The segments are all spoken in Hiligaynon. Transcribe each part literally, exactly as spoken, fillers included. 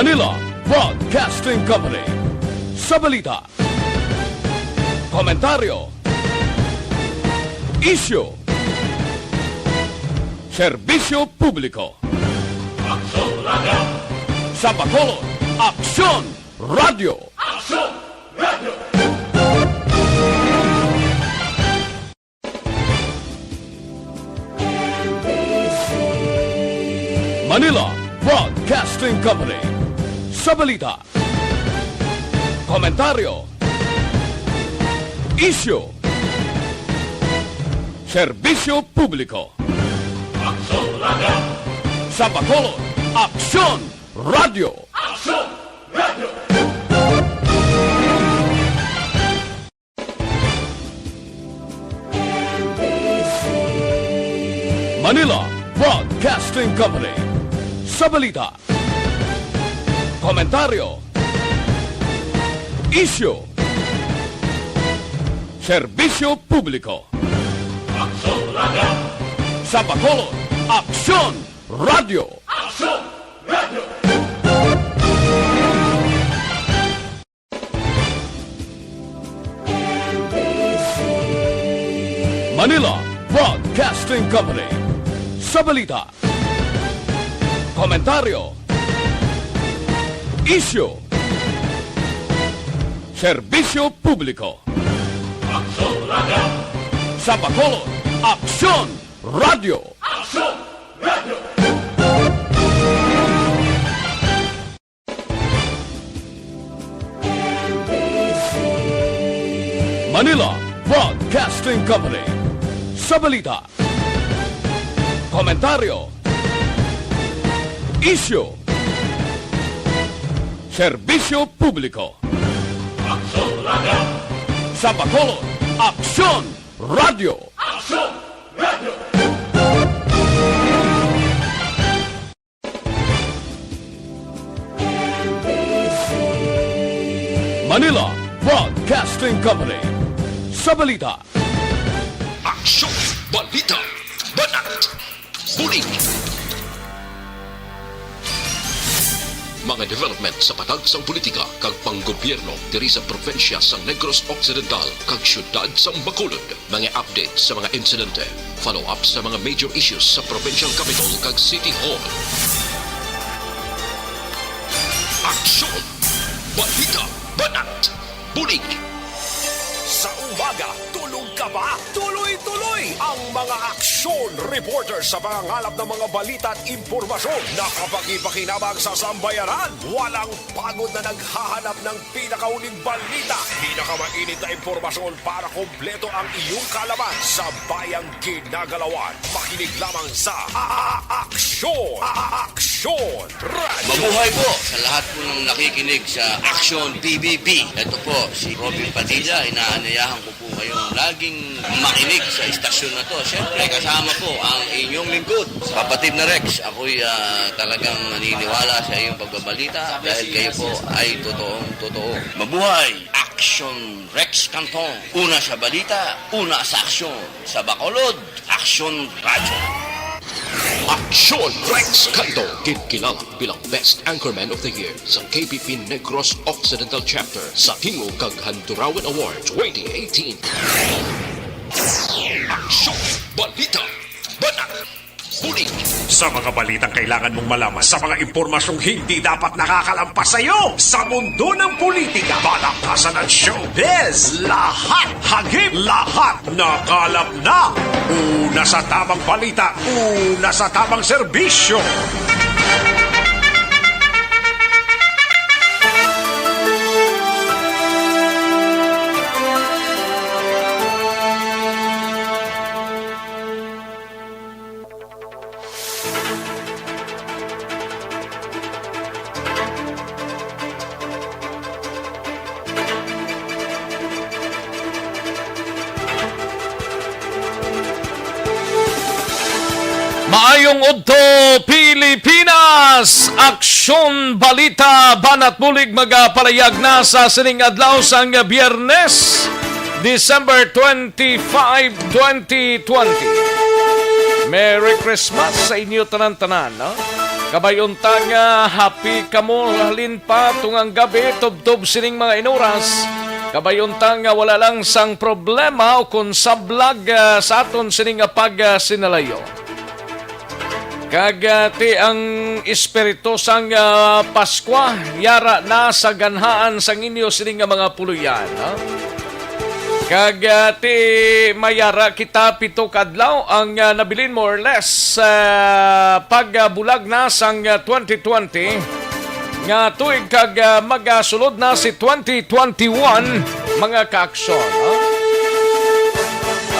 Manila Broadcasting Company. Sa balita, komentaryo, isyu, serbisyo publiko. Aksyon Radio! Sa Bacolod, Aksyon Radio! Aksyon Radio! Manila Broadcasting Company. Sa balita, komentaryo, isyu, serbisyo publiko. Aksyon Radio! Sa Bacolod, Aksyon Radio! Aksyon Radio! Manila Broadcasting Company. Sa balita, komentaryo, isyu, serbisyo publiko. Aksyon Radio! Sa Bacolod, Aksyon Radio! Aksyon Radio! Manila Broadcasting Company. Sa balita, komentaryo, isyu, serbisyo publiko. Aksyon Radio! Sa Bacolod, Aksyon Radio! Aksyon Radio! Manila Broadcasting Company. Sa balita, komentaryo, isyu, serbisyo publiko. Aksyon Radio! Sa Bacolod, Aksyon Radio! Aksyon Radio! Manila Broadcasting Company. Sa balita, aksyon, balita, banat, bulig. Mga development sa patag sang politika kag panggobyerno diri sa probinsya sang Negros Occidental kag siyudad sang Bacolod. Mga update sa mga insidente, follow-up sa mga major issues sa provincial capital kag city hall. Aksyon! Balita! Banat! Bulig! Sa umaga, tulog ka ba? Tuloy-tuloy ang mga aksyon reporter sa pangangalap ng mga balita at impormasyon na kapakipakinabang sa sambayanan. Walang pagod na naghahanap ng pinakauling balita, pinakamainit na impormasyon para kompleto ang iyong kaalaman sa bayang ginagalawan. Makinig lamang sa A-, A-, Aksyon, A-, A-, Aksyon Radio. Mabuhay po sa lahat po ng nakikinig sa Aksyon P B B. Ito po si Robin Padilla, inaanyayahan ko po kayong laging makinig sa istasyon na to. Siyempre, kasama po ang inyong lingkod, kapatid na Rex. Ako'y, ah, talagang naniniwala sa iyong pagbabalita dahil kayo po ay totoong totoo. Mabuhay! Aksyon Rex Canton. Una sa balita, una sa aksyon. Sa Bacolod, Aksyon Radyo. Aksyon Rex Canton, ginkilala bilang Best Anchorman of the Year sa K P P Negros Occidental Chapter sa Tingog kag Handurawan Award twenty eighteen. Aksyon, balita, banat, bulig. Sa mga balitang kailangan mong malaman, sa mga impormasyong hindi dapat nakakalampas sa iyo, sa mundo ng politika, balakasan at showbiz, lahat, hagip, lahat, nakalap na. Una sa tamang balita, una sa tamang serbisyo. Maayong udto, Pilipinas! Aksyon, balita, banat bulig magapalayag na sa sining adlaw sang Biyernes, December twenty-five, twenty twenty. Merry Christmas sa inyo tanan-tanan, no? Kabay unta nga happy kamo halin pa tungang gabi, tubtob sining mga inuras. Kabay unta nga wala lang sang problema o kon sablag, ah, sa aton sining nga pagsinalayo. Kag, ah, ti ang espiritu sang, ah, Paskwa yara na sa ganhaan sang inyo sini nga mga puloy-an, ha? Kag, ah, ti mayara kita pito ka adlaw ang, ah, nabilin, more or less, ah, pagbulag na sang, ah, twenty twenty nga tuig kag, ah, magasulod na si twenty twenty-one, mga kaaksyon, ha?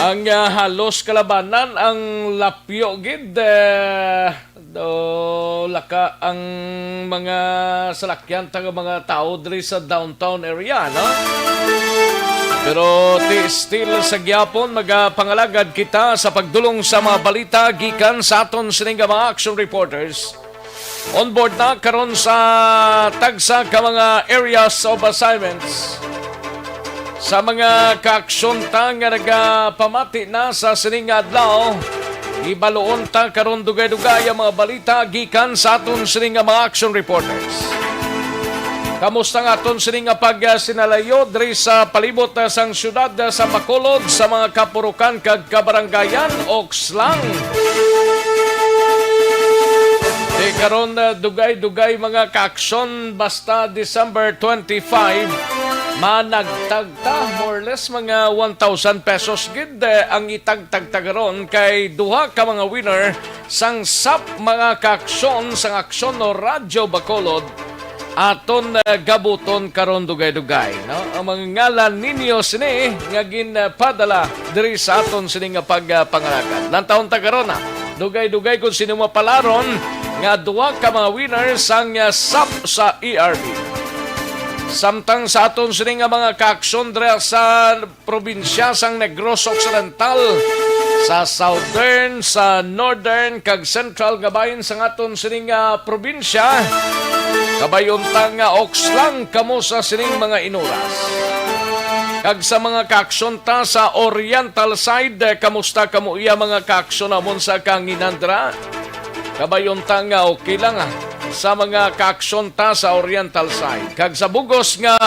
Ang, ah, halos kalabanan ang lapyo gid, eh, do laka ang mga salakyan ta nga mga tawo diri sa downtown area, no? Pero ti still sa gyapon, magapangalagad kita sa pagdulong sa mga balita gikan sa aton sini nga mga action reporters. On board na karon sa tagsa ka mga areas of assignments. Sa mga kaaksyon ta nga nagapamati na sa sining nga adlaw, ibaluon ta karon dugay-dugay ang mga balita gikan sa aton sining nga mga action reporters. Kamusta nga aton sining nga pagsinalayo diri sa palibot, ah, sang siyudad, ah, sa Bacolod, sa mga kapurukan kag kabarangayan, Okslang? Di karon, ah, dugay-dugay mga kaaksyon, basta December twenty-five, managtag ta, more or less mga one thousand pesos gid, eh, ang itagtag ta karon kay duha ka mga winner sang sap mga kaaksyon sang Aksyon o Radyo Bacolod. Aton, eh, gabuton karon dugay-dugay, no? Ang mga ngalan ninyo sini nga ginpadala diri sa aton sini nga pagpangalagad. Lantawon ta karon, ha. Dugay-dugay kung sino mapalaron nga duha ka mga winner sang, ah, sap sa E R B. Samtang sa aton sini nga mga kaaksyon dira sa probinsya sang Negros Occidental, sa Southern, sa Northern, kag Central nga bahin sang aton sining, ah, probinsya. Kabay unta nga oks lang kamo sa sining mga inuras. Kag sa mga kaaksyon ta sa Oriental side, eh, kamusta kamo iya mga kaaksyon namon sa kanginan dira? Kabay unta nga okay lang, ah, sa mga kaaksyon ta sa Oriental side. Kag sa bugos nga,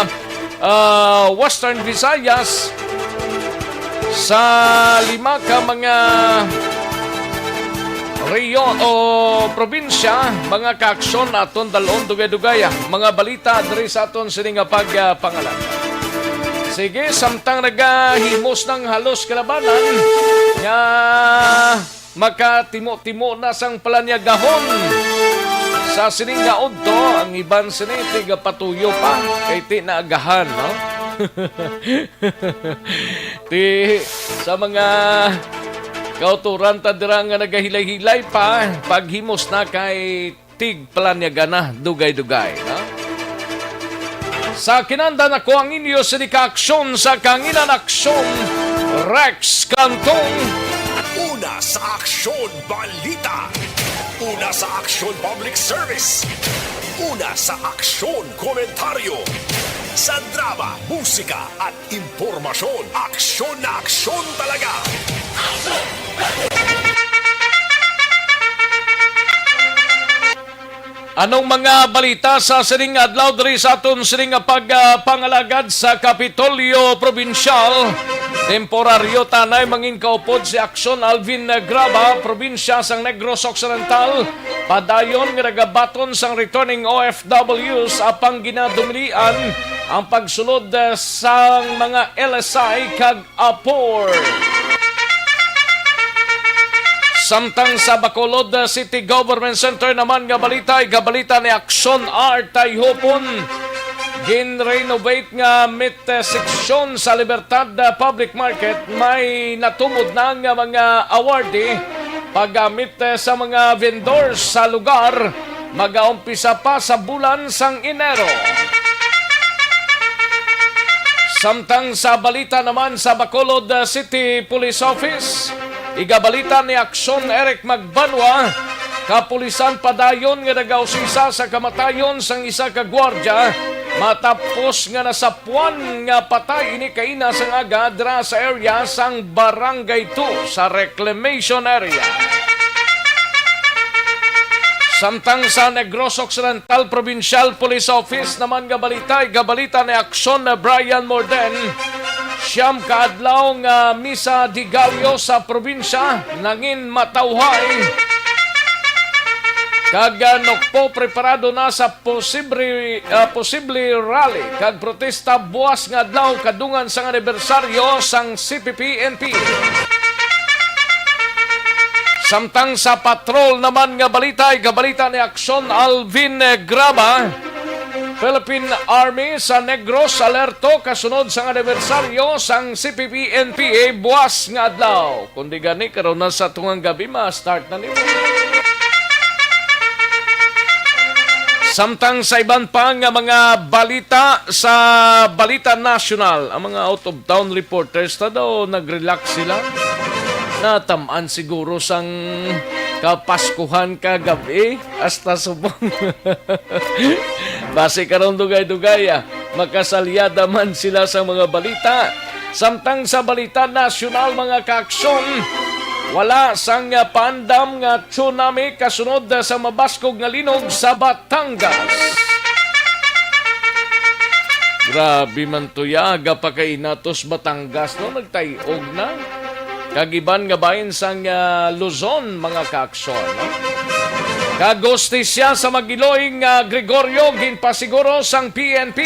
ah, Western Visayas, sa lima ka mga rehiyon o probinsya, mga kaaksyon, aton dalon dugay-dugay, ah, mga balita diri sa aton sini nga pagpangalagad. Sige, samtang nagahimos ng halos kalabanan nga makatimo-timo na sang palanyagahon sa sining nga udto, ang iban sini tigapatuyo pa kay ti naagahan, no? Ti sa mga kauturan ta dira nga nagahilay-hilay pa, paghimos na kay tigpalanyaga na dugay-dugay, no? Sa kinanda nako ang inyo sini ka aksyon sa kanginan aksyon, Rex Cantong. Una sa aksyon, balita. Una sa aksyon, public service. Una sa aksyon, komentaryo. Sa drama, musika, at impormasyon, aksyon na aksyon talaga. Anong mga balita sa sining adlaw diri sa aton sining nga pagpangalagad sa Kapitolyo Probinsyal? Temporaryo tanay mangin kaupod si Aksyon Alvin Graba, probinsya sang Negros Occidental. Padayon nga nagabaton sang returning O F Ws apang ginadumilian ang pagsulod, eh, sang mga L S I kag apor. Samtang sa Bacolod City Government Center naman nga balita, igabalita ni Aksyon Art Tayhopon, ginrenovate nga meat section sa Libertad Public Market, may natumod na nga mga awardee paggamit sa mga vendors sa lugar. Magaumpisa pa sa bulan sang Enero. Samtang sa balita naman sa Bacolod, uh, City Police Office, igabalita ni Aksyon Eric Magbanwa, kapulisan padayon nga nagausisa sa kamatayon sang isa ka gwardya matapos nga nasapuan nga patay ini kaina sang aga dira sa area sang Barangay two sa Reclamation Area. Samtang sa Negros Occidental Provincial Police Office naman nga balita, igabalita ni Aksyon na Brian Morden, siyam ka adlaw nga misa de Gallo sa probinsya nangin matawhay. Kag, ah, nukpo preparado na sa posible, ah, posible rally kag protesta buwas nga adlaw kadungan sang anibersaryo sang C P P N P. Samtang sa patrol naman nga balita, igabalita ni Aksyon Alvin Graba, Philippine Army sa Negros alerto kasunod sang anibersaryo sang C P P N P A buwas nga adlaw. Kundi gani, karon na sa tungang gabi, ma-start na nimo. Samtang sa iban pa nga mga balita sa Balita Nasyonal, ang mga out-of-town reporters na daw nag-relax sila. Natamaan siguro sang kapaskuhan kagabi, hasta subong. Basi karon dugay-dugay, ah, makasalyada man sila sa mga balita. Samtang sa balita nasyonal, mga kaaksyon, wala sang paandam nga tsunami kasunod sa mabaskog nga linog sa Batangas. Grabe man to ya, aga pa kay natos Batangas, no? Nagtay-og na. Kag iban nga bahin sang, ah, Luzon, mga kaaksyon, no? Kag hustisya sa Maguiloy nga Gregorio, ginpasiguro sang P N P.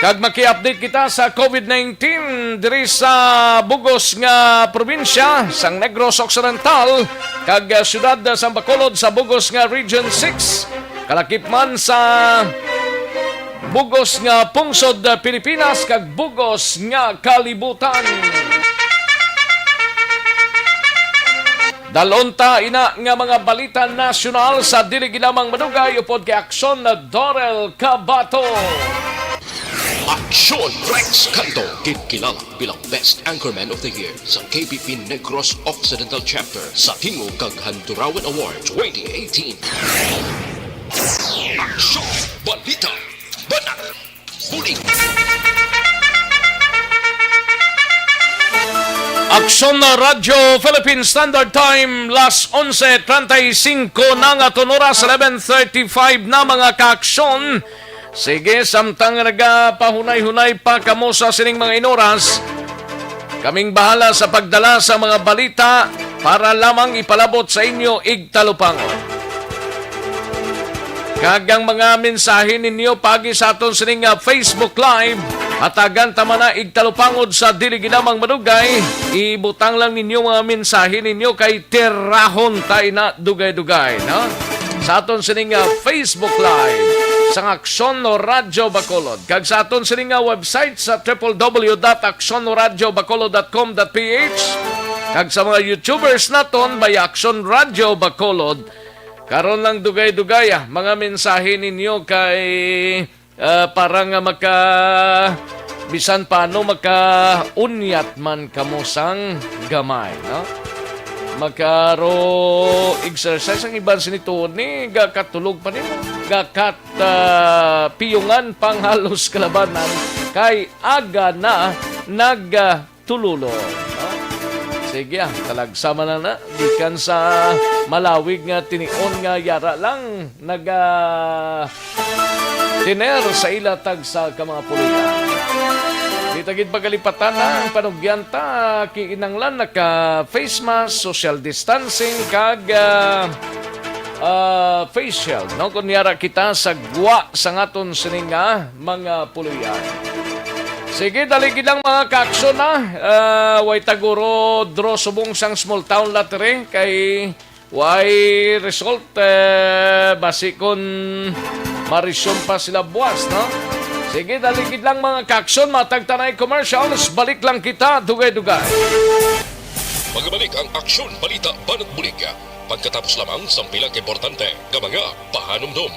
Kag maki-update kita sa COVID nineteen diri sa bugos nga probinsya sang Negros Occidental kag, ah, siyudad sang Bacolod sa bugos nga Region six. Kalakip man sa bugos nga pungsod, ah, Pilipinas kag bugos nga kalibutan. Dalon ta ina nga mga balita nasyonal sa dili gid lamang madugay upod kay Aksyon na Dorel Cabato. Aksyon Rex Canto, ginkilala bilang Best Anchorman of the Year sa K P P Negros Occidental Chapter sa Tingog kag Handurawan Award twenty eighteen. Aksyon! Balita! Banat! Bulig! Aksyon na Radyo Philippine Standard Time, las onse treinta y cinco na nga aton oras, eleven thirty-five na, mga kaaksyon. Sige, samtang nagapahunay-hunay pa kamo sa sining mga inoras, kaming bahala sa pagdala sa mga balita para lamang ipalabot sa inyo igtalupangon. Kag ang mga mensahe ninyo paagi sa aton sining nga Facebook Live, hatagan ta man na igtalupangod sa dili gid lamang madugay. Ibutang lang ninyo mga mensahe ninyo kay tirahon ta ina dugay-dugay, no? Sa aton sining nga Facebook Live sang Aksyon Radyo Bacolod, kag sa aton sining nga website sa triple W dot aksyon radyo bacolod dot com dot P H, kag sa mga YouTubers naton, by Aksyon Radyo Bacolod. Karon lang dugay-dugay, ah, mga mensahe ninyo kay, ah, para nga maka, bisan paano, makaunyat man kamo sang gamay, no? Makaro-exercise ang iban sini tuod ni gakatulog pa nimo. Gakat, ah, piyungan pang halos kalabanan kay aga na nag, ah, tululon. Ah, sige, ah, talagsa man na, na, gikan sa malawig nga tinion nga yara lang naga tiner sa ila tagsa ka mga puloy-an. Di ta gid pagalipatan ang panugyan ta, kinahanglan naka face mask, social distancing, kag, ah, ah, face shield, no? Kon yara kita sa gwa sa ngaton sining nga mga puloy-an. Sige, dali gid lang, mga kaaksyon, ha. Ah, way taguro draw subong sang small town lottery kay way result, eh, basi kon ma-resume pa sila buwas, no? Sige, dali gid lang, mga kaaksyon, matag tanay commercials, balik lang kita dugay-dugay. Magabalik ang Aksyon Balita Banat Bulig pagkatapos lamang sang pila ka importante nga mga pahanumdom.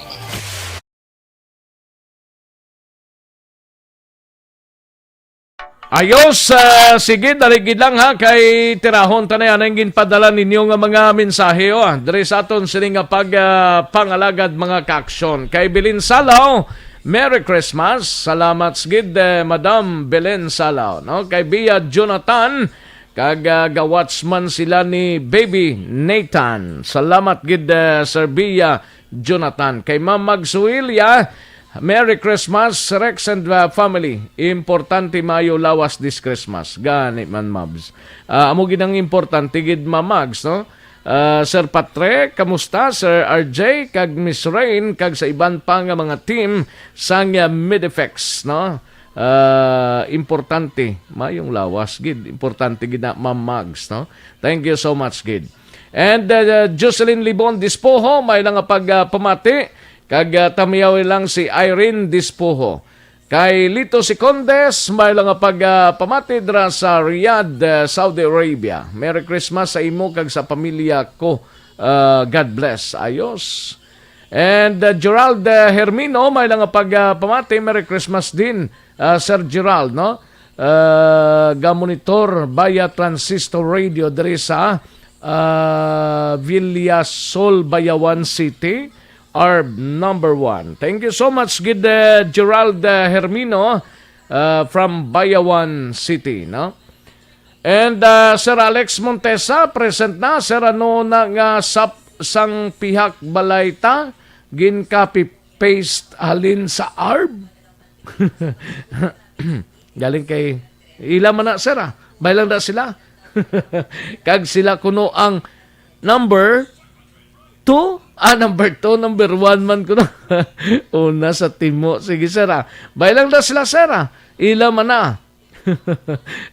Ayos, ah, sige, dali gid lang, ha, kay tirahon ta na yan ang ginpadala ninyo nga mga mensahe, oh, diri sa aton sini nga pag, ah, pangalagad, mga kaaksyon. Kay Belen Salaw, Merry Christmas. Salamat gid, eh, Madam Belen Salaw, no? Kay Bia Jonathan, Kag, ah, ga-watch man sila ni Baby Nathan. Salamat gid, ah, Sir Bia Jonathan. Kay Ma'am Magsuilia, Merry Christmas, Rex and, ah, family. Importante maayo lawas this Christmas. Gani man, Mabs. Ah, amo gid ang importante gid, Ma'am Mags, no? Ah, Sir Patrick, kamusta? Sir R J, kag Miss Rain, kag sa iban pa nga mga team sang, ah, Midifex, no? Ah, importante, mayong lawas gid. Importante gid na, Ma'am Mags, no? Thank you so much gid. And, uh, Jocelyn Libon Dispoho, may lang nga pag, uh, pamati. Kag, uh, tamiyaw lang si Irene Dispoho. Kay Lito Secondes, may lang nga pag, uh, pamati dira sa Riyadh, uh, Saudi Arabia. Merry Christmas sa imo kag sa pamilya ko. Uh, God bless. Ayos. And, uh, Gerald, uh, Hermino, may lang nga pag, uh, pamati. Merry Christmas din, uh, Sir Gerald, no? Uh, ga-monitor via transistor radio diri sa, uh, Villasol, Bayawan City, ARB number one. Thank you so much, gid, uh, Gerald, uh, Hermino, uh, from Bayawan City, no? And, uh, Sir Alex Montesa, present na. Sir, ano na nga sap sang pihak balay ta? Gin copy paste halin sa ARB? Galing kay ila man na, sir, ah. May lang na sila. Kag sila kuno ang number two. Ah, number two, number one man kuno. Una sa timo. Sige, sir, ah. May lang na sila, sir, ah. Ila man na.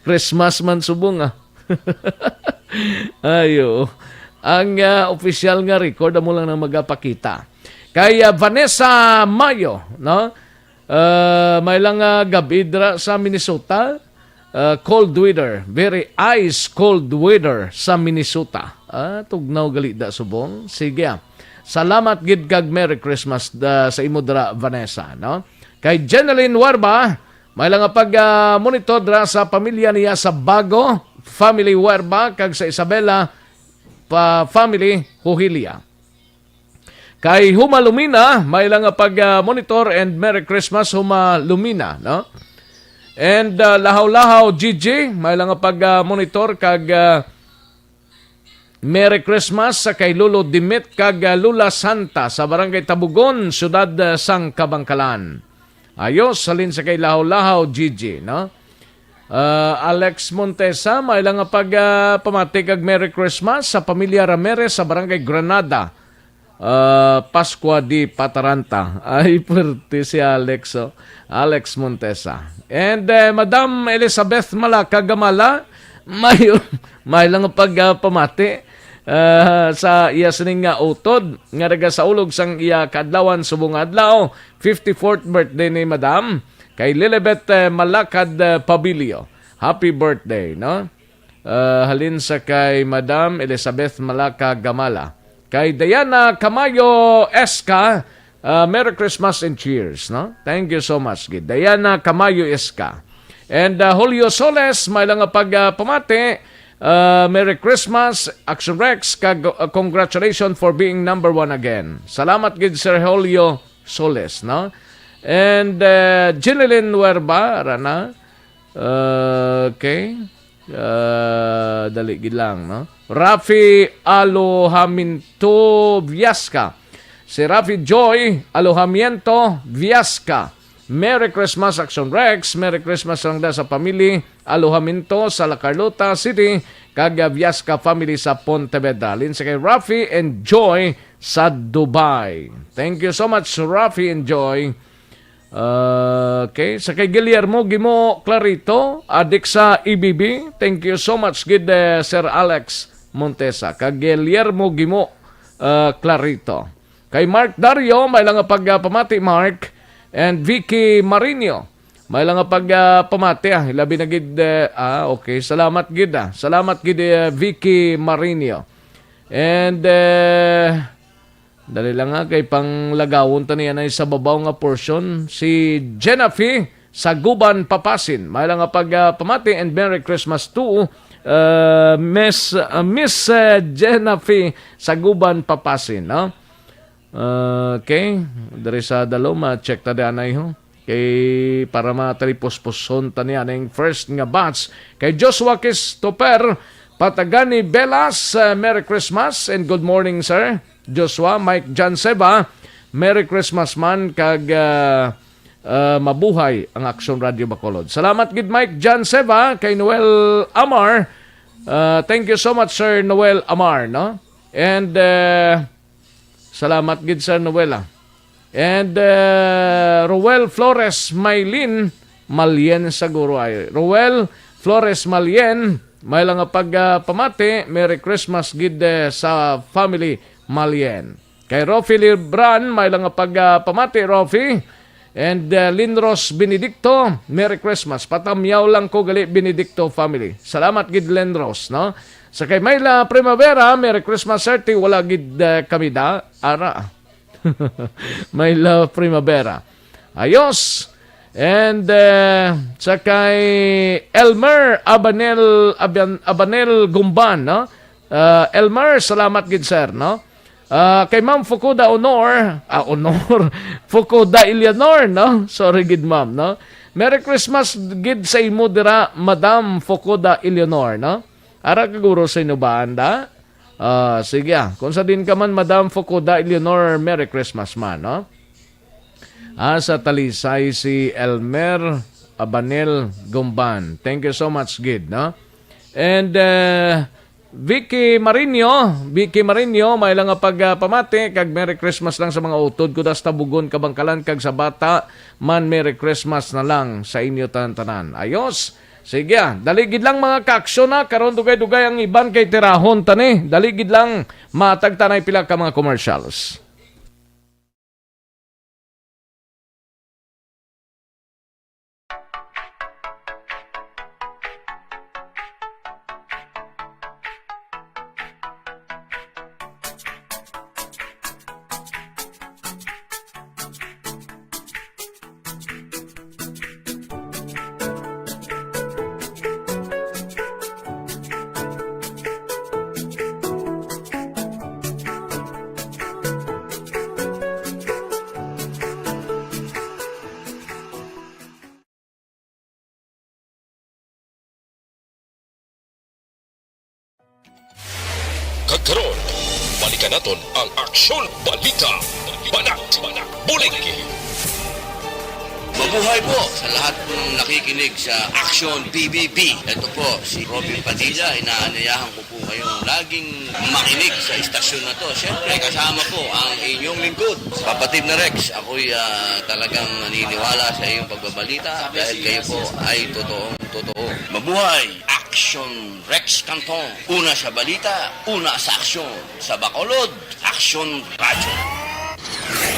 Christmas man subong, ah. Ayo. Ang, ah, opisyal nga record amo lang nang magapakita. Kay, ah, Vanessa Mayo, no? Ah, may lang, ah, gab-i dira sa Minnesota. Ah, cold weather, very ice cold weather sa Minnesota. Ah, tugnaw gali da subong. Sige, ah. Salamat gid kag Merry Christmas, ah, sa imo dira, Vanessa, no? Kay Jeneline Warba, may lang nga pag, ah, monitor dira sa pamilya niya sa Bago, family Warba, kag sa Isabela, pa family Huhilia. Kay Huma Lumina, may lang nga pag, ah, monitor and Merry Christmas, Huma Lumina, no? And, ah, Lahaw-Lahaw, Gigi, may lang nga pag, ah, monitor kag, ah, Merry Christmas sa kay Lolo Dimit kag, ah, Lola Santa sa Barangay Tabugon, Siyudad, ah, sang Kabangkalan. Ayos, halin sa kay Lahaw-Lahaw, Gigi, no? Ah, Alex Montesa, may lang nga pag, ah, pamati kag Merry Christmas sa pamilya Ramirez sa Barangay Granada, ah, Pascua de Pataranta. Ay, pwerte si Alex, oh. Alex Montesa. And, eh, Madam Elizabeth Malaka Gamala, may, may lang nga pag, ah, pamati, ah, sa iya sining nga utod nga nagasaulog sang iya kaadlawan subong nga adlaw, fifty-fourth birthday ni Madam, kay Lilibet, eh, Malakad, eh, Pabilio. Happy birthday, no? Ah, halin sa kay Madam Elizabeth Malaka Gamala. Kay Diana Camayo Esca, ah, Merry Christmas and cheers, no? Thank you so much, gid. Diana Camayo Esca. And, ah, Julio Soles, may lang nga pag, ah, pamati. Ah, Merry Christmas, Action Rex, kag, ah, congratulations for being number one again. Salamat gid, Sir Julio Soles, no? And, ah, Jeneline Werba, rana. Okay. Ah, dali gid lang, no? Rafi Alohaminto Viasca. Si Rafi Joy Alojamiento Viasca. Merry Christmas, Action Rex. Merry Christmas lang da sa pamilya Alojamiento sa La Carlota City, kag, ah, Viasca family sa Pontevedra. Halin sa kay Rafi and Joy sa Dubai. Thank you so much, Rafi and Joy. Okay, sa kay Guillermo Gimo Clarito, adik sa E B B. Thank you so much gid, eh, Sir Alex Montesa. Kag Guillermo Gimo, eh, Clarito. Kay Mark Dario, may lang nga pag, ah, pamati, Mark. And Vicky Marino, may lang nga pag, ah, pamati, ah. Labi na gid, eh, ah, okay. Salamat gid, ah. Salamat gid, eh, Vicky Marino. And, eh, dali lang nga, kay panglagawon ta niya na sa babaw nga portion. Si Jenafi Saguban Papasin. May lang nga pag, ah, pamati and Merry Christmas to, uh, Miss, uh, Miss, uh, Jenafi Saguban Papasin, no? Okay. Diri sa Daloma, check ta di anay, ho. Kay para matalipos-puson ta niya ning first nga batch. Kay Joshua Christopher Patagani Velas, uh, Merry Christmas and good morning, sir. Joshua, Mike John Seva, Merry Christmas man kag, uh, uh, mabuhay ang Aksyon Radio Bacolod. Salamat gid, Mike John Seva, kay Noel Amar. Uh, thank you so much, Sir Noel Amar, no? And, uh, salamat gid, Sir Noel, ah. And, uh, Roel Flores Maylin, Malyen siguro ay. Roel Flores Malyen, may lang nga pag, uh, pamati, Merry Christmas gid, uh, sa family Malyen. Kay Rofi Libran, may lang nga pag, ah, pamati, Rofi. And, ah, Linros Benedicto, Merry Christmas. Patamyaw lang ko gali, Benedicto family. Salamat gid, Linros, no? Sa kay Myla Primavera, Merry Christmas, sir. Ti wala gid, ah, kami da. Ara. Myla Primavera. Ayos. And, ah, sa kay Elmer Abanel, Aban-, Abanel Gumban, no? Ah, Elmer, salamat gid, sir, no? Ah, kay Ma'am Fukuda Honor, ah, Honor, Fukuda Eleanor, no? Sorry gid, ma'am, no? Merry Christmas gid sa imo dira, Madam Fukuda Eleanor, no? Ara ka guro sa inyo ba, anda? Ah, sige, ah. Kung sa din ka man, Madam Fukuda Eleanor, Merry Christmas man, no? Ah, sa Talisay, si Elmer Abanel Gumban. Thank you so much, gid, no? And, uh, Vicky Marino, Vicky Marino, may lang nga pag, ah, pamati, kag Merry Christmas lang sa mga utod ko, das Tabugon, Kabangkalan, kag sa bata man, Merry Christmas na lang sa inyo tanan-tanan. Ayos? Sige, ah. Dali gid lang, mga kaaksyon, ha. Karon dugay-dugay ang iban kay tirahon ta ni. Dali gid lang, matag tanay pila ka mga commercials. Kag karon, balikan naton ang Aksyon Balita, Banat, Bulig. Mabuhay po sa lahat po ng nakikinig sa Aksyon P B B. Ito po si Robin Padilla. Inaanyayahan ko po kayong laging makinig sa istasyon na to. Siyempre, kasama po ang inyong lingkod, kapatid na Rex. Ako'y, ah, talagang naniniwala sa iyong pagbabalita dahil kayo po ay totoong totoo. Mabuhay! Aksyon Rex Canton. Una sa balita, una sa aksyon. Sa Bacolod, Aksyon Radyo.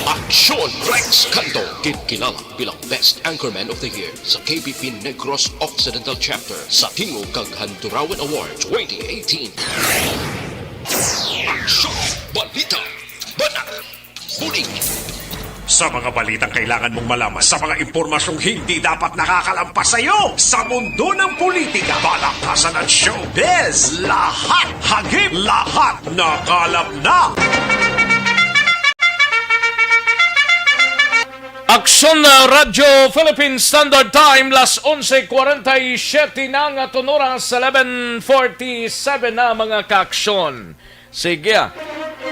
Aksyon Rex Canton, ginkilala bilang Best Anchorman of the Year sa K B P Negros Occidental Chapter sa tingog kag Handurawan Award twenty eighteen. Aksyon, balita, banat, bulig. Sa mga balitang kailangan mong malaman, sa mga impormasyong hindi dapat nakakalampas sa iyo, sa mundo ng politika, balaktasan at showbiz, lahat hagip, lahat nakalap na. Aksyon, uh, Radyo Philippine Standard Time, las onse kwarenta y siete na nga tunuras, eleven forty-seven na, mga kaaksyon. Sige, ah.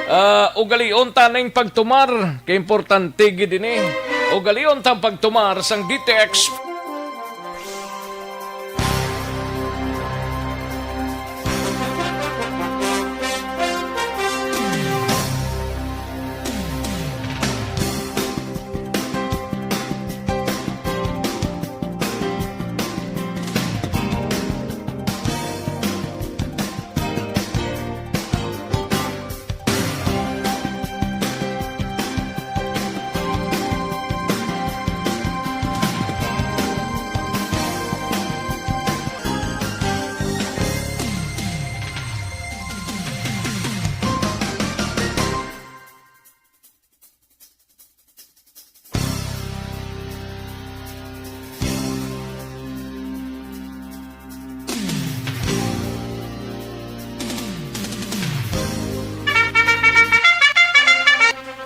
Ah, ugalion ta ning pagtumar, kay importante gid ini. Ugalion ta ang pagtumar sang D T X.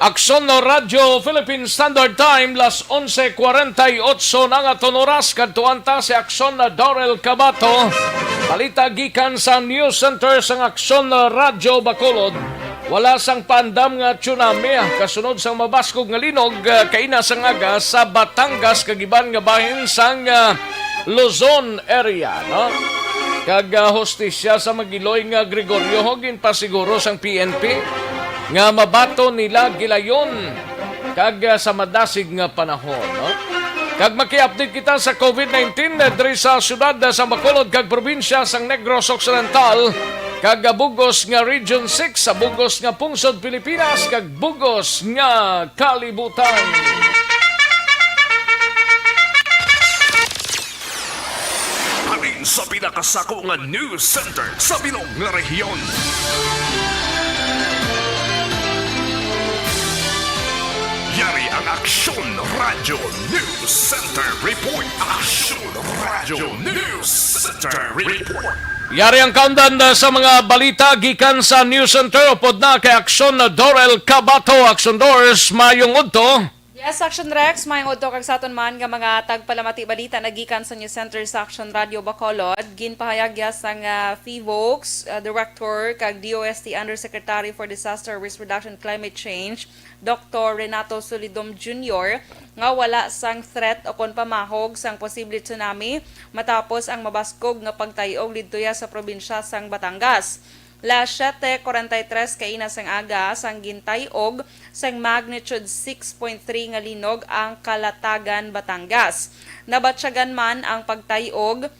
Aksyon Radyo Philippine Standard Time, las onse cuarenta y ocho na nga aton oras. Kadtuan ta si Aksyon Darrell Cabato. Balita gikan sa News Center sang Aksyon Radyo Bacolod. Wala sang paandam nga tsunami, ah, kasunod sang mabaskog nga linog, ah, kaina sang aga sa Batangas kag iban nga bahin sang, ah, Luzon area, no? Kag, ah, hustisya sa mag-iloy nga Gregorio, ginpasiguro sang P N P nga mabaton nila gilayon kag, ah, sa madasig nga panahon, no? Kag maki-update kita sa COVID nineteen, eh, diri sa siyudad, ah, sa Bacolod kag probinsya sang Negros Occidental, kag, ah, bugos nga Region six, sa bugos nga pungsod Pilipinas, kag bugos nga kalibutan. Halin sa pinakasako nga news center sa bilog nga rehiyon. Yari ang Aksyon Radyo News Center Report. Aksyon Radyo News Center Report. Yari ang kaundan, uh, sa mga balita gikan sa News Center. Upod na kay Aksyon Dorel Cabato. Aksyon Dors, mayong udto. Yes, Action Rex, mayong udto kag sa aton man nga mga tagpalamati balita nagikan sa News Center sa Action Radio Bacolod. Ginpahayag ya sang, ah, PHIVOLCS, ah, Director kag D O S T Undersecretary for Disaster Risk Reduction Climate Change, Doktor Renato Solidom Junior, nga wala sang threat o kon pamahog sang posible tsunami matapos ang mabaskog nga pagtay-og didto ya sa probinsya sang Batangas. Las siete cuarenta y tres kaina sang aga sang gintay-og sang magnitude six point three nga linog ang Calatagan, Batangas. Nabatyagan man ang pagtay-og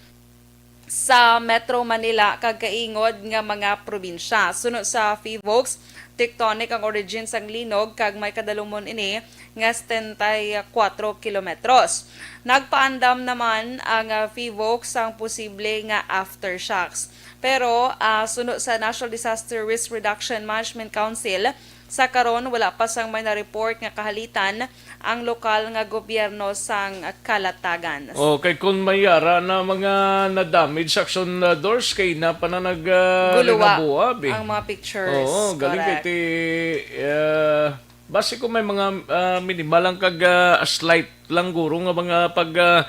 sa Metro Manila kag kaingod nga mga probinsya. Suno sa PHIVOLCS, tectonic ang origin sang linog kag may kadalumon ini nga setenta y cuatro kilometros. Nagpaandam naman ang, ah, PHIVOLCS sang posible nga aftershocks. Pero, ah, suno sa National Disaster Risk Reduction Management Council, sa karon wala pa sang may na-report nga kahalitan ang lokal nga gobyerno sang Calatagan. Oh, kay kung may yara na mga na-damage sa Action, uh, Dors, kay na pa na nag, uh, Guluwa linabuab, eh. Ang mga pictures. Oo, galing kay Correct. ti, uh, basi ko may mga, uh, minimal lang kag, uh, slight lang guro nga mga pag, uh,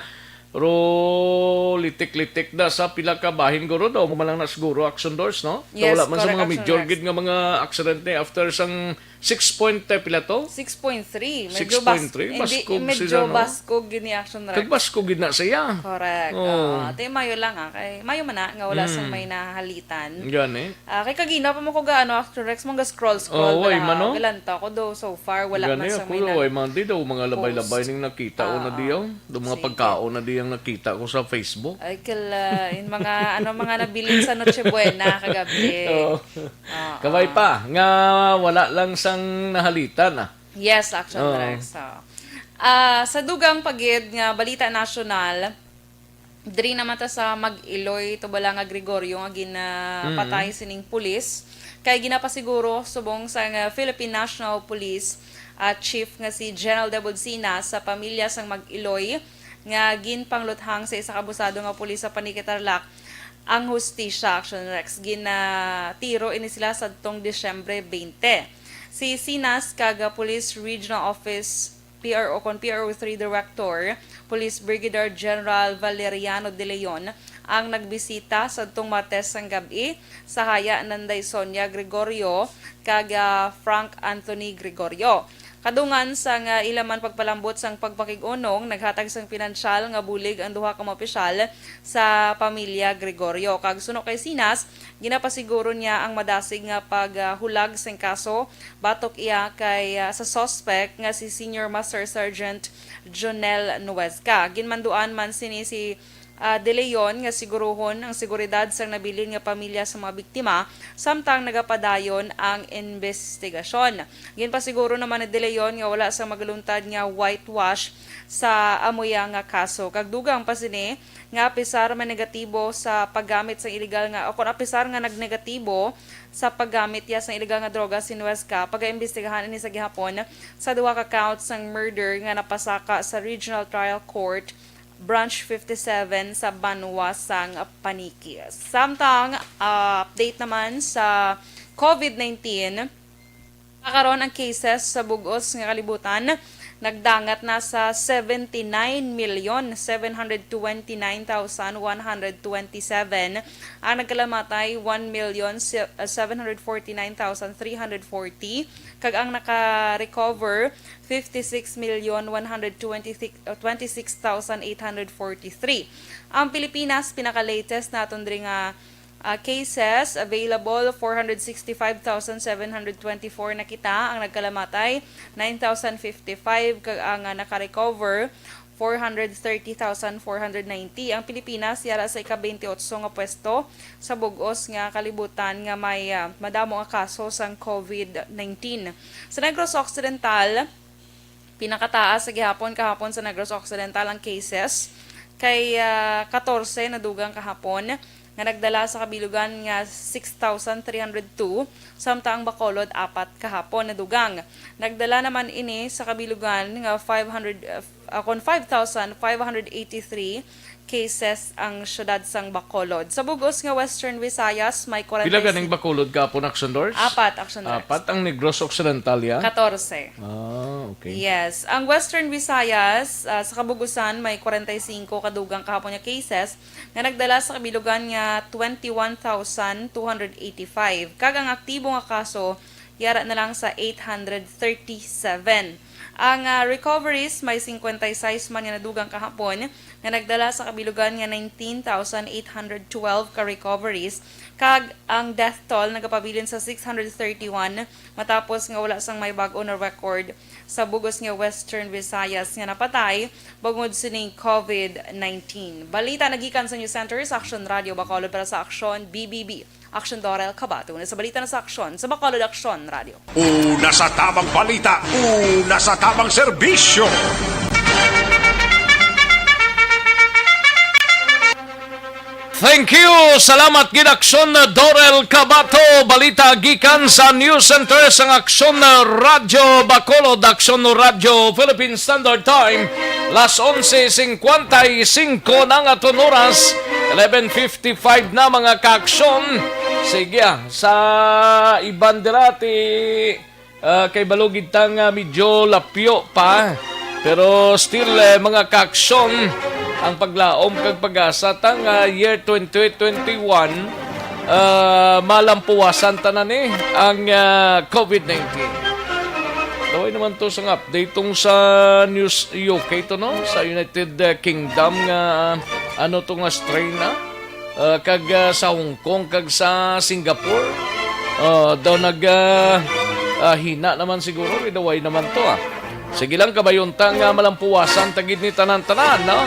ro litik-litik na sa pila ka bahin guro daw, mo lang na siguro Action Dors, no? So, Yes, wala man sa correct, mga Action major Rex. gid nga mga aksidente after sang six point, eh, pila to? Six point three. Medyo bas-, Six point three, hindi, baskog medyo sila, no? baskog gid ni Action Rex. Kag baskog gid na siya. Correct. Oh. Oo. Ate, mayo lang, ah. Kay, mayo man na, nga wala sang Mm. may nahalitan. Gani. Ah, kay kagina pa mo ko ga, ano, Action Rex, mong ga-scroll-scroll Oh, way bala, man, no? galanta ko do so far, wala Gani man sang ako, may na way man, di daw, mga labay-labay post. ning nakita ko na Ah, diyaw. Do mga sige. pagkaon na diyang nakita ko sa Facebook. Ay, kala, yung mga, ano, mga nabilin sa Noche Buena kagabi. Oo. Oo. Kabay pa, nga wala lang sang nahalitan, ah. Yes, Action Oo. Rex. Oo. Ah, sa dugang pa gid nga balita nasyonal, diri naman ta sa Mag-iloy, tubala nga Gregorio nga ginapatay Mm. sining pulis. Kay ginapasiguro subong sa nga Philippine National Police, ah, Chief nga si General Debulcina sa pamilya sang Mag-iloy nga ginpangluthang sa isa ka abusado nga pulis sa Panique, Tarlac ang hustisya, Action Rex. Ginatiro ini sila sadtong Disyembre twenty. Si Sinas kag, ah, Police Regional Office P R O kon P R O three Director, Police Brigadier General Valeriano De Leon, ang nagbisita sadtong Martes sang gab-i sa haya nanday Sonia Gregorio kag, ah, Frank Anthony Gregorio. Kadungan sang, ah, ila man pagpalambot sang pagpakig-unong, naghatag sang pinansyal nga bulig ang duha ka mga opisyal sa pamilya Gregorio. Kag suno kay Sinas, ginapasiguro niya ang madasig nga paghulag sang kaso batok iya kay, ah, sa suspect nga si Senior Master Sergeant Jonel Nuezca. Ginmanduan man sini si, ah, De Leon nga siguruhon ang seguridad sang nabilin nga pamilya sa mga biktima, samtang nagapadayon ang investigasyon. Ginpasiguro naman ni De Leon nga wala sang magaluntad nga whitewash sa amuya nga kaso. Kag dugang pa sini nga apisar may negatibo sa paggamit sang iligal nga, o kon apisar nga nagnegatibo sa paggamit ya sang iligal nga droga si Nuezca, pagaimbestigahan ini sa gihapon sa duha ka counts sang murder nga napasaka sa Regional Trial Court, Branch fifty-seven sa banwa sang Panique. Samtang, ah, update naman sa COVID nineteen, Karon ang cases sa bug-os nga kalibutan nagdangat na sa seventy-nine million seven hundred twenty-nine thousand one hundred twenty-seven, ang nagkalamatay one million seven hundred forty-nine thousand three hundred forty, kag ang naka-recover fifty-six million one hundred twenty-six, uh, twenty-six thousand eight hundred forty-three. Ang Pilipinas, pinaka-latest naton diri nga ah, cases available, four hundred sixty-five thousand seven hundred twenty-four na kita. Ang nagkalamatay, nine thousand fifty-five, kag ang, ah, naka-recover, four hundred thirty thousand four hundred ninety. Ang Pilipinas yara sa ika-twenty-eight nga pwesto sa bug-os nga kalibutan nga may, ah, madamo nga kaso sang covid nineteen. Sa Negros Occidental, pinakataas sa gihapon kahapon sa Negros Occidental ang cases, kay, ah, katorse nadugang kahapon, nga nagdala sa kabilugan nga six thousand three hundred two, samtang ang Bacolod apat kahapon nadugang. Nagdala naman ini sa kabilugan nga five hundred, ah, kon five thousand five hundred eighty-three cases ang siyudad sang Bacolod. Sa bug-os nga Western Visayas, may Pila ganing forty-six. Bacolod kahapon, Action Doors? Apat, Action Doors. Apat ang Negros Occidental, ya? Katorse. Ah, okay. Yes. Ang Western Visayas, ah, sa kabugusan, may forty-five kadugang kahapon nga cases nga nagdala sa kabilugan nga twenty-one thousand two hundred eighty-five. Kag ang aktibo nga kaso, yara na lang sa eight hundred thirty-seven. Ang, ah, recoveries, may fifty-six man nga nadugang kahapon, nga nagdala sa kabilugan nga nineteen thousand eight hundred twelve ka recoveries, kag ang death toll nagapabilin sa six hundred thirty-one, matapos nga wala sang may bag-o na record sa bug-os nga Western Visayas nga napatay bangod sining covid nineteen. Balita nagikan sa News Center sa Action Radio Bacolod para sa Action B B B. Action Dorel Cabato na sa balita na sa Aksyon sa Bacolod Aksyon Radio. Una sa tamang balita, una sa tamang serbisyo. Thank you. Salamat gid, Aksyon Dorel Cabato. Balita gikan sa News Center sang Aksyon Radyo Bacolod, Aksyon Radyo Philippine Standard Time. Las onse cincuenta y cinco na ang aton oras. Eleven fifty-five na, mga kaaksyon. Sige, ah, sa iban dira ti Ah, kay balugid ta nga medyo lapyo pa. Pero still, eh, mga kaaksyon, ang paglaom kag pag-asa ta nga year twenty twenty-one, ah, malampuwasan ta na ni ang, ah, covid nineteen. Daway naman to sang update tong sa news U K to, no? Sa United, ah, Kingdom nga, ano to nga strain, ah? Ah, kag, ah, sa Hong Kong kag sa Singapore. Ah, daw nag, ah, ah, hina naman siguro, idaway naman to, ah. Sige lang, kabayon ta nga malampuwasan ta gid ni tanan-tanan, no?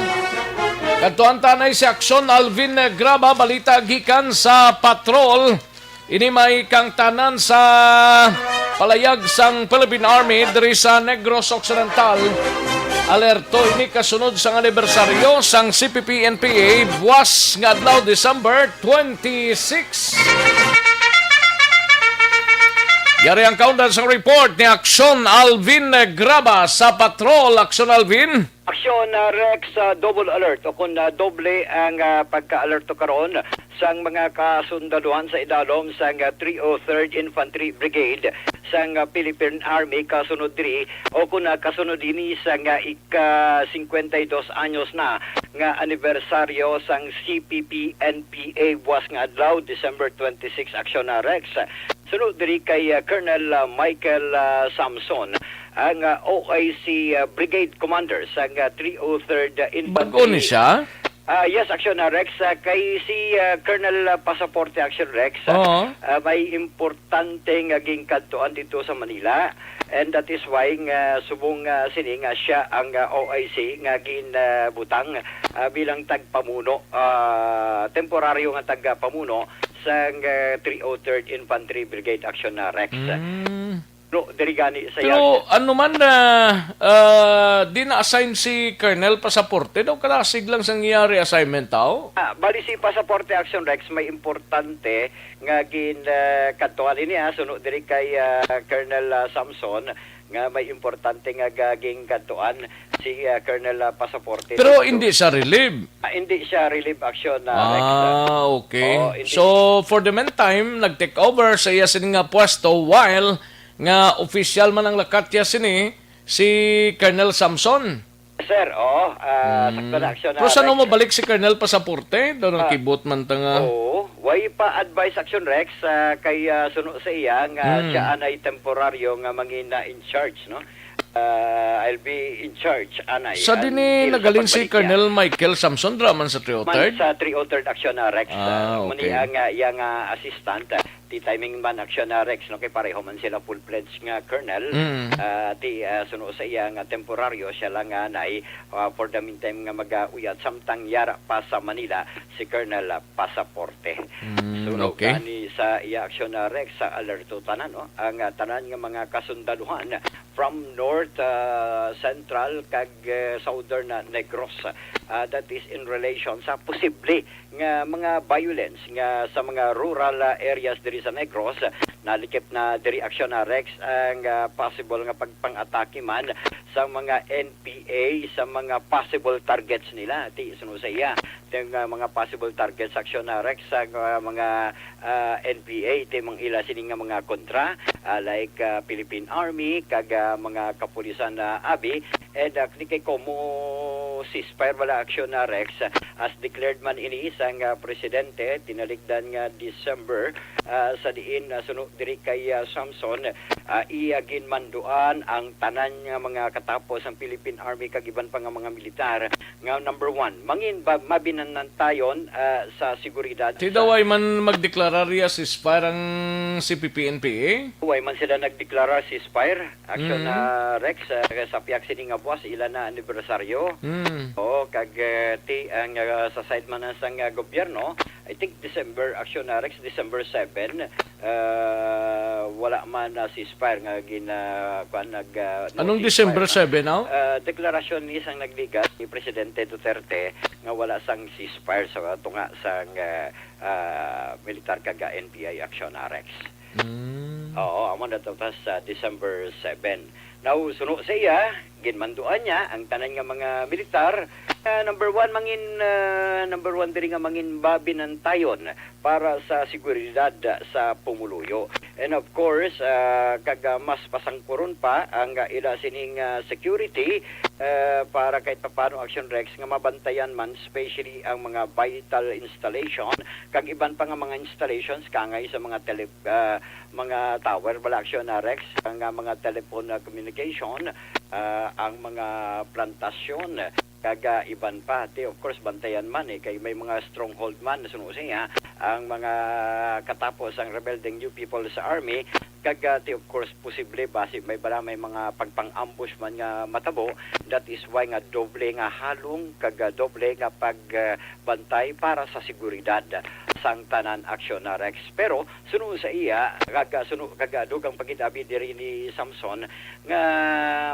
Kadtuan ta na si Aksyon Alvin Graba, balita gikan sa patrol. Ini may kangtanan sa palayag sang Philippine Army diri sa Negros Occidental. Alerto ini kasunod sang anibersaryo sang C P P N P A buwas nga adlaw, December twenty-six. Yari ang kaundan sang report ni Aksyon Alvin Graba sa Patrol. Aksyon Alvin. Aksyon, ah, Rex, ah, double alert o kun, ah, doble ang, ah, pagka-alerto karon sang mga kasundaluhan sa idalom sang, ah, three oh third Infantry Brigade sang, ah, Philippine Army kasunod diri o kun, ah, kasunod ini sang, ah, ika-cincuenta y dos anyos na nga anibersaryo sang C P P N P A buwas nga adlaw, December twenty-six, Aksyon, ah, Rex. Sunod diri kay, ah, Colonel, ah, Michael, ah, Samson, ang, ah, O I C, ah, Brigade Commander sang, ah, three oh third, ah, Infantry. Bag-o ni siya? Ah, yes, Aksyon, ah, Rex. Ah, kay si, ah, Colonel, ah, Pasaporte, Aksyon, Rex, ah, Oo. ah, may importante nga ginkadtuan dito sa Manila. And that is why nga subong, ah, sini nga siya ang, ah, O I C nga ginbutang, ah, bilang tagpamuno, ah, temporaryo nga tagpamuno sang, ah, three oh third Infantry Brigade, Aksyon, ah, Rex. Mm. No, diri gani sa Pero yard. Ano man na, ah, di na-assign si Colonel Pasaporte, daw kalasig lang sang iya reassignment, tao? Ah, bali si Pasaporte, Aksyon, Rex, may importante nga gin, ah, kadtuan ini, ah, suno diri kay, ah, Colonel, ah, Samson, nga may importante nga ga-, gin kadtuan si, ah, Colonel, ah, Pasaporte Pero dito. Hindi siya relieve? Ah, hindi siya relieve, Aksyon, ah, Rex, ah. Ah, okay. Oo, hindi. So, for the meantime, nag-take over sa iya sini nga pwesto while nga opisyal man ang Lacatias sini, si Colonel Samson. Sir, oo, ah, Mm. sakto na, aksyon na, Pero sa ano Rex. Mabalik si Colonel Pasaporte? Daw Ah. Nakibot man ta nga. Oo, way pa advice, aksyon, Rex, ah, kay, ah, suno sa iya nga Mm. siya anay temporaryo nga mangin na in charge, no? Ah, I'll be in charge, anay. Sa dini nagaling si Colonel Michael Samson, dra man sa three oh third? Man sa three oh third, aksyon na, Rex. Ah, okay. Muni ang, ah, iyang, ah, assistant, ah, ti timing man, aksyon na, Rex, no? Kay pareho man sila full-fledged nga colonel. Mm. Ah, ti, ah, suno sa iya nga temporaryo, siya lang nga anay, ah, for the meantime nga mag-uyat samtang yara pa sa Manila si Colonel, ah, Pasaporte. Mm, suno okay. Gani sa iya, aksyon na, Rex, sa alerto tanan, no? Ang, ah, tanan nga mga kasundaluhan from north, ah, central, kag, ah, southern, ah, Negros. Ah, that is in relation sa posible nga mga violence nga sa mga rural, ah, areas diri sa Negros. Nalikip na diri, aksyon na, Rex, ang, ah, possible nga pagpang-atake man sa mga N P A sa mga possible targets nila. Ti, suno sa iya, ti, nga mga possible targets, aksyon na, Rex, sa, ah, mga, ah, N P A, ti, mang ila sini nga mga kontra, ah, like, ah, Philippine Army, kag, ah, mga kapulisan na abi. And, ah, kini kay komo ceasefire wala, aksyon na, Rex, as declared man ini sang, ah, presidente tinalikdan nga December, ah, sa diin, ah, suno diri kay, ah, Samson, ah, iya ginmanduan ang tanan nga mga katapos ang Philippine Army kag iban pa nga mga militar nga, number one, mangin ba mabinanantayon, ah, sa seguridad. Ti daw way man magdeklarar ya ceasefire ang C P P N P A? Way man sila nagdeklarar ceasefire. Aksyon Mm. na, Rex, ah, sa pihak sini nga buwas, ila na anibersaryo. Mm. Oo, kag, eh, ti, ang, ah, sa side man na sang, ah, gobyerno, I think December, aksyon na, Rex, December seven, ah, wala man na ceasefire nga gina-, kuwan, nag, ah, no Anong ceasefire, December no? seven, aw? Ah, deklarasyon ni sang nagligat ni Presidente Duterte nga wala sang ceasefire sa tunga sang, ah, ah, militar kag N P I aksyon na, Rex. Mm. Oo, amo na to ta sa December seven. Now, suno sa iya, ginmanduan niya ang tanan nga mga militar. Ah, number one, mangin, ah, number one diri nga mangin babinantayon para sa seguridad sa pumuluyo. And of course, ah, kag, ah, mas pasangkuron pa ang, ah, ila sining, ah, security, ah, para kahit papano, aksyon, Rex, nga mabantayan man, especially ang mga vital installation, kag iban pa nga mga installations kangay sa mga tele-, ah, mga tower, wala, aksyon na, Rex, ang, ah, mga telephone, ah, communication, ah, ang mga plantasyon, kag, ah, iban pa. Ti, of course, bantayan man, eh, kay may mga stronghold man, suno siya, ang mga katapos ang rebelde nga New People's Army, kag, ah, ti, of course, posible, basi may bala may mga pagpang-ambush man nga matabo, that is why nga doble nga halong, kag, ah, doble nga pag, ah, bantay para sa seguridad sang tanan, aksyon na, Rex. Pero suno sa iya, kag, ah, suno, kag, ah, dugang pagid-abi diri ni Samson nga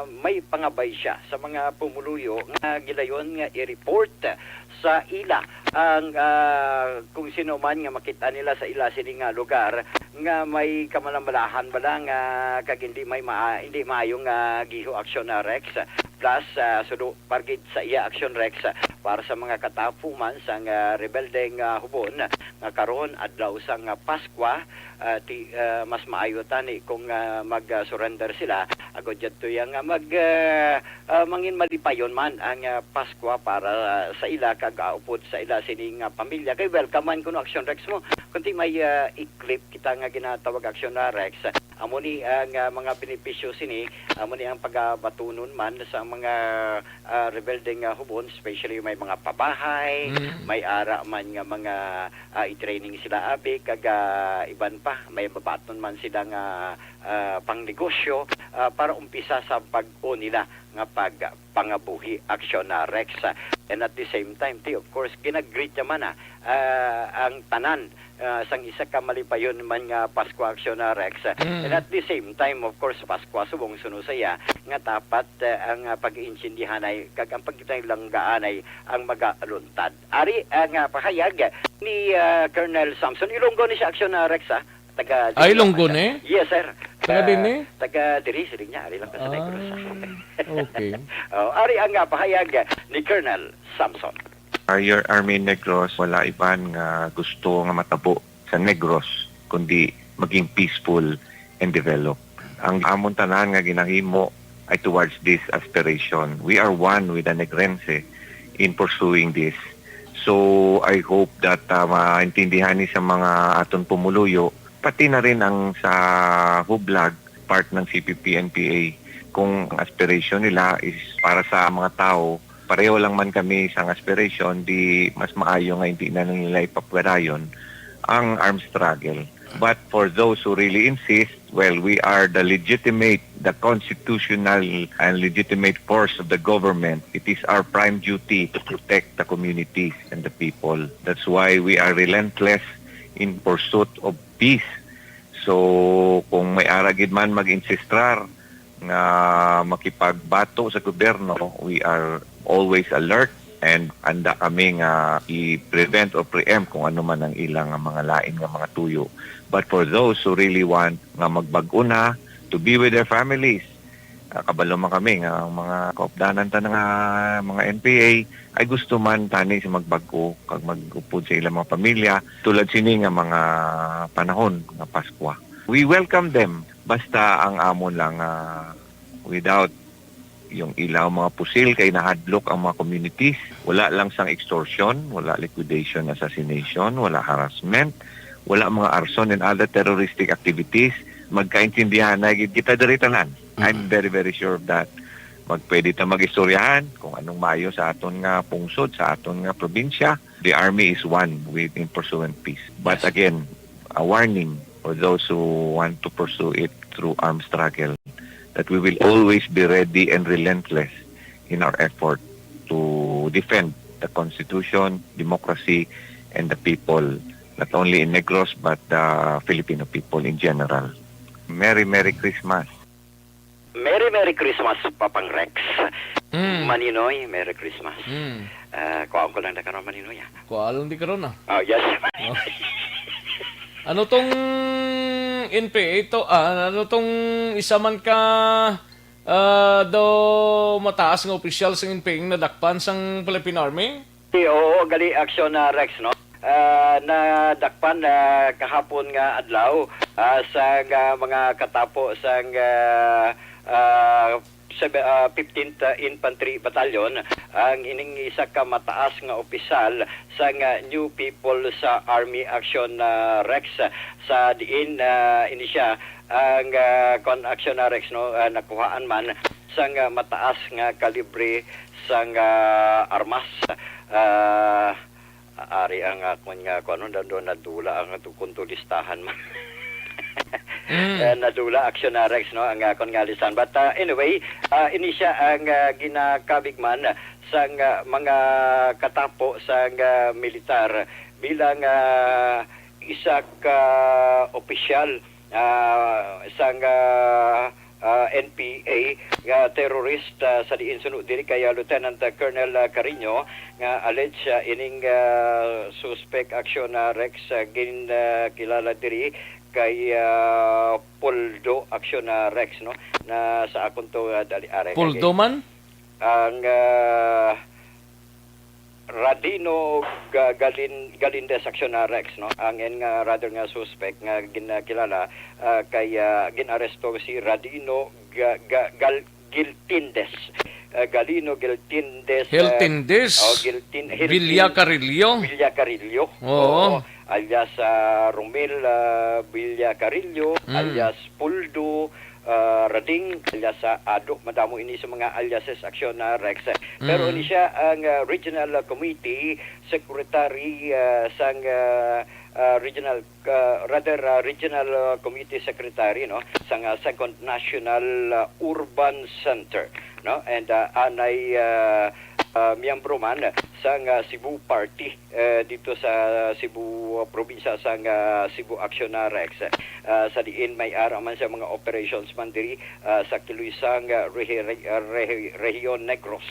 may pangabay siya sa mga pumuluyo nga gilayon nga i-report sa ila ang, ah, kung sino man nga makita nila sa ila sini nga lugar nga may kamalamalahan bala nga kag hindi may ma-, hindi maayo nga giho, aksyon na, Rex. Plus, ah, suno pa gid sa iya, aksyon, Rex, para sa mga katapuman sang, ah, rebelde nga Hubon nga karon adlaw sang, ah, Paskwa, ah, ti-, ah, mas maayo tani kung, ah, mag-surrender sila agod yadto ya nga mag, ah, ah, mangin malipayon man ang, ah, Paskwa para, ah, sa ila kag, ah, upod sa ila sining, ah, pamilya. Kay welcome man kuno, aksyon, Rex, mo. Kundi may, ah, eclipse kita nga ginatawag, aksyon na, Rex. Amo ni ang, ah, mga benepisyo sini, amo ni ang pagabatunon man sa mga, ah, rebelde nga Hubon, especially may mga pabahay, Mm. may ara man nga mga, ah, i-training sila abi, kag, ah, iban pa, may mabaton man sila nga, ah, pangnegosyo, ah, para umpisa sa bag-o nila nga pagpangabuhi, aksyon na, Rex. And at the same time, ti, of course, ginag-greet naman, ah, ah, ang tanan, ah, sang isa ka malipayon man nga Pasko, aksyon na, Rex. Mm. And at the same time, of course, Pasko subong suno sa iya nga dapat, ah, ang, ah, pag-iintindihanay kag ang pagkitaylanggaanay ang magaluntad. Ari ang, ah, pahayag ni, ah, Colonel Samson. Ilonggo ni siya, aksyon na, Rex, ah. Taga Ah, Ilonggo ni? Yes, sir. Taga Ah, din ni? Taga diri, siling niya, ari lang ka sa Negros. Ah, okay. Oh, ari ang, ah, pahayag ni Colonel Samson. Our Army Negros, wala iban nga gusto nga matabo sa Negros, kundi maging peaceful and developed. Ang amon tanan nga ginahimo ay towards this aspiration. We are one with the Negrense in pursuing this. So, I hope that, ah, maintindihan ni sa mga aton pumuluyo, pati na rin ang sa Hublag, part ng C P P N P A, kung ang aspiration nila is para sa mga tao, pareho lang man kami sa aspiration, di mas maayo nga hindi na nila ipapadayon ang armed struggle. But for those who really insist, well, we are the legitimate, the constitutional and legitimate force of the government. It is our prime duty to protect the communities and the people. That's why we are relentless in pursuit of peace. So, kung may ara gid man mag-insistrar nga makipagbato sa gobyerno, we are always alert and handa kami nga i-prevent or preempt kung ano man ang ilang mga lain nga mga tuyo. But for those who really want nga magbag-o na, to be with their families, ah, kabalo man kami nga ang mga kaupdanan ta nga mga N P A ay gusto man tani sa magbag-o kag mag-upod sa ilang mga pamilya tulad sini nga mga panahon nga Paskwa. We welcome them, basta ang amon lang, ah, without yung ilang mga pusil kay nahadlok ang mga communities. Wala lang sang extortion, wala liquidation, assassination, wala harassment, wala mga arson and other terroristic activities. Magkaintindihan na gid kita diri tanan. I'm very, very sure of that. Magpwede ta mag-istoryahan kung anong maayo sa aton nga pungsod, sa aton nga probinsya. The army is one with in pursuing peace. But again, a warning for those who want to pursue it through armed struggle, that we will always be ready and relentless in our effort to defend the Constitution, democracy, and the people, not only in Negros, but the Filipino people in general. Merry, Merry Christmas. Merry, Merry Christmas, Papang Rex. Mm. Maninoy, Merry Christmas. Mm. Ah, kuhaon ko lang na karon, Maninoy, ah. Kuha lang di karon, ah. Oh, yes. Oh. Ano tong N P A to? Ah, ano tong isa man ka, ah, daw mataas nga opisyal sa N P A nga nadakpan sang Philippine Army? Oo, gali, Action, ah, Rex, no? Ah, nadakpan, ah, kahapon nga adlaw, ah, sa nga mga katapo sang, ah, ah, sebe-, ah, fifteenth Infantry Battalion ang ining isa ka mataas nga opisyal sang, ah, New People's Army Action, ah, Rex, sa diin, ah, ini siya ang, ah, kon Action, ah, Rex, no, ah, nakuhaan man sang, ah, mataas nga kalibre sang, ah, armas. Ah, ari ang akon nga, kuwan, no, nado-, nadula ang ato kon to listahan man. Mm. Eh, nadula, Action, ah, Rex, no, ang akon nga listahan. But, ah, anyway, ah, ini siya ang, ah, ginakabig man sang, ah, mga katapo sang, ah, militar bilang, ah, isa ka opisyal, ah, sang, ah, ah, N P A nga terrorist, ah, sa diin suno diri kay, ah, Lieutenant, ah, Colonel, ah, Carino nga alleged, ah, ining, ah, suspect, Action, ah, Rex, ah, gin, ah, kilala diri kay, ah, Poldo, Action, ah, Rex, no, na sa akon to, ah, dali, are, Poldo kay man? Ang, ah, Radino Ga-, Galin-, Galindez, Action, ah, Rex, no? Ang en nga rather nga suspect nga ginakilala, ah, kay, ah, ginaresto si Radino Ga-, Ga-, Gal-, Giltindes. Ah, Galino Giltindes, ah, Hiltindes. Oh, Giltin-, Hiltin-, Villacarillo. Villacarillo. Oo. Oo. Alias, ah, Romel, ah, Villacarillo, Mm. alias Puldo, ah, Rading, alias, ah, Ado. Madamo ini sa mga aliases, Action, ah, Rex. Pero Mm. ini siya ang, ah, Regional Committee Secretary, ah, sang, ah, ah, Regional, ah, rather, ah, Regional, ah, Committee Secretary, no, sang, ah, Second National, ah, Urban Center, no? And, ah, anay, ah, ah, miyembro man sang, ah, Cebu Party, eh, dito sa Cebu, probinsya sang, ah, Cebu, Action, ah, Rex. Ah, sa diin may ara man sa mga operations man diri, ah, sa Kiluisang, ah, rehi-, re-, ah, rehi-, Rehiyon Negros,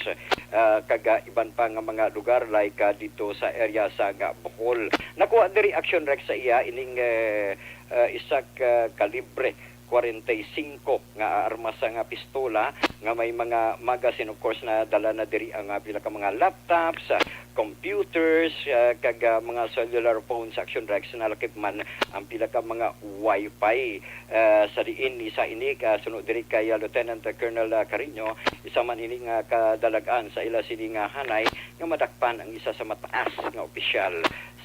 ah, kag, ah, iban pa nga mga lugar like, ah, dito sa area sa, ah, Bohol. Nakuha diri, Action, Rex, sa iya ining, eh, ah, isa ka kalibre kwarenta y singko nga armas nga pistola nga may mga magazine. Of course, nadala na diri ang, ah, pila ka mga laptops, ah, computers, ah, kag, ah, mga cellular phones, Action Rex, nalakip man ang pila ka mga wifi, ah, sa diin isa ini ka suno diri kay, ah, Lieutenant Colonel, ah, Carino, isa man ini nga kadalag-an sa ila sini nga hanay nga madakpan ang isa sa mataas nga opisyal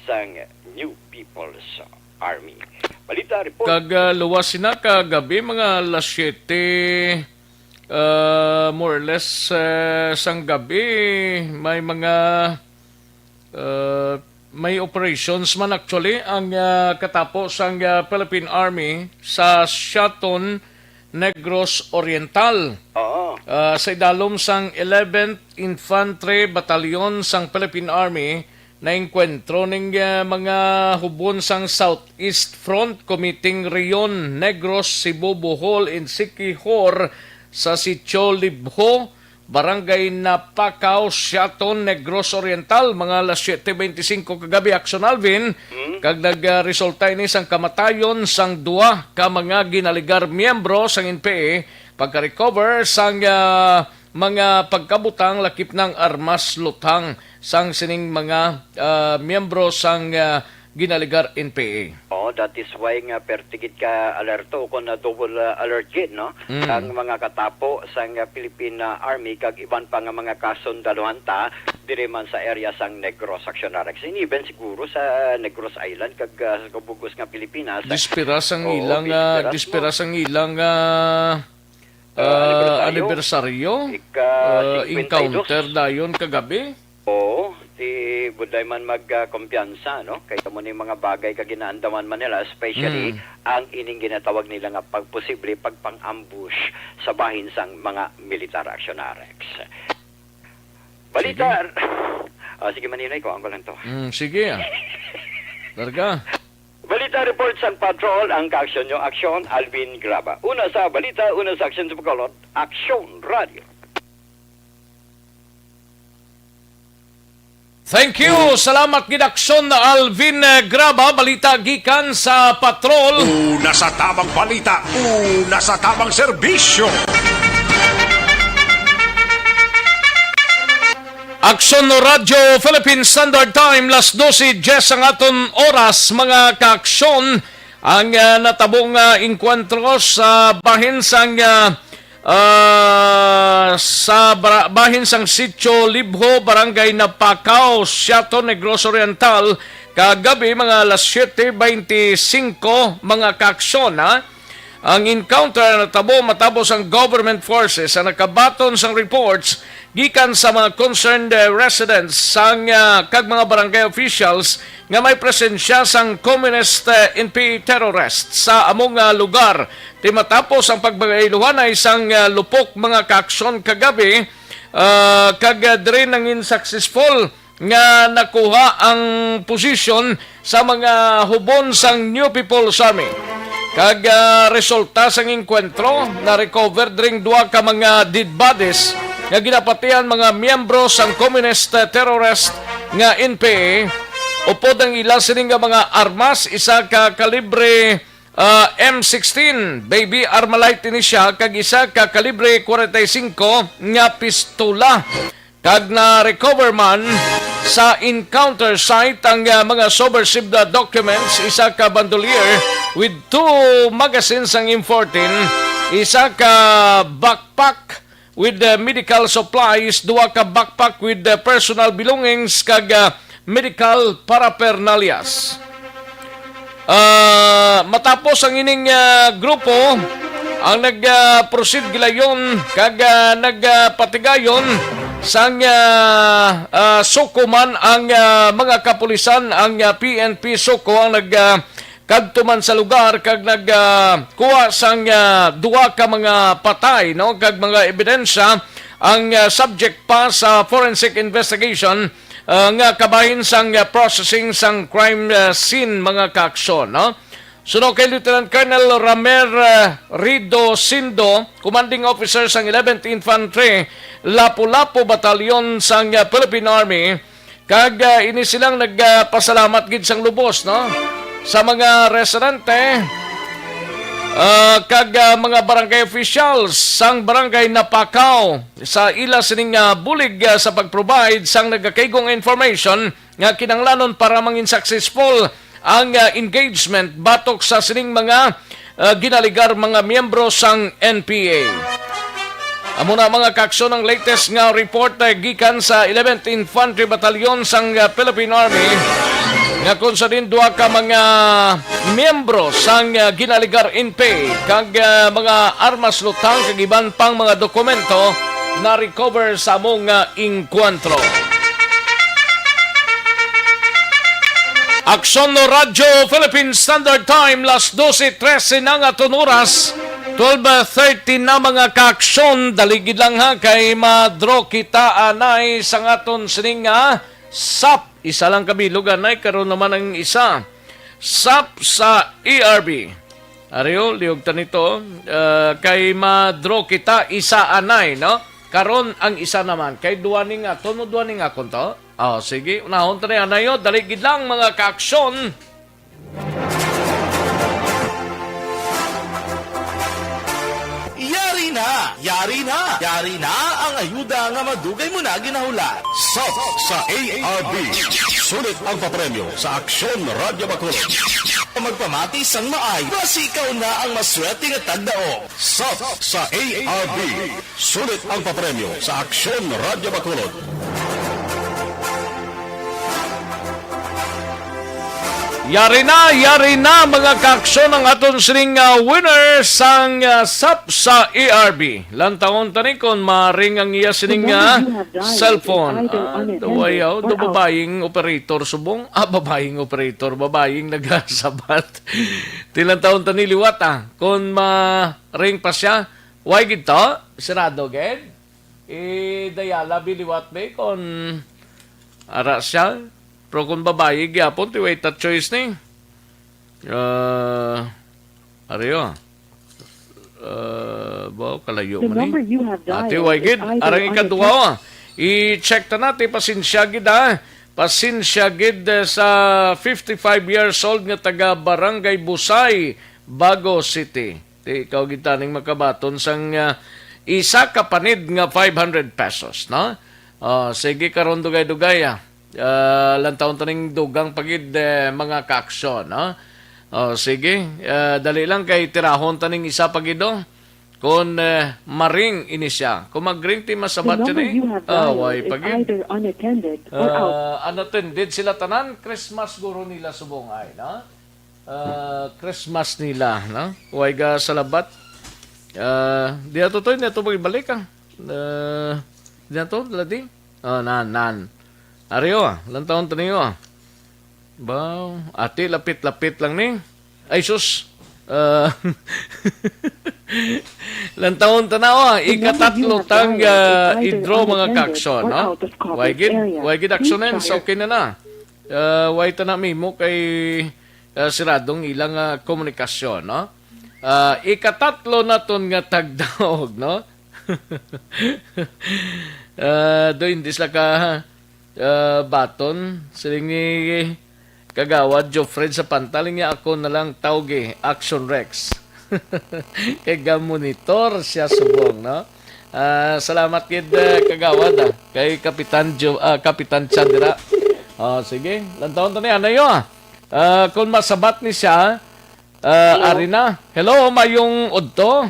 sang New People's Army. Balita report. Kag, ah, luwas sina kagabi, mga alas siyete, ah, more or less, ah, sang gabi, may mga, ah, may operations man actually ang, ah, katapo sang, ah, Philippine Army sa Siaton, Negros Oriental. Oo. Ah, sa idalom sang eleventh Infantry Battalion sang Philippine Army, naengkwentro ning, ah, mga hubon sang Southeast Front, committing Rion, Negros, Cebu, Bohol, and Siquijor sa Sitio Libho, Barangay Napacao, Siaton, Negros Oriental, mga alas siyete beintisinko kagabi, Action Alvin, Hmm? kag nagresulta ini sang kamatayon sang duha ka mga ginaligar miyembro sang N P A, pagka-recover sang, ah, mga pagkabutang lakip nang armas luthang sang sining mga, ah, miyembro sang, ah, ginaligar N P A. Oh, that is why nga perti gid ka alerto, kon na double, ah, alert gid, no? Mm. Ang mga katapo sang, ah, Philippine, ah, Army kag iban pa nga mga kasundaluhan ta diri man sa area sang Negros, Action Rex, and even siguro sa Negros Island kag, ah, sa kabug-os nga Pilipinas. Disperas ang Oo, ilang, ah, disperas mo. Disperas ang ilang, ah, Ah, ah, anibersaryo. Anibersaryo. Ika Ah, singkwenta y dos. Encounter dayon kagabi. Oo, di buday man mag, ah, kumpiyansa, no? Kay amo ni mga bagay ka ginaandaman man nila, especially Hmm. ang ining ginatawag nila nga pagposible pagpang-ambush sa bahin sang mga militar, Action Rex. Balita. Sige. Ah, sige, maninay ko, ang ko lang to. Mm, sige, ah. Larga. Balita report sang patrol, ang kaaksyon nyo, Aksyon, Alvin Graba. Una sa balita, una sa aksyon sa Bacolod, Aksyon Radio. Thank you. Salamat gid, Aksyon Alvin, eh, Graba. Balita gikan sa patrol. Una sa tamang balita, una sa tamang serbisyo. Aksyon Radyo Philippine Standard Time, las dose diez ang aton oras, mga kaaksyon. Ang, ah, natabo nga engkwentro sa bahin sang, ah, ah, sa bara-, bahin sang Sitio Libho, Barangay Napacao, Siaton, Negros Oriental, kagabi, mga alas siyete beintisinko, mga kaaksyon, ha? Ang encounter natabo matapos ang government forces ang nakabaton sang reports gikan sa mga concerned, eh, residents sang, ah, kag mga barangay officials nga may presensya sang communist, eh, N P A terrorist sa amo nga lugar. Ti matapos ang pagpangailuhanay sang, ah, lupok, mga kaaksyon, kagabi, ah, kag, ah, diri nangin successful nga nakuha ang posisyon sa mga hubon sang New People's Army. Kag, ah, resulta sang engkwentro, na-recover dring duha ka mga dead bodies nga ginapatihan mga miyembro sang communist, ah, terrorist nga N P A. Upod ang ila sini nga mga armas, isa ka kalibre, ah, M sixteen, baby Armalite ini siya, kag isa ka kalibre kwarenta y cinco nga pistola. Kag na-recover man sa encounter site ang, ah, mga subversive na documents, isa ka bandolier with two magazines sang M fourteen, isa ka backpack with, ah, medical supplies, duha ka backpack with, ah, personal belongings, kag, ah, medical paraphernalias. Ah, matapos ang ining, ah, grupo, ang nag, ah, proceed gilayon kag, ah, nag, ah, patigayon sang, ah, ah, SOCO man ang, ah, mga kapulisan, ang, ah, P N P SOCO ang nag, ah, kadto man sa lugar kag nag, ah, kuha sang, ah, duha ka mga patay, no, kag mga ebidensya ang, ah, subject pa sa forensic investigation, ah, nga kabahin sang, ah, processing sang crime, ah, scene, mga kaaksyon, no? Suno kay Lieutenant Colonel Ramer, ah, Rido Sindo, commanding officer sang eleventh Infantry, Lapu-Lapu Battalion sang, ah, Philippine Army, kag, ah, ini silang nagpasalamat gid sang lubos, no, sa mga residente Ah, kag, ah, mga barangay officials sang barangay Napakaw sa ila sining, ah, bulig, ah, sa pag-provide sang nagakaigong information nga kinahanglanon para mangin successful ang, ah, engagement batok sa sining mga, ah, ginaligar mga miyembro sang N P A. Amo na, mga kaaksyon, ang latest nga report, ah, gikan sa eleventh Infantry Battalion sang, ah, Philippine Army, nga kung sa din duha ka mga miyembro sang, ah, ginaligar N P A kag, ah, mga armas, lutang kag iban pang mga dokumento na-recover sa among, ah, engkwentro. Aksyon no Radyo Philippine Standard Time, las doce trese na nga aton oras. Twelve thirty na, mga kaaksyon. Dali gid lang, ha, kay ma-draw kita anay sa aton sining nga sap. Isa lang kabilog anay, karon naman ang isa. Sap sa A R B. Ario, liog ta nito. Ah, kay ma-draw kita isa anay, no? Karon ang isa naman. Kay duwa ni nga, tuno duwa ni nga akon to. Oh, sige, unahon ta na yan. Ayo, dali gid lang, mga kaaksyon. Yari na! Yari na! Yari na ang ayuda nga madugay mo na ginahulat. Sap sa A R B. Sulit ang papremyo sa Aksyon Radyo Bacolod. Magpamati sang maay, basi ikaw na ang maswerte nga tagdaog. Sap sa A R B. Sulit ang papremyo sa Aksyon Radyo Bacolod. Yari na, yari na, mga kaaksyon, ang aton sining, ah, winner sang, ah, sap sa A R B. Lantawon tani kung maring ang iya sining, ah, cellphone. Ah, dawayaw, do babaying operator subong. Ah, babaying operator, babaying nagasabat. Tilantawon tani liwat, ah. Kung maring pa siya, way gid to, sirado gid. Eh, dayala bi liwat bi kon ara siya. Pero kung babayi gyapon, ti way ta choice ni. Ah, ari, oh. Ah, ba, kalayo man ni. Ate, way gid. Arang ikaduha, oh. I-check ta natin, pasensya gid, ha. Pasensya gid, eh, sa fifty-five years old nga taga Barangay Busay, Bago City. Ti ikaw gid taning makabaton sang, ah, isa ka panid nga five hundred pesos, no? Oh, sige, karon dugay-dugay, ah. Ah, lantawon taning dugang pa gid, eh, mga kaaksyon, no? Oh, sige, ah, dali lang kay tirahon taning isa pa gid, oh. Kon, eh, maring ini siya. Kung magring ti masabat siya ni, ah, way pa gid. Ah, unattended sila tanan, Christmas guro nila subong ay, no? Ah, Christmas nila, no? Way ga salabat. Ah, di ato to, di ato magbalik, ah. Ah, di ato, ladi. Oh, nan, nan. Ario, ah, lantawon taniyo, ah. Baw, ati, lapit-lapit lang ni. Ay, sus. Ah, lantawon tanaw, ah. Ikatatlo tang, ah, i-draw, mga kaaksyon, no? Way gid, way gid aksyonen, so okay na na. Ah, way ta na mimo kay ah, siradong ilang, ah, komunikasyon, no? Ah, ikatatlo naton nga tagdaog, no? Ah, do hindi sila ka, ah, baton. Siling ni Kagawad Jofred sa pantaling niya, ako na lang tawgi, Action Rex. Kay ga-monitor siya subong, no? Ah, salamat gid, eh, Kagawad, ah, kay Kapitan Jo-, ah, Kapitan Chandra. Oh, sige, lantawon ta ni, ano yun, ah? Ah, kung masabat ni siya, ah, Hello? Ari na. Hello, mayong udto.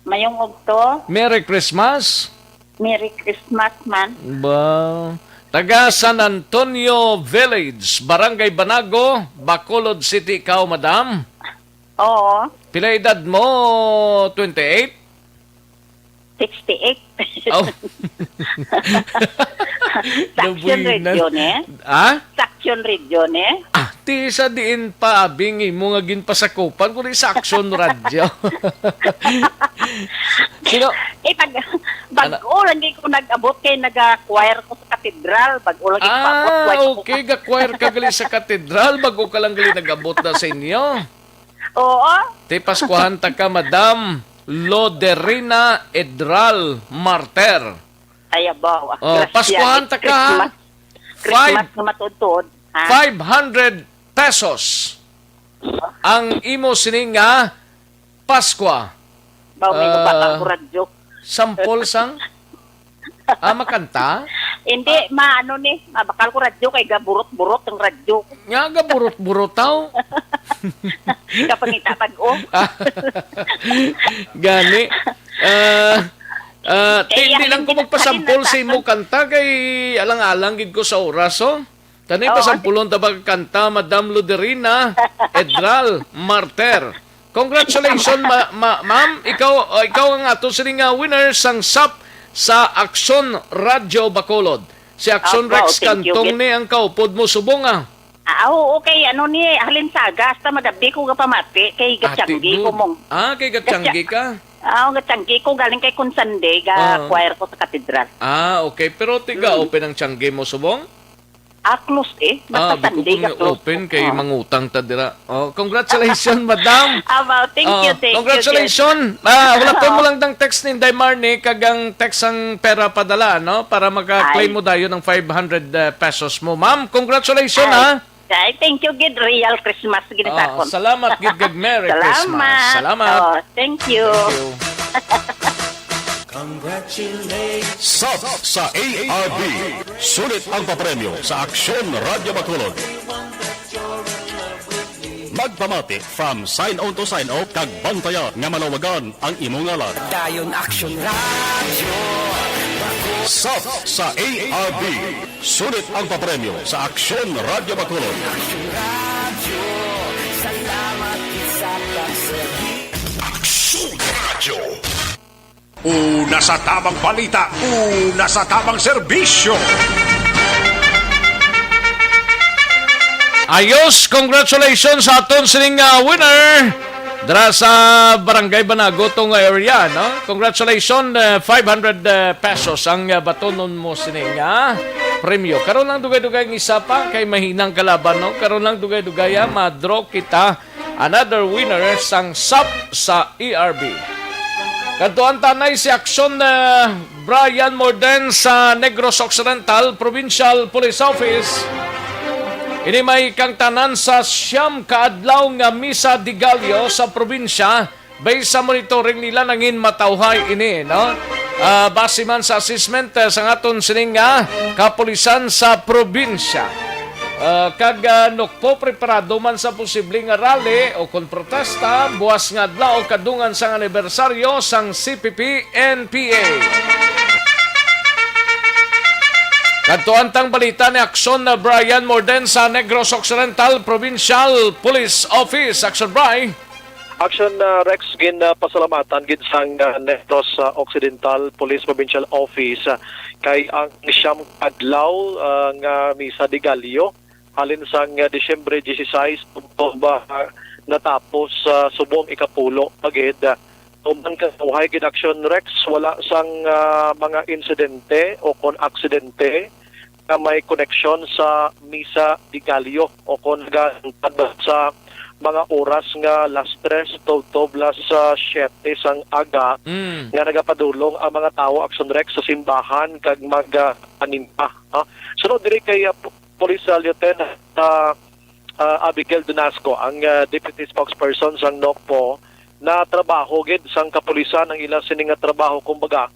Mayong udto. Merry Christmas. Merry Christmas man. Ba, taga San Antonio Village, Barangay Banago, Bacolod City, ikaw, madam? Oo. Pila edad mo? Twenty-eight? Sixty-eight. Oh. Sa Action Nabuhinan. Radio, ne? Ha? Sa Action Radio, ne? Ah, ti sa diin pa, abi, ang imo nga ginpasakupan, kundi sa Action Radio. Sino? Eh, pag, Ana- bag-o lang ko nag-abot kay naga-choir ko sa katedral. Bag-o lang ko abot, Ah, choir ko. Okay. Ga-choir ka gali sa katedral, bag-o ka lang gali nag-abot na sa inyo. Oo. Ti paskuhan ta ka, Madam Loderina Edral Marter. Ay, abaw. Oh, grasya, paskuhan ta ka, ha? Christmas. Christmas Five, nga matuod-tuod, ha? Five hundred pesos ang imo sining nga, Paskwa. Ba, may Ah, mabakal ko radyo. Sampol sang? Ah, makanta? Hindi, ma-, ano ni, mabakal ko radyo kay gaburot-burot ang radyo. Nga, gaburot-burot, taw. Kapangita, bag-o. Gani. Ah, ah, ti-, Kaya hindi lang ko magpasampol sa imo kanta kay alang-alang gid ko sa oras, oh. Tani, oh, pasampulon ta ba kanta, Madam Luderina Edral Marter. Congratulations, ma-, ma-, ma'am. Ikaw, uh, ikaw ang ato sini nga winner sang sap sa Aksyon Radyo Bacolod. Si Aksyon Apo, Rex thank you, Cantong gid. Ni ang kaupod mo subong, ah. Ah, oo, kay ano ni, halin sa aga, hasta magabi ko gapamati, kay Ati gatyanggi ko gud. Mong. Ah, kay gatyanggi ka? Ah, gatyanggi ko, galing kay Kunsande, ga Ah. Choir ko sa katedral. Ah, okay. Pero tiga Mm. Open ang tiyanggi mo subong? Ah, close eh. Ah, Basta di ko Sunday kung ka close. Open kay Ah. Mangutang ta dira. Oh, congratulations, madam. Abaw, thank you, Oh, thank you, congratulations. Ah, hulaton mo Oh. lang dang text ni Inday Marnie kag ang text ang pera padala, no? Para maka-claim Ay. Mo dayon ang five hundred, uh, pesos mo. Ma'am, congratulations, Ay. Ha? Ay, thank you, gid. Real Christmas, gid sa Oh, akon. Salamat, gid, kag Merry Salamat. Christmas. Salamat. Oh, thank you. Thank you. Sap sa A R B. Sulit ang papremyo sa Aksyon Radyo Bacolod. Magpamati from sign on to sign off kag bantaya nga malawagan ang imo ngalan. Dayon Aksyon Radyo. Sap sa A R B. Sulit ang papremyo sa Aksyon Radyo Bacolod. Aksyon Radyo. Salamat sa pagserbi. Aksyon Radyo. Una sa tamang balita, una sa tamang serbisyo. Ayos, congratulations sa aton sining, ah, winner dira sa Barangay Banago, tong area, no? Congratulations, eh, five hundred, eh, pesos ang, ah, batonon mo sining, ah, premyo. Karon lang dugay-dugay ang isa pa kay mahinang kalaban, no? Karon lang dugay-dugay, ah, ma-draw kita another winner sang sap sa A R B. Kadtuan ta anay si Aksyon, eh, Brian Morden sa Negros Occidental Provincial Police Office. Ini may kangtanan sa siyam ka adlaw nga Misa de Gallo sa probinsya. Based sa monitoring nila, nangin matawhay ini, no? Ah, base man sa assessment, eh, sa aton sining nga kapulisan sa probinsya. Ah, kag, ah, nukpo preparado man sa posible nga rally o kon protesta buwas nga adlaw kadungan sang anibersaryo sang C P P N P A. Kadtuan tang balita ni Aksyon na Brian Morden sa Negros Occidental Provincial Police Office. Aksyon, Bri. Aksyon, ah, Rex, gin, ah, pasalamatan gid sang, ah, Negros, ah, Occidental Police Provincial Office, ah, kay ang siyam adlaw, ah, nga Misa de Gallo halin sang, ah, Disyembre dieciséis, tubtob, ah, natapos sa subong ikapulo pa gid. Ah, tuman ka uhay gid, Aksyon, Rex, wala sang, ah, mga insidente o kon aksidente nga may koneksyon sa Misa de Gallo o kon nagalantad sa mga oras nga las tres tubtob las, ah, siyete sang aga Mm. nga nagapadulong ang mga tawo, Aksyon, Rex, sa simbahan kag mag, ah, animpa, no? Sunod diri kay, ah, P-, Police, ah, Lieutenant, ah, ah, Abigail Donasco, ang, ah, deputy spokesperson sang nokpo, na trabaho gid sang kapulisan ang ila sini nga trabaho, kumbaga,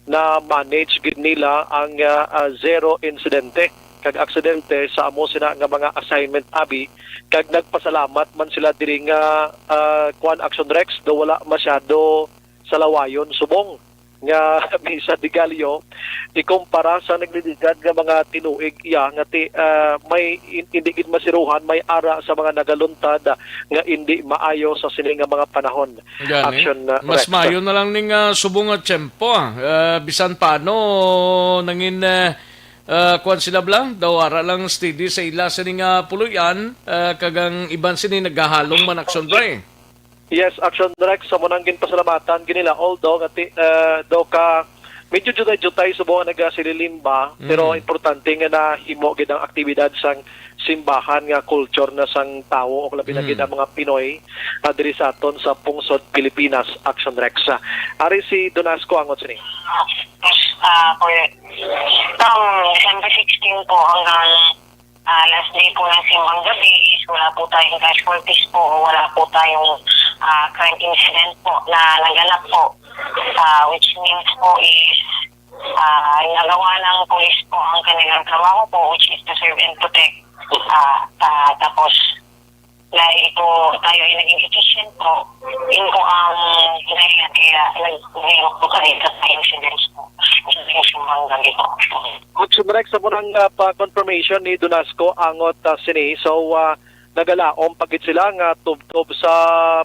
na manage gid nila ang, ah, ah, zero insidente kag aksidente sa amo sina nga mga assignment, abi, kag nagpasalamat man sila diri nga, ah, kuan, Aksyon, Rex, daw wala masyado salawayon subong nga Misa de Gallo, ikumpara sa nagliligad nga mga tinuig iya nga ti-, ah, may in-, hindi gid masiruhan, may ara sa mga nagaluntad, ah, nga indi maayo sa sini nga mga panahon. Gani. Aksyon, ah, Mas Rex. Maayo na lang ning, ah, subong nga tiyempo, ah. Ah, bisan paano nangin, ah, ah, kuwan sila bala, daw ara lang steady sa ila sini nga puloy-an, ah, kag ang iban sini nagahalong man, Aksyon, Bri. Yes, Aksyon, Rex, sa munang ginpasalamatan gid nila, although nga ti-, eh, daw ka medyo jutay-jutay subong ang nagasililimba, pero Mm. importante nga nahimo gid ang aktibidad sang simbahan nga culture na sang tawo, o labi na Mm. gid ang mga Pinoy, ah, diri sa aton sa pungsod Pilipinas, Aksyon, Rex. Ari si Donasco angot sini. Ah, po, eh. Tang December sixteen po hanggang ah, last day po ng simbang gabi is wala po tayong casualties po o wala po tayong, ah, crime incident po na naganap po. Ah, which means po is, ah, nagawa ng police po ang kanilang trabaho po, which is to serve and protect. Ah, ah, tapos, dahil po tayo ay naging efficient po, yun po ang dahil kaya nag-, nag-, po kami sa incidents po. Yung sumbang gabi po. Action Rex, sa munang, ah, pa-confirmation ni Donasco angot, ah, sini. So, ah, nagalaom pa gid sila nga tubtob sa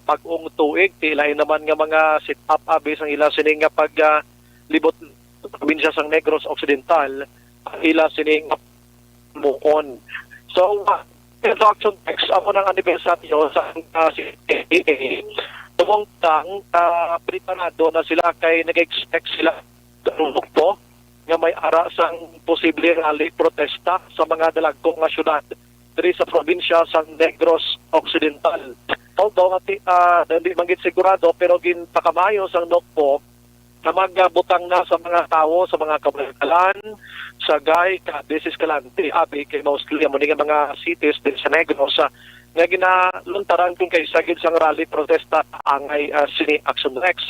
bag-ong tuig. Ti lain naman nga mga set-up abi sang ila sini nga pag, ah, libot sa probinsya sang Negros Occidental ang ila sini nga muon. So, uh, ito, Action Rex, amo nang anibersaryo sa, uh, C P A. Tungod lang, uh, preparado na sila kay nag-expect sila po nga may ara sang posible rally protesta sa mga dalagko nga syudad diri sa probinsya sang Negros Occidental. Although nga ti-, ah, hindi man gid sigurado, pero ginpakamayo sang NOCPO na magbutang na sa mga tawo sa mga kabalkalan, Sagay, Cadiz, Escalante, abi kay mostly amo ni nga mga cities din sa Negros, ah, nga ginaluntaran kung kaysa gid sang rally protesta angay, ah, sini Action Rex.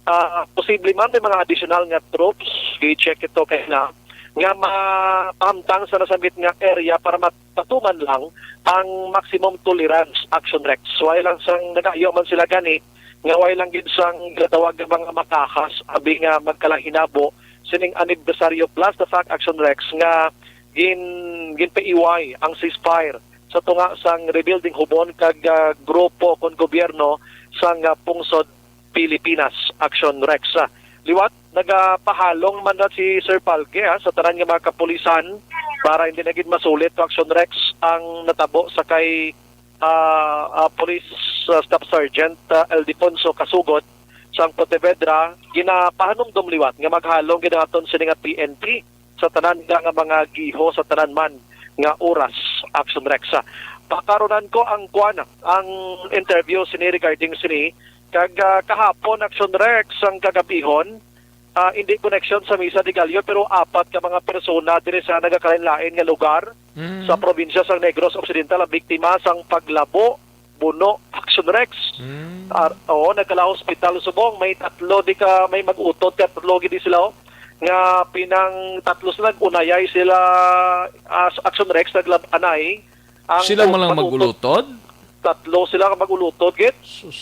Ah, posible man may mga additional nga troops, i-check ito kay na nga mapahamtang sa nasambit nga area para mat-, matuman lang ang maximum tolerance, Action Rex. Way lang sang nagayo man sila gani, nga way lang gid sang ginatawag nga mga makahas, abi nga magkalahinabo sining anibersaryo, plus the fact, Action Rex, nga gin-, ginpaiway ang ceasefire sa tunga sang rebuilding hubon kag, ah, grupo kon gobyerno sang, ah, pungsod Pilipinas, Action Rex. Ah, liwat, nagapahalong man na si Sir Palge, ah, sa tanan nga mga kapulisan para hindi na gid masulit to, Action Rex, ang natabo sa kay, ah, ah, Police, ah, Staff Sergeant, ah, Ildefonso Casugod sang Pontevedra. Ginapahanumdom liwat nga maghalong gid naton sini nga P N P sa tanan nga, nga mga giho sa tanan man nga oras, Action Rex. Pakarunan ko ang kwan, ang interview sini regarding sini, kag, ah, kahapon, Action Rex, ang kagabihon, ah, hindi connection sa Misa de Gallo, pero apat ka mga persona diri sa nagakalain-lain nga lugar Mm. sa probinsya sang Negros Occidental ang biktima sang paglabo, buno, Action Rex. Mm. Ar-, oo, nagkala-hospital subong. May tatlo di ka, may mag-utod, tatlo gid sila, oh. Nga pinang tatlo sila, nag-unayay sila, ah, sa Action Rex, naglab-anay. Ang Sila man lang mag-utod, mag-ulutod? Tatlo sila ka mag-ulutod, gid. Sus.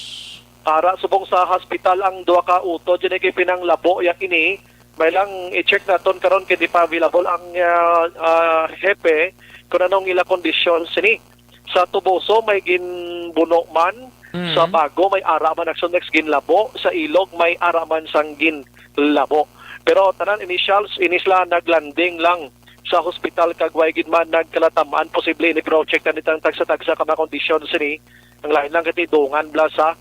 Ara subong sa hospital ang duha ka utod, yun ay kay pinanglabo, ya kini. May lang i-check naton karon kay di pa available ang, ah, ah, hepe kung anong ila kondisyon sini. Sa Toboso may ginbuno man, Mm. sa Bago may ara man, Action Rex, ginlabo, sa Ilog may ara man sang ginlabo. Pero tanan initials, ini sila naglanding lang sa hospital kag way gid man nagkalatam-an. Posible ini, pero check na nitang tagsa-tagsa ka mga kondisyon sini. Ang lain lang kay dungan bala sa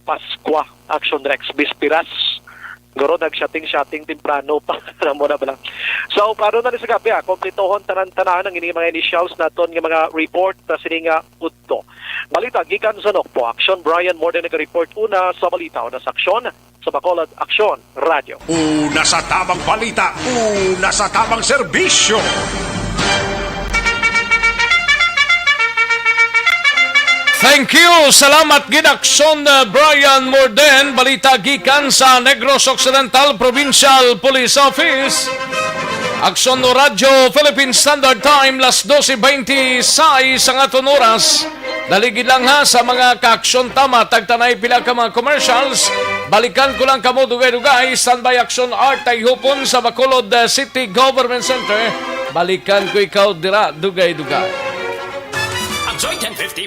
Pascua, Action Rex, Bisperas. Guro, nag-shooting-shooting temprano pa. Alam mo na ba lang? So, paano na ni sa gabi, ah? Kompletohon tanan-tanan ang ini mga initials naton nga mga report na sini nga udto. Balita gikan sa NOCPO. Action, Brian Morden nag-report una sa balita o na sa aksyon sa Bacolod Aksyon Radio. Una sa tamang balita, una sa tamang serbisyo. Thank you. Salamat gid, Aksyon, uh, Brian Morden. Balita gikan sa Negros Occidental Provincial Police Office. Aksyon Radyo Philippine Standard Time, las doce veintiséis ang aton oras. Dali gid lang ha sa mga ka-aksyon, tama, tagtanay pila ka mga commercials. Balikan ko lang kamo dugay-dugay. Standby, Aksyon Art, Taihupon sa Bacolod, uh, City Government Center. Balikan ko ikaw dira dugay-dugay. Ang Joy ten fifty.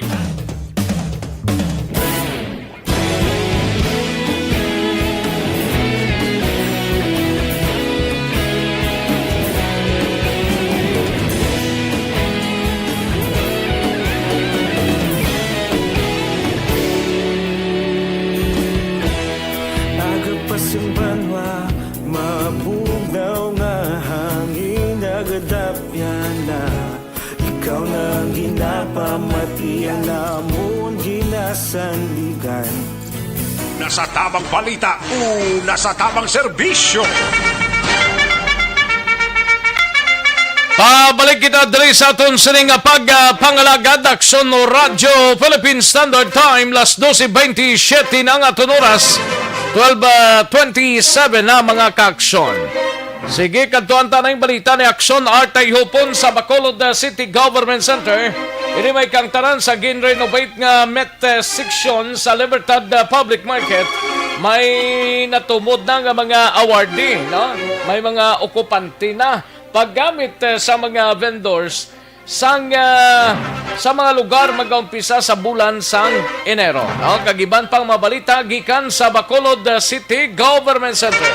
Aga pa sing banwa, mabugnaw nga hangin, nagadapyan na. Ikaw na ang ginapamati, ang amon ginasandigan. Una sa tamang balita, una sa tamang serbisyo. Pabalik kita diri sa aton sining nga pag, ah, pangalagad, Aksyon Radyo Philippine Standard Time, las doce veintisiete na ang aton oras, twelve, ah, twenty-seven na, mga kaaksyon. Sige, kadtuan ta na ang balita ni Aksyon Art Tayhupon sa Bacolod, ah, City Government Center. Ini may kang tanan sa gin-renovate nga Met, ah, section sa Libertad, ah, Public Market. May natumod na nga mga awardee, no? May mga okupante na paggamit, eh, sa mga vendors sang, ah, sa mga lugar magaumpisa sa bulan sang Enero, no? Kag iban pang mabalita gikan sa Bacolod, ah, City Government Center.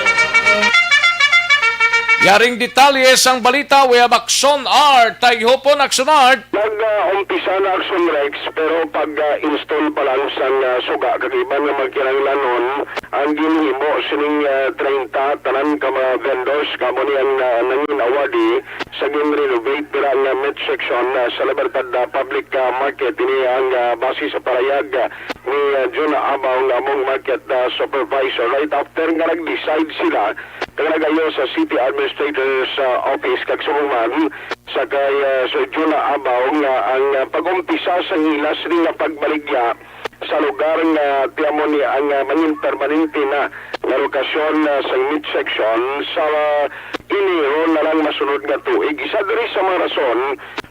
Yaring detalye sang balita, we have Action Art. Tayhupon, Action Art. Nag-umpisa na, Action Rex, pero pag-install pa lang sang, ah, suga kag iban nga mga kinahanglanon, ang ginhimo sining, ah, treinta tanan ka mga vendors kamo ni ang, ah, nangin awardee sa gin-renovate dira nga Met section, ah, sa Libertad, ah, Public, ah, Market. Ini ang, ah, base sa parayag, ah, ni, ah, Jun Abaw nga among market, ah, supervisor. Right after nga nag-decide sila, kag nagayo sa City Administrator's, ah, Office kag subong man sa kay, ah, Sir Jun Abaw nga ang, ah, pag-umpisa sa ila sini nga pagbaligya sa lugar nga tiamo ni ang, ah, mangin permanente na nga lokasyon, ah, sa Met section sa, ah, Enero na lang masunod nga tuig. Isa diri sa mga rason,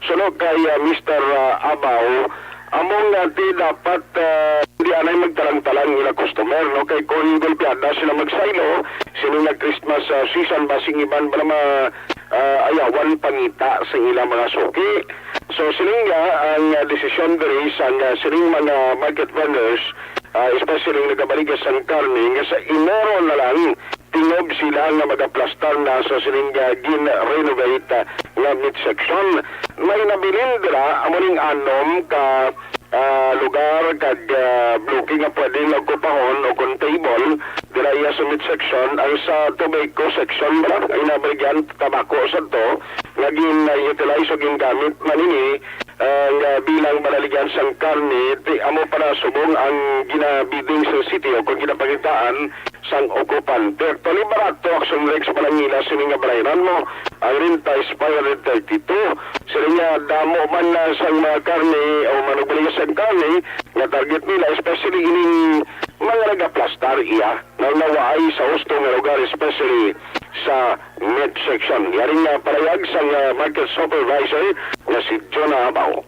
suno kay, ah, Mister, ah, Abaw, amo nga di dapat, ah, di anay magtalang-talang ila customer, no? Kay kung gulpiada sila magsaylo, sini nga Christmas, ah, season, basing iban ba na ma-, ah, ayawan pangita sa ilang mga suki. So, sining nga ang, ah, desisyon diri sa, ah, sining mga market vendors, ah, especially nagabaligya sang karne, nga sa Enero na lang tingob sila nga magaplastar na sa sining, ah, gin-renovate, ah, nga Met section. May nabilin dira, amo ning anom ka, ah, lugar kag, ah, bloke nga pwede nga okupahon o kon table dira iya sa Met section. Ang sa tobacco section ba, ay nabaligyan tabako sa to, nga gin-utilize o gingamit man ini, ah, nga bilang balaligyan sang karne, ti amo pa na subong ang ginabidding sa city o kung ginapangitaan sang okupante. Actually, barato, Action Rex, manangila sini nga balayran mo. Ang renta is five hundred thirty-two. Sila niya, damo man na sang mga karne o manugbaligya sang karne, nga target nila, especially ining mga nagaplastar iya, nga nawaay sa husto nga lugar, especially sa Met section. Yari nga parayag sang, ah, market supervisor nga si Jonah Abaw.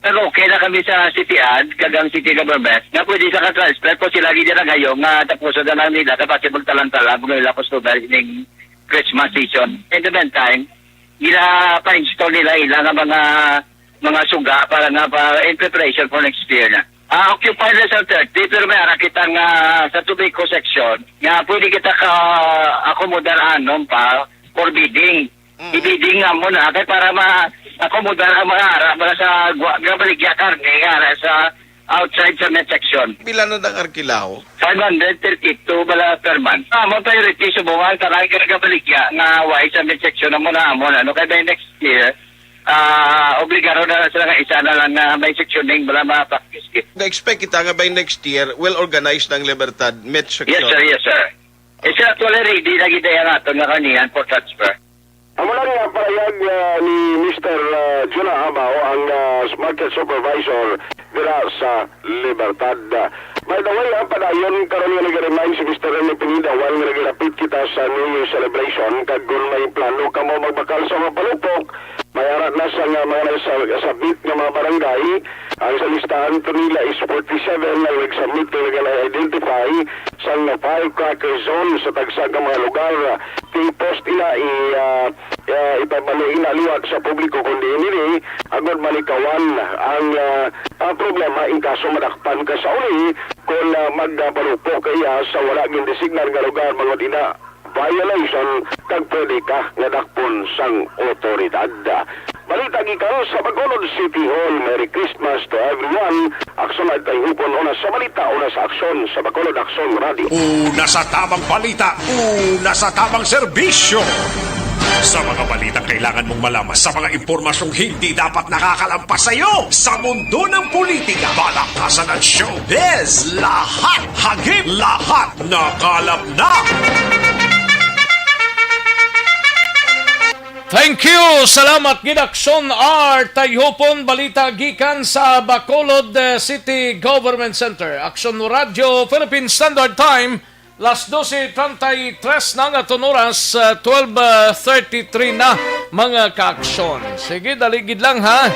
Pero okay na kami sa City Ad, kag ang city government, nga pwede sa ka-transfer kung sila gid nagayo nga tapuson na lang nila, kay possible talang-talang mga ila customer ining Christmas season. In the meantime, gina-pa-install nila ila nga mga, mga suga para nga pa, in preparation for next year na. Ah, occupied na sa thirty, pero may ara kita nga sa tobacco section nga pwede kita ka-accommodar anom pa for bidding. Mm. I-bidding nga mo na kay para ma-accommodar ang mga ara, mga sa gwa-, nga baligya karne nga ara sa outside sa Met section. Pila na ang arkilao? Five hundred thirty-two bala per month. Amo priority subong ang tanan ka nagabaligya nga way sa Met section, amo na, amo na, no? Kay by next year, ah, obligado na lang sila nga isa na lang nga may sectioning bala ma-practice kit. Ga-expect kita nga by next year, well organized na ang Libertad Met section. Yes, sir. Yes, sir. Eh, sir, actually, ready na gid ang aton nga karnihan for transfer. Amo lang nga parayag, ah, ni Mister, ah, Jonah Abaw, ang, ah, market supervisor dira sa Libertad. By the way, ah, padayon karon nga nag-remind si Mister Rene Pineda, while nga nagilapit kita sa New Year celebration, kag kung may plano kamo magbakal sa mga palupok, may ara na sa nga mga nagsabit nga mga barangay. Ang sa listahan to nila is forty-seven ang nagsabit nga nag-identify sa nga firecracker zone sa tagsa ka mga lugar. Ti post ina i, ah, ah, ipabalo ina liwat sa publiko kung diin ini agod malikawan ang, ah, ah, problema in kaso madakpan ka sa uli kung, ah, magpalupok ka iya sa wala gindesignar nga lugar, bangod ina violation kag pwede ka nga dakpon sang otoridad. Balita gikan sa Bacolod City Hall. Merry Christmas to everyone. Aksyon at Tayhupon, una sa balita, una sa aksyon, sa Bacolod Aksyon Radio. Una sa tamang balita, una sa tamang serbisyo. Sa mga balitang kailangan mong malaman, sa mga impormasyong hindi dapat nakakalampas sa iyo, sa mundo ng politika, balakasan at showbiz, lahat hagip, lahat nakalap na. Thank you. Salamat gid, Aksyon R. Tayhupon balita gikan sa Bacolod, eh, City Government Center. Aksyon Radyo Philippine Standard Time, las doce treinta y tres na nga aton oras, eh, twelve thirty-three na, mga kaaksyon. Sige, dali gid lang, ha.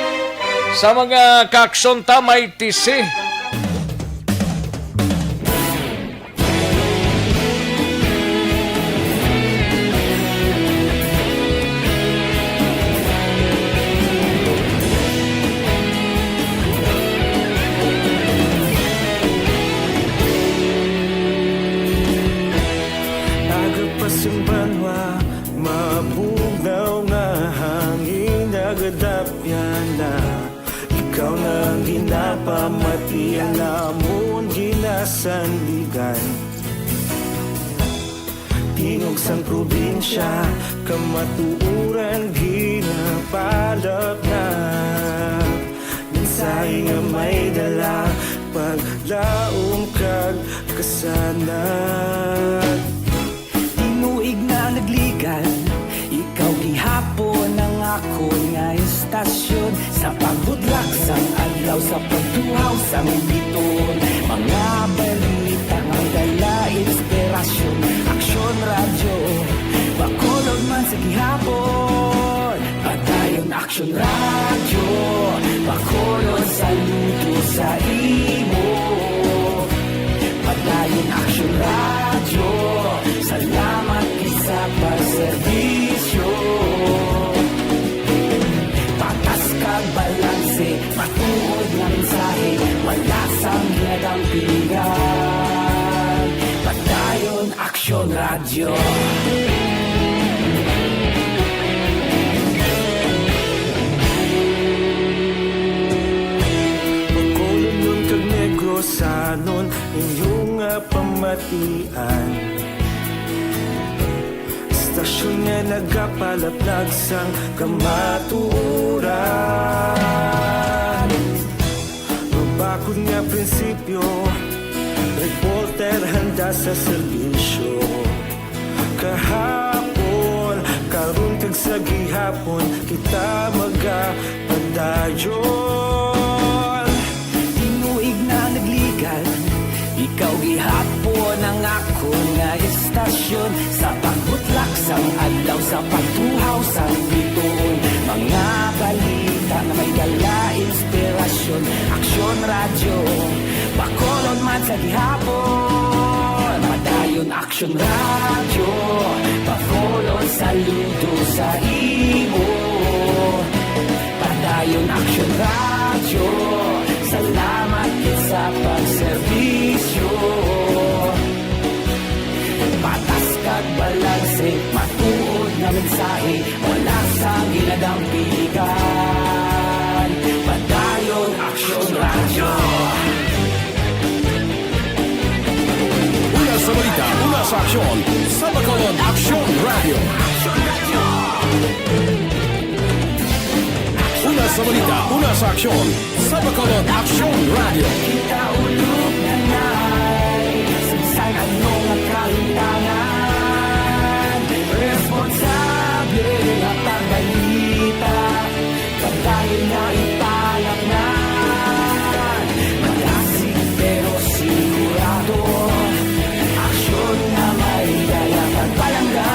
Sa mga kaaksyon ta, may tisi. Nagapasimbanwa, mabugnaw nga hangin, nagadapyan na. Ikaw na ang ginapamati, ang amon ginasandigan. Tingog sang probinsya, kamatuoran ginapalapnap. Mensahe nga may dala, paglaom kag kasanag. Tinuig na nagligan, ikaw gihapon ang akon nga istasyon. Sa pagbudlak sang adlaw, sa pagtuhaw sang bituon, mga balita nga dala inspirasyon. Aksyon Radyo, Bacolod man sa gihapon. Padayon Aksyon Radyo, Bacolod, saludo sa imo. Padayon Aksyon Radyo, salamat gid sa pagserbisyo. Patas kag balanse, matuod nga mensahe, wala sang ginadampigan. Padayon Aksyon Radyo. Bacolodnon kag Negrosanon, inyo nga pamatian. Istasyon nga nagapalaplag sang kamatuoran. Mabakod nga prinsipyo, reporter handa sa serbisyo. Kahapon, karon kag sa gihapon, kita magapadayon. Tinuig na nagligan, ikaw gihapon ang akon nga istasyon. Sa pagbutlak sang adlaw, sa pagtuhaw sang bituon, mga balita nga may dala inspirasyon. Aksyon Radyo, Bacolod man sa gihapon. Padayon Aksyon Radyo, Bacolod, saludo sa imo. Padayon Aksyon Radyo, salamat gid sa pagserbisyo. Patas kag balanse, matuod nga mensahe, wala sang ginadampigan. Padayon Aksyon Radyo. Una sa balita, una sa aksyon, sa Bacolod Aksyon Radyo. Una sa balita, una sa aksyon, sa Bacolod Aksyon Radyo. Kita ulog na nay, sagsay ano nga kahimtangan. Responsable nga pagbalita, pagdahil nga ipalaknan. Malasig pero sigurado, aksyon nga may dala kag palangga.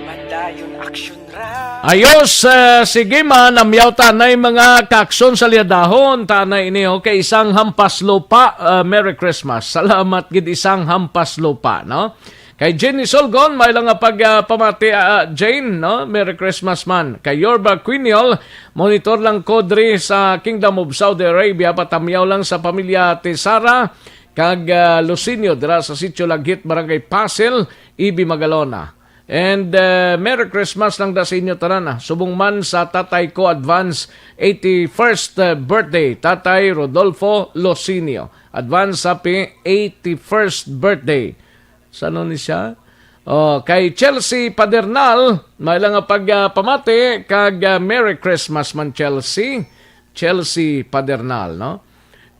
Padayon Aksyon Ra. Ayos, eh, sige man, namyaw tanay mga kaaksyon sa liadahon, tanay ini, okay, isang hampas lupa, eh, Merry Christmas. Salamat gid, isang hampas lupa, no? Kay Jenny Solgon, may lang nga pag, ah, pamati, ah, Jane, no? Merry Christmas man. Kay Yorba Quiniol, monitor lang ko diri sa Kingdom of Saudi Arabia, patamyaw lang sa pamilya Tisara kag, ah, Lucinio dira sa Sitio Lagit, Barangay Pasil, Ibi Magalona. And, uh, Merry Christmas lang da sa inyo tanan, ah. Subong man sa tatay ko, advance eighty-first, uh, birthday, Tatay Rodolfo Losinio. Advance happy eighty-first birthday. Sano ni siya? Oh, kay Chelsea Padernal, may lang nga pag, ah, pamati kag, ah, Merry Christmas man, Chelsea. Chelsea Padernal, no?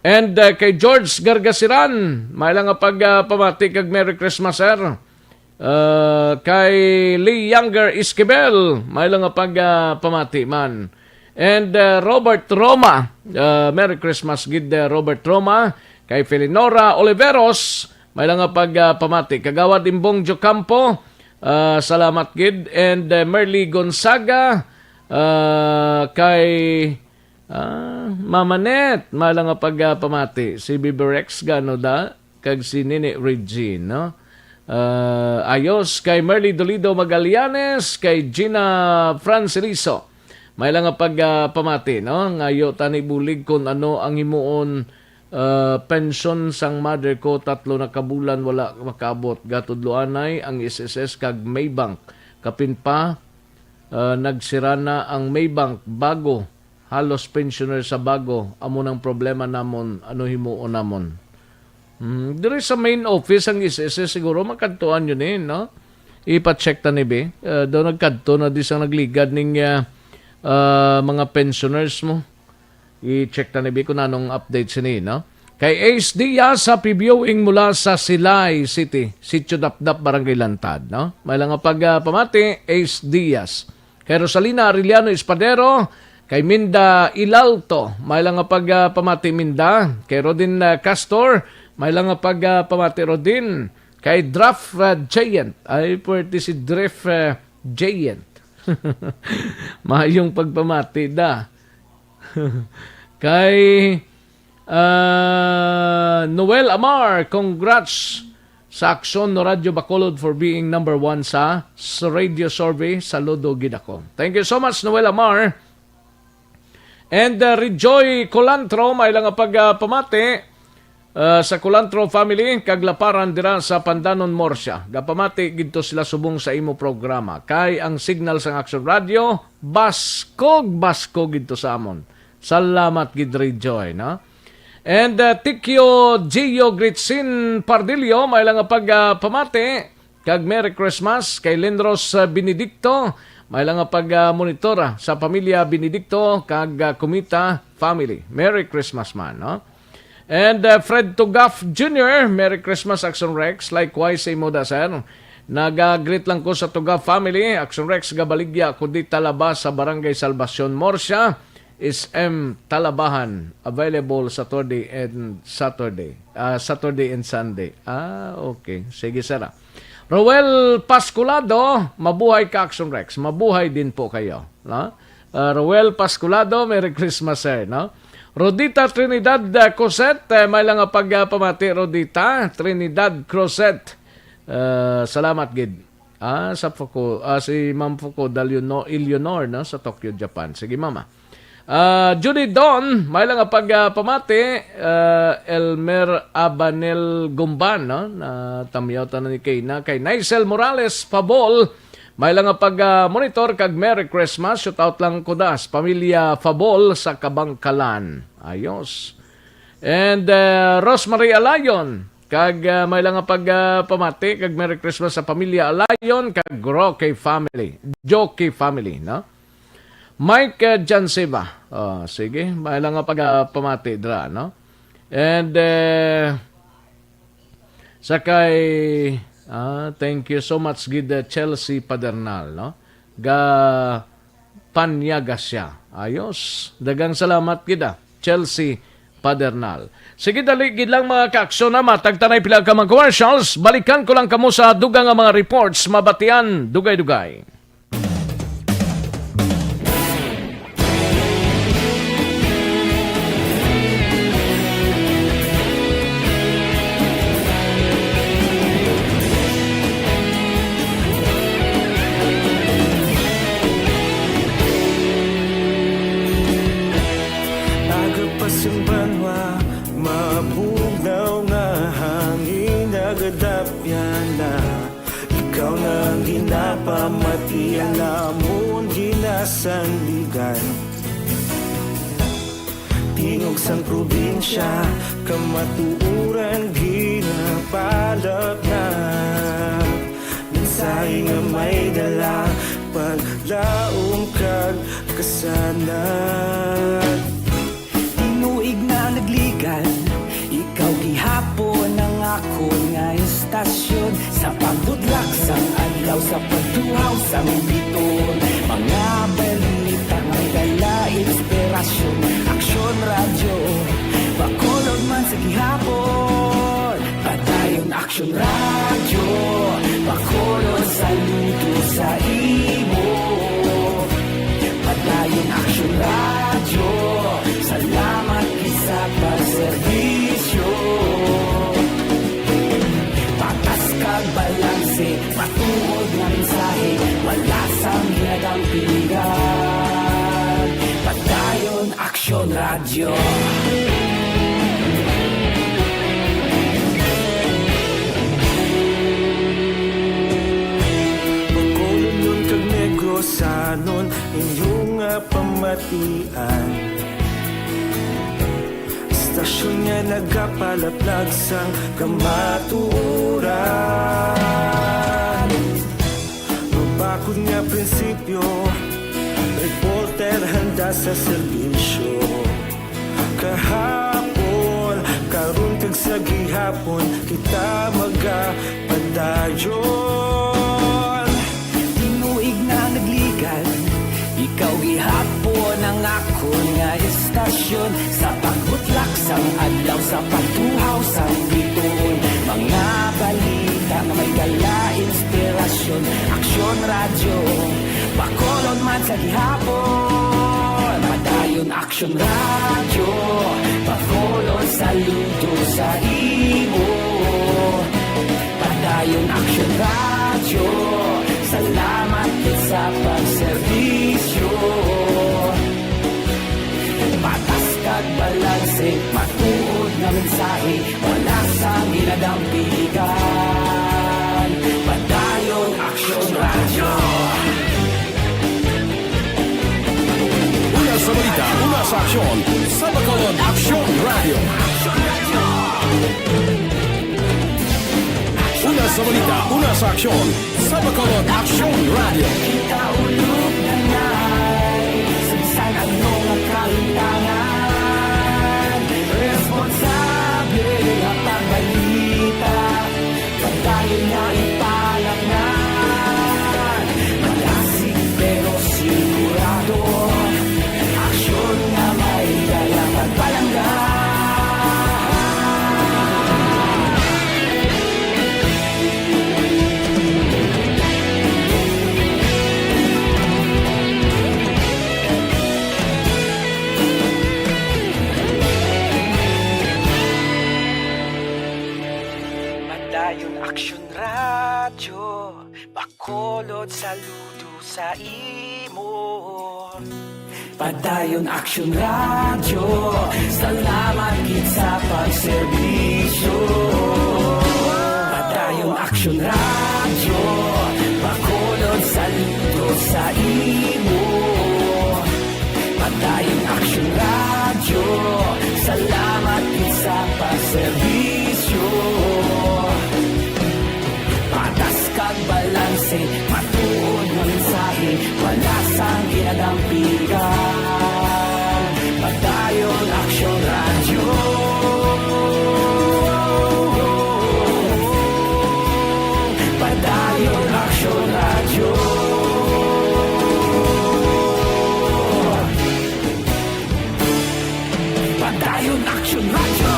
And, ah, kay George Gargasiran, may lang nga pag, ah, pamati kag Merry Christmas, sir. Ah, kay Lee Younger Esquivel, may lang nga pag, ah, pamati man. And, ah, Robert Roma, ah, Merry Christmas gid, ah, Robert Roma. Kay Felinora Oliveros, may lang nga pag, ah, pamati. Kagawad Imbong Jocampo, ah, salamat gid. And, ah, Merly Gonzaga, ah, kay, ah, Mama Net, may lang nga pag, ah, pamati. Si Bibi Rex, gano da? Kag si Nini Regine, no? Ah, ayos, kay Merly Dolido Magallanes, kay Gina Franceliso. May lang nga pag, ah, pamati, no? Ngayo tani bulig kung ano ang himuon, ah, pensyon sang mother ko, tatlo na ka bulan wala makaabot. Gatudloanay ang S S S kag Maybank. Kapin pa, ah, nagsira na ang Maybank bago. Halos pensioner sa bago. Amo nang problema namon. Ano himuon namon? Hmm, diri sa main office ang S S S siguro makadtuan yun eh, no? Ipa-check ta ni, be. Ah, daw nagkadto na di sang nagligad ning, ah, ah, mga pensioners mo. I-check ta ni, be, kung anong update sini, no? Kay Ace Diaz, happy viewing mula sa Silay City, Sitio Dapdap, Barangay Lantad, no? May lang nga pag, ah, pamati, Ace Diaz. Kay Rosalina Arellano Espadero, kay Minda Ilalto, may lang nga pag, ah, pamati, Minda. Kay Rodin, ah, Castor, may lang nga pag, ah, pamati, Rodin. Kay Draft, ah, Giant, ay, pwerte si Draft, ah, Giant. Mayong pagpamati da. Kay, ah, Noel Amar, congrats sa Aksyon no Radyo Bacolod for being number one sa, sa radio survey. Saludo gid ako. Thank you so much, Noel Amar. And, uh, Rejoy Colantro, may lang nga pag, uh, pamati, uh, sa Colantro family, kag Laparan dira sa Pandanon, Murcia. Gapamati gid to sila subong sa imo programa. Kay ang signal sang Action Radio, baskog, baskog gid to sa amon. Salamat gid, Rejoy, no? And, uh, Tikyo Gio Gritzin Pardillo, may lang nga pag, uh, pamati. Kag Merry Christmas kay Lindros, uh, Benedicto. May lang nga pag, uh, monitor, uh, sa pamilya Benedicto kag, uh, Kumita family. Merry Christmas man, no? And, uh, Fred Tugaf Junior, Merry Christmas, Action Rex. Likewise sa imo da, sir. Nag-greet lang ko sa Tugaf family. Action Rex, gabaligya ako di Talaba sa Barangay Salvacion, Murcia. S M Talabahan, available Saturday and Saturday. Ah, Saturday and Sunday. Ah, okay. Sige, sir, ah. Roel Pasculado, mabuhay ka, Action Rex. Mabuhay din po kayo, no? Ah, Roel Pasculado, Merry Christmas, sir, no? Rodita Trinidad, ah, Coset, eh, may lang nga pag, ah, pamati, Rodita Trinidad Coset. Ah, salamat gid. Ah, sa Fuku-, ah, si Ma'am Fukuda Leono-, Eleanor, no, sa Tokyo, Japan. Sige, Mama. Ah, Judy Don, may lang nga pag, ah, pamati, ah, Elmer Abanel Gumban, no, na tamyaw tanan ni Kayna, kay Nicel Morales Pabol, may lang nga pag, ah, monitor kag Merry Christmas, shout out lang ko das, pamilya Fabol sa Kabangkalan. Ayos. And, ah, Rosemary Alayon, kag, ah, may lang nga pag, ah, pamati, kag Merry Christmas sa pamilya Alayon, kag Roque family, Jockey family, no? Mike, ah, Janseva. Oh, sige, may lang nga pag, ah, pamati dra, no? And, eh, sa kay, ah, thank you so much gid, ah, Chelsea Padernal, no? Ga Panyaga siya. Ayos. Dagang salamat gid, ah, Chelsea Padernal. Sige, dali gid lang, mga kaaksyon, na matag tanay pila ka mga commercials. Balikan ko lang kamo sa dugang nga mga reports. Mabatian, dugay-dugay. Aga pa sing banwa, mabugnaw nga hangin nagadapyan na. Ikaw na ang ginapamati, ang amon ginasandigan. Tingog sang probinsya, kamatuoran ginapalapnap. Minsan Kasanan. Tinuig na nagligan, ikaw gihapon ang akon nga istasyon. Sa pagbutlak sang adlaw, sa pagtuhaw sang biton, mga balita may dala inspirasyon. Aksyon Radyo, Bacolod man sa gihapon. Padayon Aksyon Radyo, Bacolod, saludo sa imo. Padayon Aksyon Radyo, salamat gid sa pagserbisyo. Patas kag balanse, matuod nga mensahe, wala sang ginadampigan. Padayon Aksyon Radyo. Bacolodnon kag Negrosanon, inyo nga pamatian. Istasyon nga nagapalaplag sang kamatuoran. Mabakod nga prinsipyo, reporter handa sa serbisyo. Kahapon, karon kag sa gihapon, kita magapadayon. Tinuig na nagligan, ikaw gihapon ang akon nga istasyon. Sa pagbutlak sang adlaw, sa pagtuhaw sang biton, mga balita nga may dala inspirasyon. Aksyon Radyo, Bacolod man sa gihapon. Padayon Aksyon Radyo, Bacolod, saludo sa imo. Padayon Aksyon Radyo, salamat gid sa pagserbisyo. Patas kag balanse, matuod nga mensahe, wala sang ginadampigan. Padayon Aksyon Radyo. Una sa balita, una sa aksyon, sa Bacolod Aksyon Radyo. Una sa balita, una sa aksyon, sa Bacolod Aksyon Radyo. Kita ulog na nay, sa bisan ano nga kahimtangan, responsable nga pagbalita. Padayon nga ipalatnan, malasig pero sigurado, aksyon nga may dala pagpalangga. Padayon Aksyon Radyo, Bacolod, saludo sa imo. Padayon Aksyon Radyo, salamat gid sa pagserbisyo. Padayon Aksyon Radyo, Bacolod, saludo sa imo. Padayon Aksyon Radyo, salamat gid sa pagserbisyo. Patas kag balanse, matuod nga mensahe, wala sang ginadampigan. Padayon Aksyon Radyo. Padayon Aksyon Radyo. Padayon Aksyon Radyo.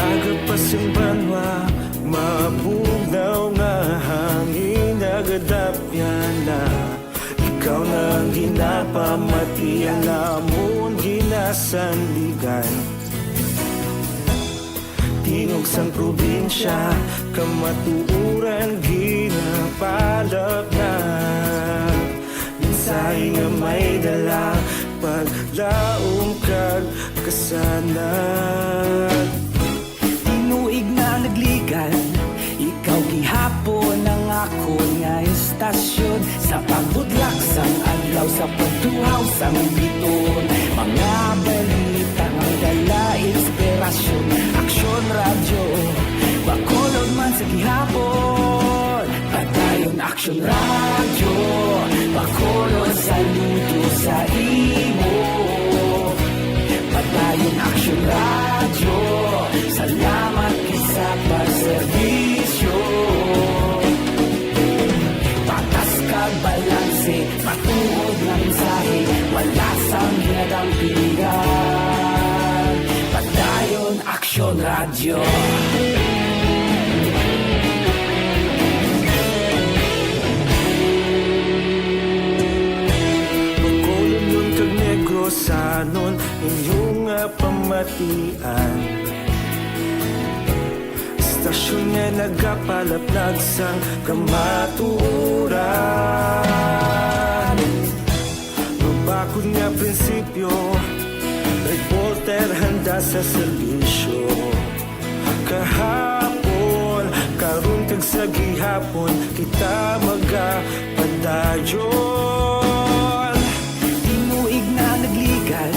Aga pa sing banwa, mabugnaw nga hangin nagadapyan na. Ikaw na ang ginapamatian nga amon ginasandigan. Tingog sang probinsya, kamatuoran ginapalapnag. Ay nga may dala, paglaom kag kasanag. Tinuig na nagligan, ikaw gihapon ang akon nga istasyon. Sa pagbutlak sang adlaw, sa pagtuhaw sang biton, mga balita nga may dala inspirasyon. Aksyon Radyo, Bacolod man sa gihapon. Padayon Aksyon Radyo, Bacolod, saludo sa imo. Padayon Aksyon Radyo, salamat gid sa pagserbisyo. Patas kag balanse, matuod nga mensahe, wala sang ginadampigan. Padayon Aksyon Radyo. Bacolodnon kag Negrosanon, inyo nga pamatian. Istasyon nga nagapalaplag sang kamatuoran. Mabakod nga prinsipyo, reporter handa sa serbisyo. Kahapon, karon kag sa gihapon, kita magapadayon. Tinuig na nagligan,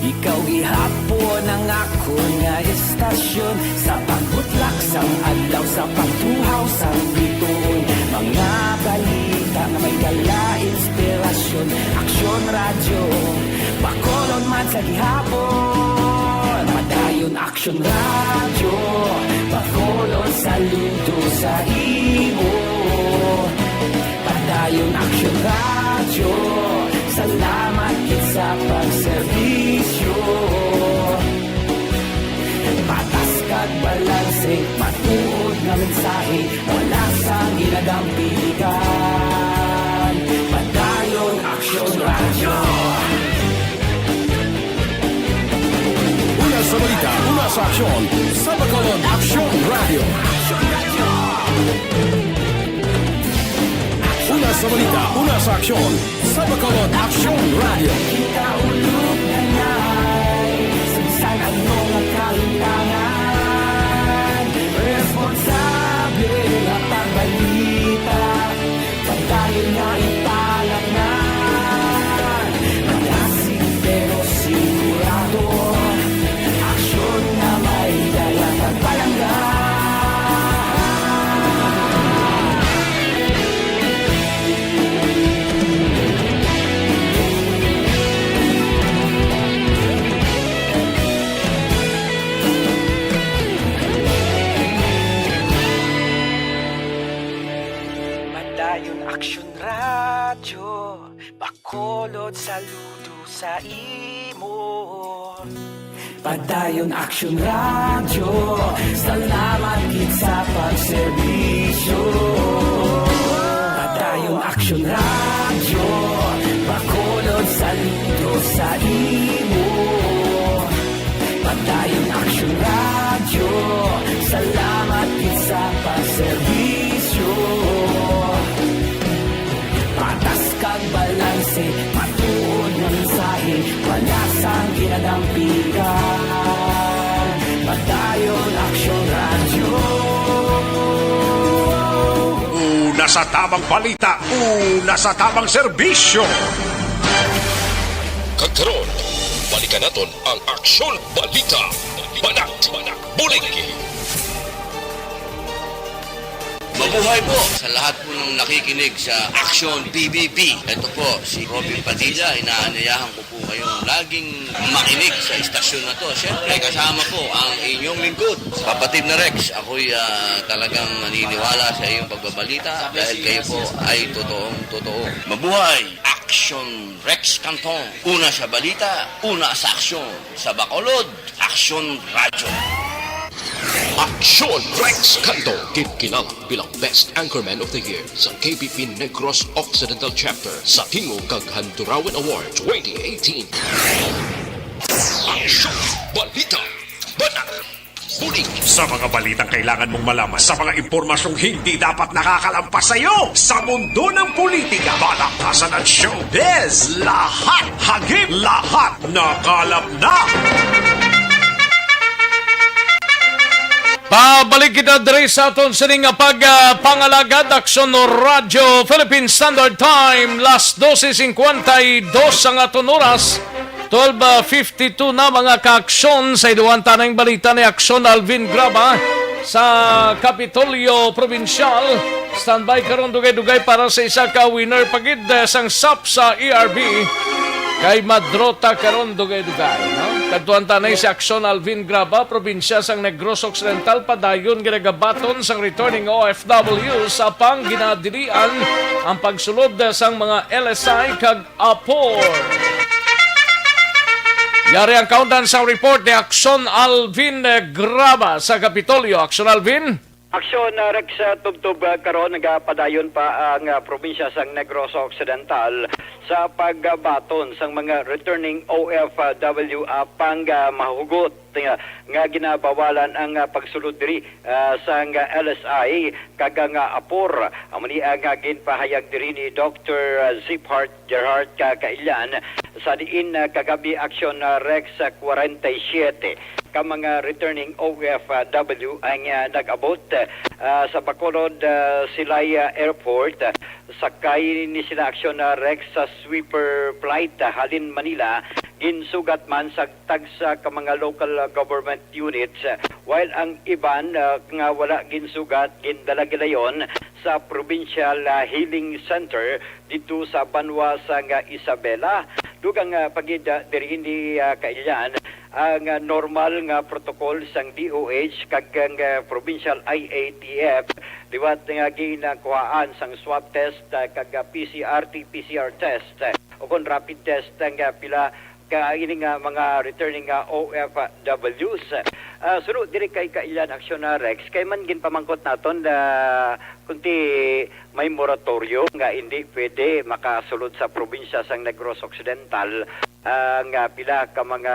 ikaw gihapon ang akon nga istasyon. Sa pagbutlak sang adlaw, sa pagtuhaw sang bituon, mga balita nga may dala inspirasyon. Aksyon Radyo, Bacolod man sa gihapon. Padayon Aksyon Radyo, Bacolod, saludo sa imo. Padayon Aksyon Radyo, salamat gid sa pagserbisyo. Patas kag balanse, matuod nga mensahe, wala sang ginadampigan. Padayon Aksyon Radyo. Una sa balita, una sa aksyon, sa Bacolod Aksyon Radyo. Una sa balita, una sa aksyon, sa Bacolod Aksyon Radyo. Kita ulog na nay, sa bisan ano nga kalimtangan, responsable nga pagbalita. Padayon nga ipalangnan, malasig pero sigurado. Aksyon nga may dala kag palangga. Padayon Aksyon Radyo, Bacolod, saludo sa imo. Padayon Aksyon Radyo, salamat gid sa pagserbisyo. Padayon Aksyon Radyo, Bacolod, saludo sa imo. Padayon Aksyon Radyo, salamat gid sa pagserbisyo. Patas kag balanse, matuod nga mensahe, wala sang ginadampigan. Padayon Aksyon Radyo. Una sa tamang balita, una sa tamang serbisyo. Kag karon, balikan naton ang Aksyon Balita. Banat, bulig. Mabuhay po sa lahat po ng nakikinig sa Aksyon P B B. Ito po si Robin Padilla. Inaanyayahan ko po kayong laging makinig sa istasyon na to. Siyempre, kasama po ang inyong lingkod, Kapatid na Rex. Ako'y, ah, talagang naniniwala sa iyong pagbabalita dahil kayo po ay totoong totoo. Mabuhay! Aksyon Rex Canton. Una sa balita, una sa aksyon. Sa Bacolod, Aksyon Radyo. Aksyon Rex Canto, ginkilala bilang Best Anchorman of the Year sa K P P Negros Occidental Chapter sa Tingog kag Handurawan Award twenty eighteen. Aksyon Balita, Banat. Tuloy sa mga balitang kailangan mong malaman, sa mga impormasyong hindi dapat nakakalampas sa iyo. Sa mundo ng politika, balakasan at showbiz, lahat hagip, lahat nakalap na. Pabalik kita diri sa aton sining nga pag, ah, pangalagad, Aksyon Radyo Philippine Standard Time, las doce cincuenta y dos ang aton oras. Twelve fifty-two na, mga ka-aksyon. Sa iduhan tanang balita ni Aksyon Alvin Graba sa Kapitolyo Probinsyal. Standby karon, dugay-dugay, para sa isa ka winner pa gid, eh, sang sap sa E R B. Kay madrota karon, dugay-dugay, no? Kadtuan tanay si Aksyon Alvin Graba, probinsya sang Negros Occidental, padayon ginagabaton sang returning O F W sa pang ginadilian ang pagsulod sang mga L S I kag Apor. Yari ang kaundan sang report ni Aksyon Alvin, eh, Graba sa Kapitolyo. Aksyon Alvin. Aksyon, ah, Rex, ah, tubtob, ah, karon nagapadayon pa ang, ah, probinsya sang Negros Occidental sa pagbaton sang mga returning O F W, ah, pang, ah, mahugot, ah, nga ginabawalan ang, ah, pagsulod diri, ah, sang, ah, L S I kag ang, ah, Apor. Amo ni ang, ah, ginpahayag diri ni Doctor Ziphart Gerhard ka kailyan sa diin, ah, kagabi, Aksyon, ah, Rex, ah, forty-seven ka mga returning O F W ang, ah, nag-abot, ah, sa Bacolod, ah, Silay, ah, Airport. Sakay ni sila, Aksyon, ah, Rex, sa sweeper flight, ah, halin Manila. Ginsugat man sa tagsa ka mga local, ah, government units, ah, while ang iban, ah, nga wala ginsugat, gindala gilayon sa Provincial, ah, Healing Center didto sa banwa sang, ah, Isabela. Dugang, ah, pa gid, ah, diri, hindi, ah, kailyan ang, ah, normal nga protocol sang D O H kag ang, ah, Provincial I A T F liwat nga ginakuhaan sang swab test, ah, kag, ah, P C R, T P C R test, ah, o kon rapid test ang, ah, pila ka ini nga mga returning nga O F Ws. Ah, suno diri kay kailyan, Aksyon, ah, Rex, kay man ginpamangkot naton, ah, kung ti may moratorium nga hindi pwede makasulod sa probinsya sang Negros Occidental, ah, nga pila ka mga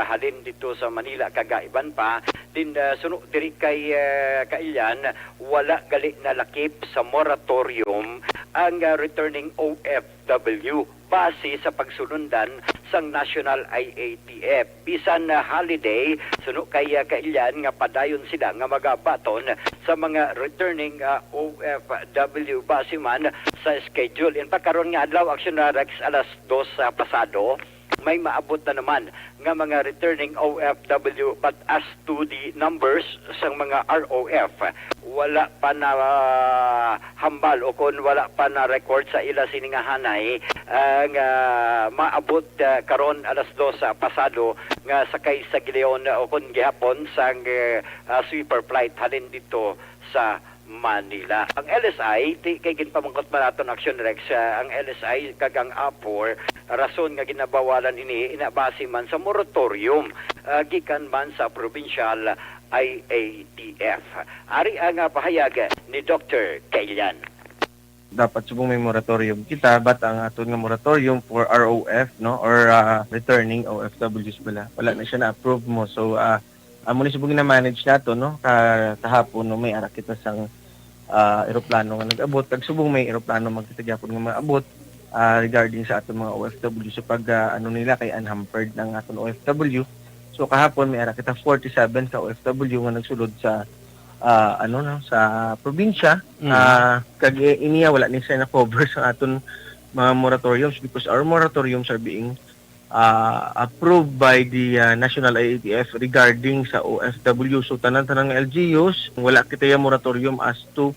halin dito sa Manila kag iban pa. Din, ah, suno diri kay, ah, kailyan, wala gali nalakip sa moratorium ang, ah, returning O F W base sa pagsulundan sang National I A T F. Bisan na holiday, suno kay, ah, kailyan nga padayon sila nga magabaton sa mga returning, ah, O F W base man sa schedule. In fact, karon nga adlaw, Aksyon, ah, Rex, alas dos sa pasado, may maabot na naman nga mga returning O F W, but as to the numbers sang mga R O F, wala pa na, ah, hambal o kon wala pa na record sa ila sini nga hanay, ah, nga maabot, ah, karon alas dos sa pasado nga sakay sa gilayon, ah, o kon gihapon sang, ah, sweeper flight halin dito sa Manila. Ang L S I, ti-, kay ginpamangkot man naton, Aksyon, Rex, ah, ang L S I kag ang Apor, rason nga ginabawalan ini, ina base man sa moratorium, ah, gikan man sa provincial I A T F. Ari ang, ah, pahayag ni Doktor Kailian. Dapat subong may moratorium kita, but ang aton nga moratorium for R O F, no, or, ah, returning O F Ws bala, wala na siya na-approve mo. So, ah, amo ni subong na-manage nato, no, ka-, kahapon, no, may ara kita sang, ah, eroplano nga nag-abot, kag subong may eroplano man kita gyapon nga maabot, ah, regarding sa aton mga O F W. So, pag, ah, ano nila, kay unhampered ang aton O F W. So, kahapon, may ara kita forty-seven ka O F W nga nagsulod sa, ah, ano, no, sa probinsya. Mm. Ah, kag, eh, iniya, wala ni siya na-cover sa aton mga moratoriums because our moratoriums are being, ah, approved by the, ah, National I A T F regarding sa O F W. So, tanan-tanan nga L G Us, wala kita yung moratorium as to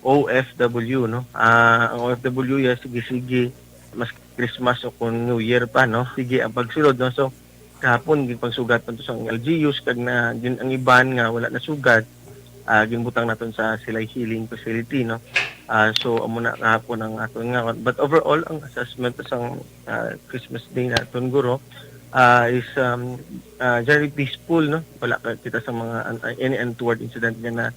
O F W, no? Ah, ang O F W, ya, sige-sige, mas Christmas o kung New Year pa, no? Sige ang pagsulod, no? So, kahapon, ginpangsugat man to sa L G Us, kag na, gin-, ang iban nga wala nasugat, ah, ginbutang naton sa Silay Healing Facility, no? Ah, so, amo na kahapon ang aton nga. But overall, ang assessment sang, ah, Christmas Day naton, guro, ah, is, um, ah, generally peaceful, no? Wala ka kita sa mga un-, any untoward incident nga na,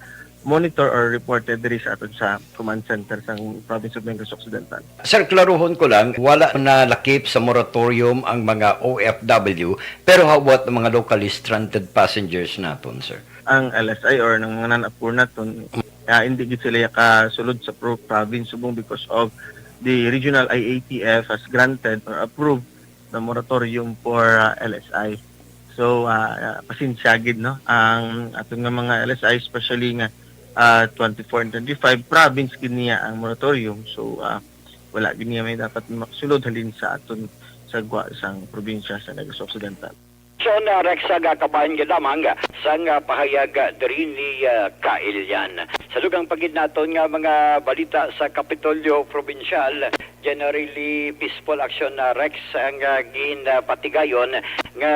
monitor or reported diri sa aton sa command center sang province of Negros Occidental. Sir, klaruhon ko lang, wala nalakip sa moratorium ang mga O F W, pero how about ang mga locally stranded passengers naton, sir? Ang L S I or ng mga non-approved naton, ah, hindi gid sila kasulod sa pro-, province subong because of the regional I A T F has granted or approved the moratorium for, ah, L S I. So, ah, pasensya gid, no, ang aton nga mga L S I, especially nga, ah, twenty-four and twenty-five, province gid niya ang moratorium. So, ah, wala gid niya may dapat makasulod halin sa aton sa gwa sang probinsya sa Negros Occidental. Sean, ah, Rex, ah, kabahin gid lamang sang, ah, pahayag, ah, diri ni, ah, Kailian. Sa dugang pa gid naton nga mga balita sa Kapitolyo Probinsyal, generally peaceful action, ah, Rex, ang, ah, ginpatigayon nga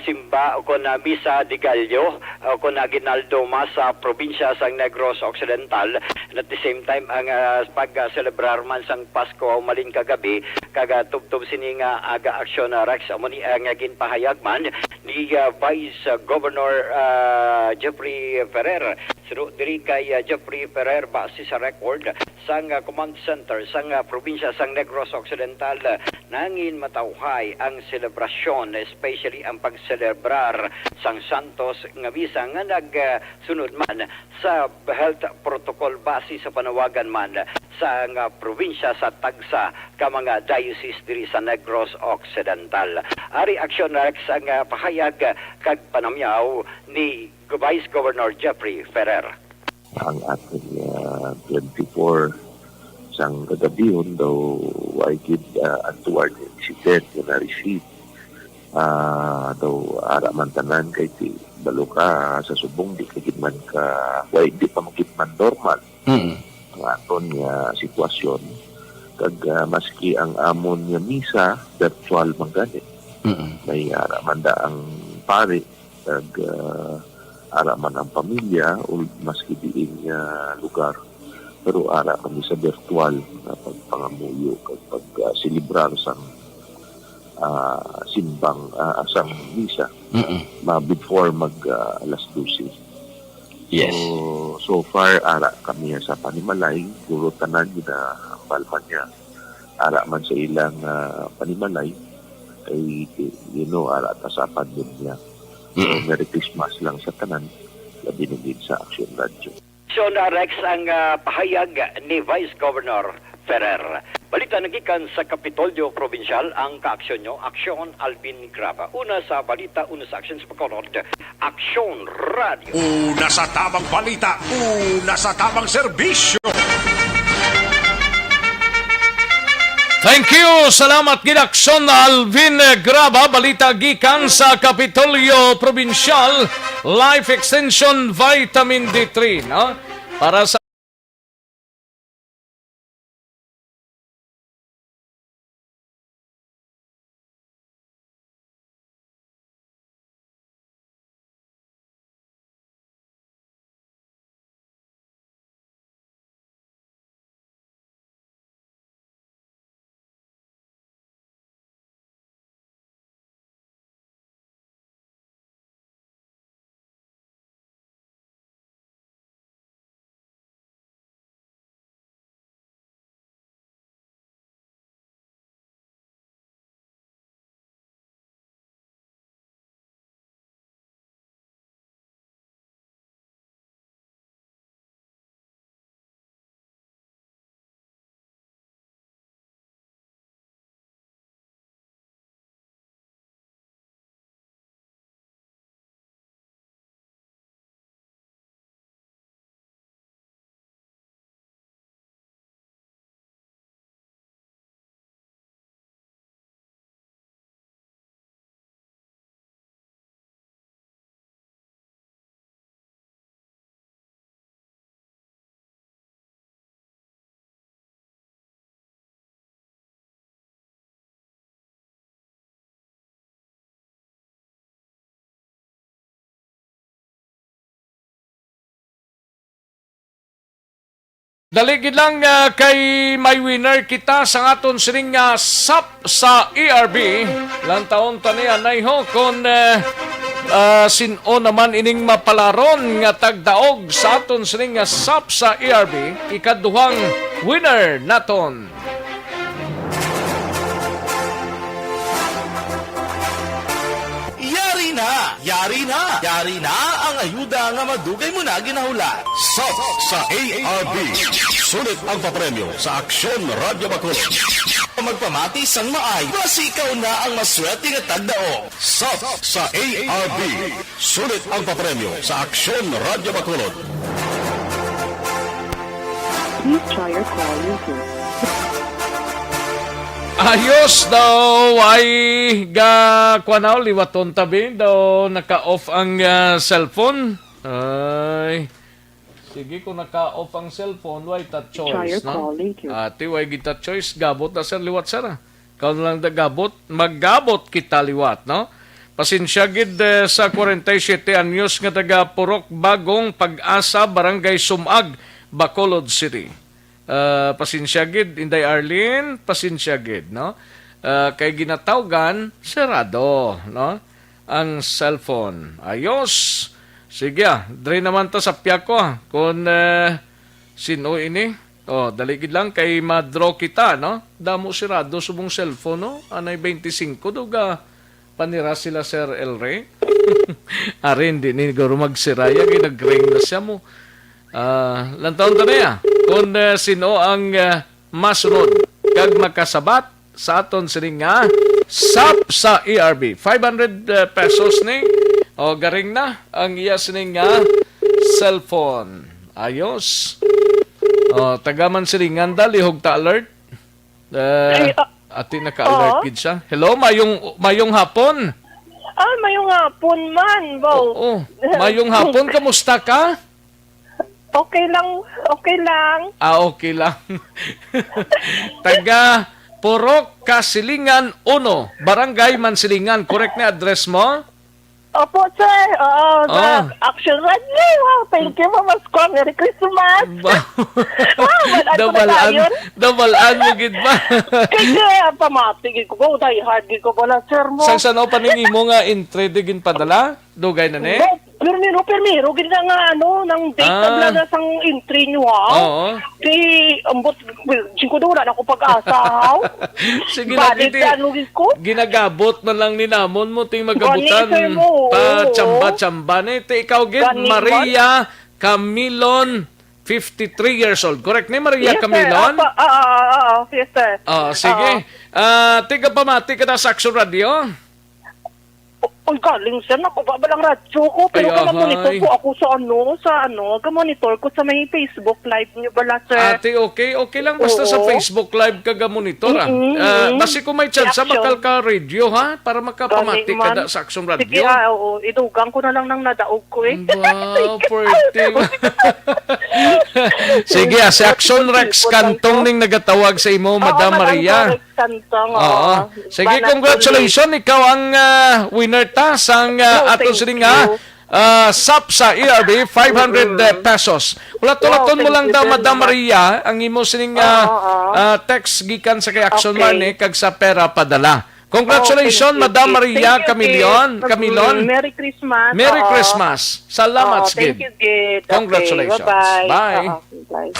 simba o kon, ah, misa de Gallo o kon, ah, Aguinaldo Mass sa probinsya sang Negros Occidental. And at the same time, ang, ah, pag, ah, selebrar man sang Pasko umalin kagabi, kag, ah, tubtob sini nga aga aksyon, ah, Rex, amo ni ang, ah, ginpahayag man ni, ah, Vice, ah, Governor, ah, Jeffrey Ferrer. Suno diri kay, ah, Jeffrey Ferrer, base sa record sang, ah, command center sang, ah, probinsya sang Negros Occidental, ah, nangin matawhay ang selebrasyon, especially ang pagselebrar sang Santos nga Misa nga nag, ah, sunod man sa health protocol base sa panawagan man sa nga probinsya sa tagsa ka mga diocese diri sa Negros Occidental. Ari aksyon, Rex, ang, ah, pahayag kag panamyaw ni Vice Governor Jeffrey Ferrer. Ang aton, ah, twenty-four sang kagabihon daw way gid, ah, untoward incident nga na-receive. Ah, daw ara man tanan kay ti-, balo ka, sa subong di ka gid man ka, way, di pa man gid man normal Mm. ang aton nga sitwasyon. Kag, ah, maski ang amon nga misa, virtual man gani. Mm. May ara man da ang pari, kag, ah, ara man ang pamilya, ul-, maski diin nga lugar. Pero ara kami sa virtual nga pagpangamuyo kag pag, ah, selebrar sang, ah, simbang, ah, sang misa. Mm-mm. Ma-, before mag, ah, alas dose. Yes. So, so far, ara kami sa panimalay, guro tanan ginahambal man niya. Ara man sa ilang, ah, panimalay, kay, you know, ara ta sa pandemya. So, Mm. Merry Christmas lang sa tanan, labi na gid sa Action Radio. So, na, Rex, ang, ah, pahayag ni Vice Governor Ferrer. Balita nagikan sa Kapitolyo Probinsyal, ang kaaksyon nyo, Aksyon Alvin Graba. Una sa balita, una sa aksyon sa pagkaunod, Aksyon Radio. Una sa tabang balita, una sa tabang serbisyo. Thank you. Salamat gid, Aksyon Alvin Graba. Balita gikan sa Kapitolyo Probinsyal, Life Extension Vitamin D three, no? Para sa Dali gid lang, ah, kay may winner kita sa aton sining, ah, sap sa E R B. Lantawon ta niya, nayho, kon, eh, Ah, sin-o naman ining mapalaron nga tagdaog sa aton sining nga SAP sa A R B, ikaduhang winner naton? Yari na! Yari na! Yari na ang ayuda nga madugay mo na ginahulat. SAP sa A R B. Sulit ang papremyo sa Aksyon Radyo Bacolod. Magpamati sang maayo, basi ikaw na ang maswerte nga tagdaog. SAP sa A R B. Sulit ang papremyo sa Aksyon Radyo Bacolod. Please try your call later. Ayos daw, ay ga, kuwan na, liwaton tabi daw, naka-off ang, ah, cellphone. Ay, sige, kung naka-off ang cellphone, way ta choice, no? Try your call later. Ati, way kita choice, gabot na, sir, liwat, sir, ah. Kaon lang da gabot, maggabot kita liwat, no? Pasensya gid, eh, sa forty-seven anyos nga taga Purok Bagong Pag-asa, Barangay Sumag, Bacolod City. Ah, pasensya gid, Inday Arlene, pasensya gid, no? Ah, kay ginatawgan, serado, no? Ang cellphone. Ayos. Sige, ah, dre naman ta sa piyako, ah. Kung, eh, sino ini? Oh, dali gid lang kay ma-draw kita, no? Damo sirado subong cellphone, no? Anay twenty-five do ga panira sila, Sir El Rey. Ari, hindi ni guro magsiraya, kay nag-ring na siya mo. Ah, lantawon ta na ya. Kung, eh, sino ang, eh, masunod kag makasabat sa aton sining nga SAP sa A R B. Five hundred, eh, pesos ni. O, garing na ang iya sining nga cellphone. Ayos. O, taga Mansilingan da, lihog ta alert. Eh, Ay, ah, ati naka-alert oo. Gid siya. Hello, mayong, mayong hapon. Ah, mayong hapon man, wow. Oo. Mayong hapon, kamusta ka? Okay lang, okay lang. Ah, okay lang. Taga Purok Kasilingan uno, Barangay Mansilingan. Correct na address mo? Opo, sir. Oo, sa Ah. Action Radio. Wow, thank you, Ma'am Asco. Merry Christmas. Ba- Wow, wala ko na Dabalaan, tayo. Dabalaan mo gid ba? Kaya, pamati gid ko, go, die hard gid ko, wala, sir mo. Sang sano pa ning imo nga entry di ginpadala? Dugay na ni? Primero, primero, gid na nga, ano, nang date Ah. na bala na sang entry nyo, ha? Oo. Di, ambot, well, singko na wala na ako pag-asa, ha? Sige na, Balik Titi. Sa ano, gid ko? Ginagabot man lang ni namon mo, ting magabutan. Gani, sir, mo, oo. Pa chamba-chamba ni. Ti ikaw, gid, Gani, Maria Camilon, fifty-three years old. Correct ni, Maria Yes, sir. Camilon? Opo, oo, oo, oo. Yes, sir. Oh, sige. Oo. Ah, tiga pamati ka na sa Action Radio? Uy, galing, sir. Nakuha ba lang radyo ko? Pero Ay, kaya monitor ahay. Ko ako sa ano, sa ano, ka-monitor ko sa may Facebook Live niyo bala, sir. Ate, okay. Okay lang. Basta sa Oo. Facebook Live ka ga-monitor, ah. Mm-mm, Ah, mm. Basi kung may chance, Reaction. Bakal ka radio, ha? Para makapamati Galing ka man. Da sa Action Sige, Radio. Ah, oo. Idugang ko na lang nang nadaog ko, eh. Wow, pwerte. Sige, ah, si Action Rex Cantong ning nagatawag sa imo, Oo, Madam Madam Maria. Rex Cantong, Oo. oo. Sige, Banat congratulations. Ikaw ang, ah, winner ta sang, ah, Oh, ato thank sining, ah, you. Ah, sap sa A R B, five hundred Mm-mm. Pesos. Ulat-ulaton Wow, mo thank lang you daw, very Madam much. Maria, ang imo sining, ah, Oo, oo. Ah, text gikan sa kay Action Okay. Marne kag sa pera padala. Congratulations, Oh, thank you, Madam Kate. Maria Thank you, Camilon. Kate. Camilon. Mm, Merry Christmas. Merry Oo. Christmas. Salamat, Oo, thank Skid. You, Kate. Okay, Congratulations. Bye-bye. Bye. Oo, bye.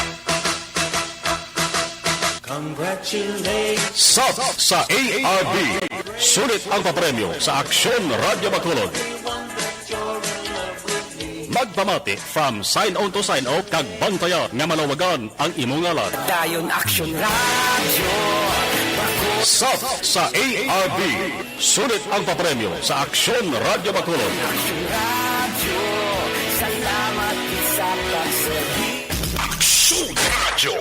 Congratulations. Sap sa A R B. Sulit ang papremyo sa Aksyon Radyo Bacolod. Magpamati from sign on to sign off kag bantayan nga malawagan ang imo ngalan. Dayon Aksyon Radyo. Sap sa A R B. Sulit ang papremyo sa Aksyon Radyo Bacolod. Aksyon Radyo. Salamat sa pagserbi. Aksyon Radyo.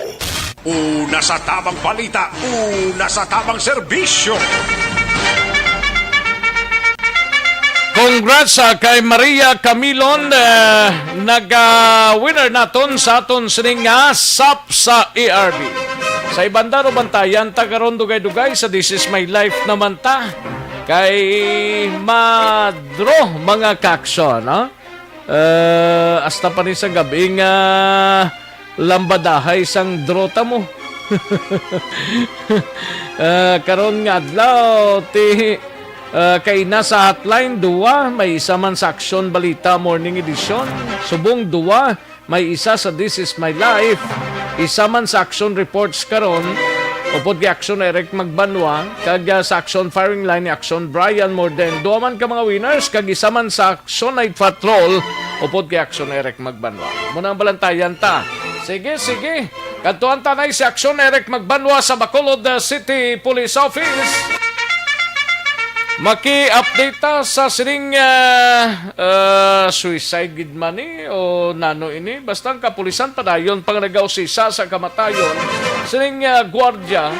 Una sa tamang balita, una sa tamang serbisyo. Congrats, ah, kay Maria Camilon, eh, naga-winner naton sa aton sining nga sap sa A R B. Sa ibang daro, bantayan ta karon dugay-dugay sa This Is My Life naman ta. Kay madro mga kaaksyon, ha? Eh, hasta pa ni sa gabi nga lambadahay sang drota mo. Eh, karon nga adlaw, ti Ah, kay nasa hotline, duwa, may isa man sa Aksyon Balita Morning Edition. Subong duwa, may isa sa This Is My Life. Isa man sa Aksyon Reports karon, upod kay Aksyon Eric Magbanwa, kag, ah, sa Aksyon Firing Line ni Aksyon Brian Morden. Duwa man ka mga winners, kag isa man sa Aksyon Night Patrol, upod kay Aksyon Eric Magbanwa. Muna ang balantayan ta. Sige, sige. Kadtuan ta na si Aksyon Eric Magbanwa sa Bacolod, uh, City Police Office. Maki-update ta sa sining, uh, uh, suicide gid man ni o nano ini. Basta ang kapulisan padayon pang nagausisa sa kamatayon sining, uh, gwardiya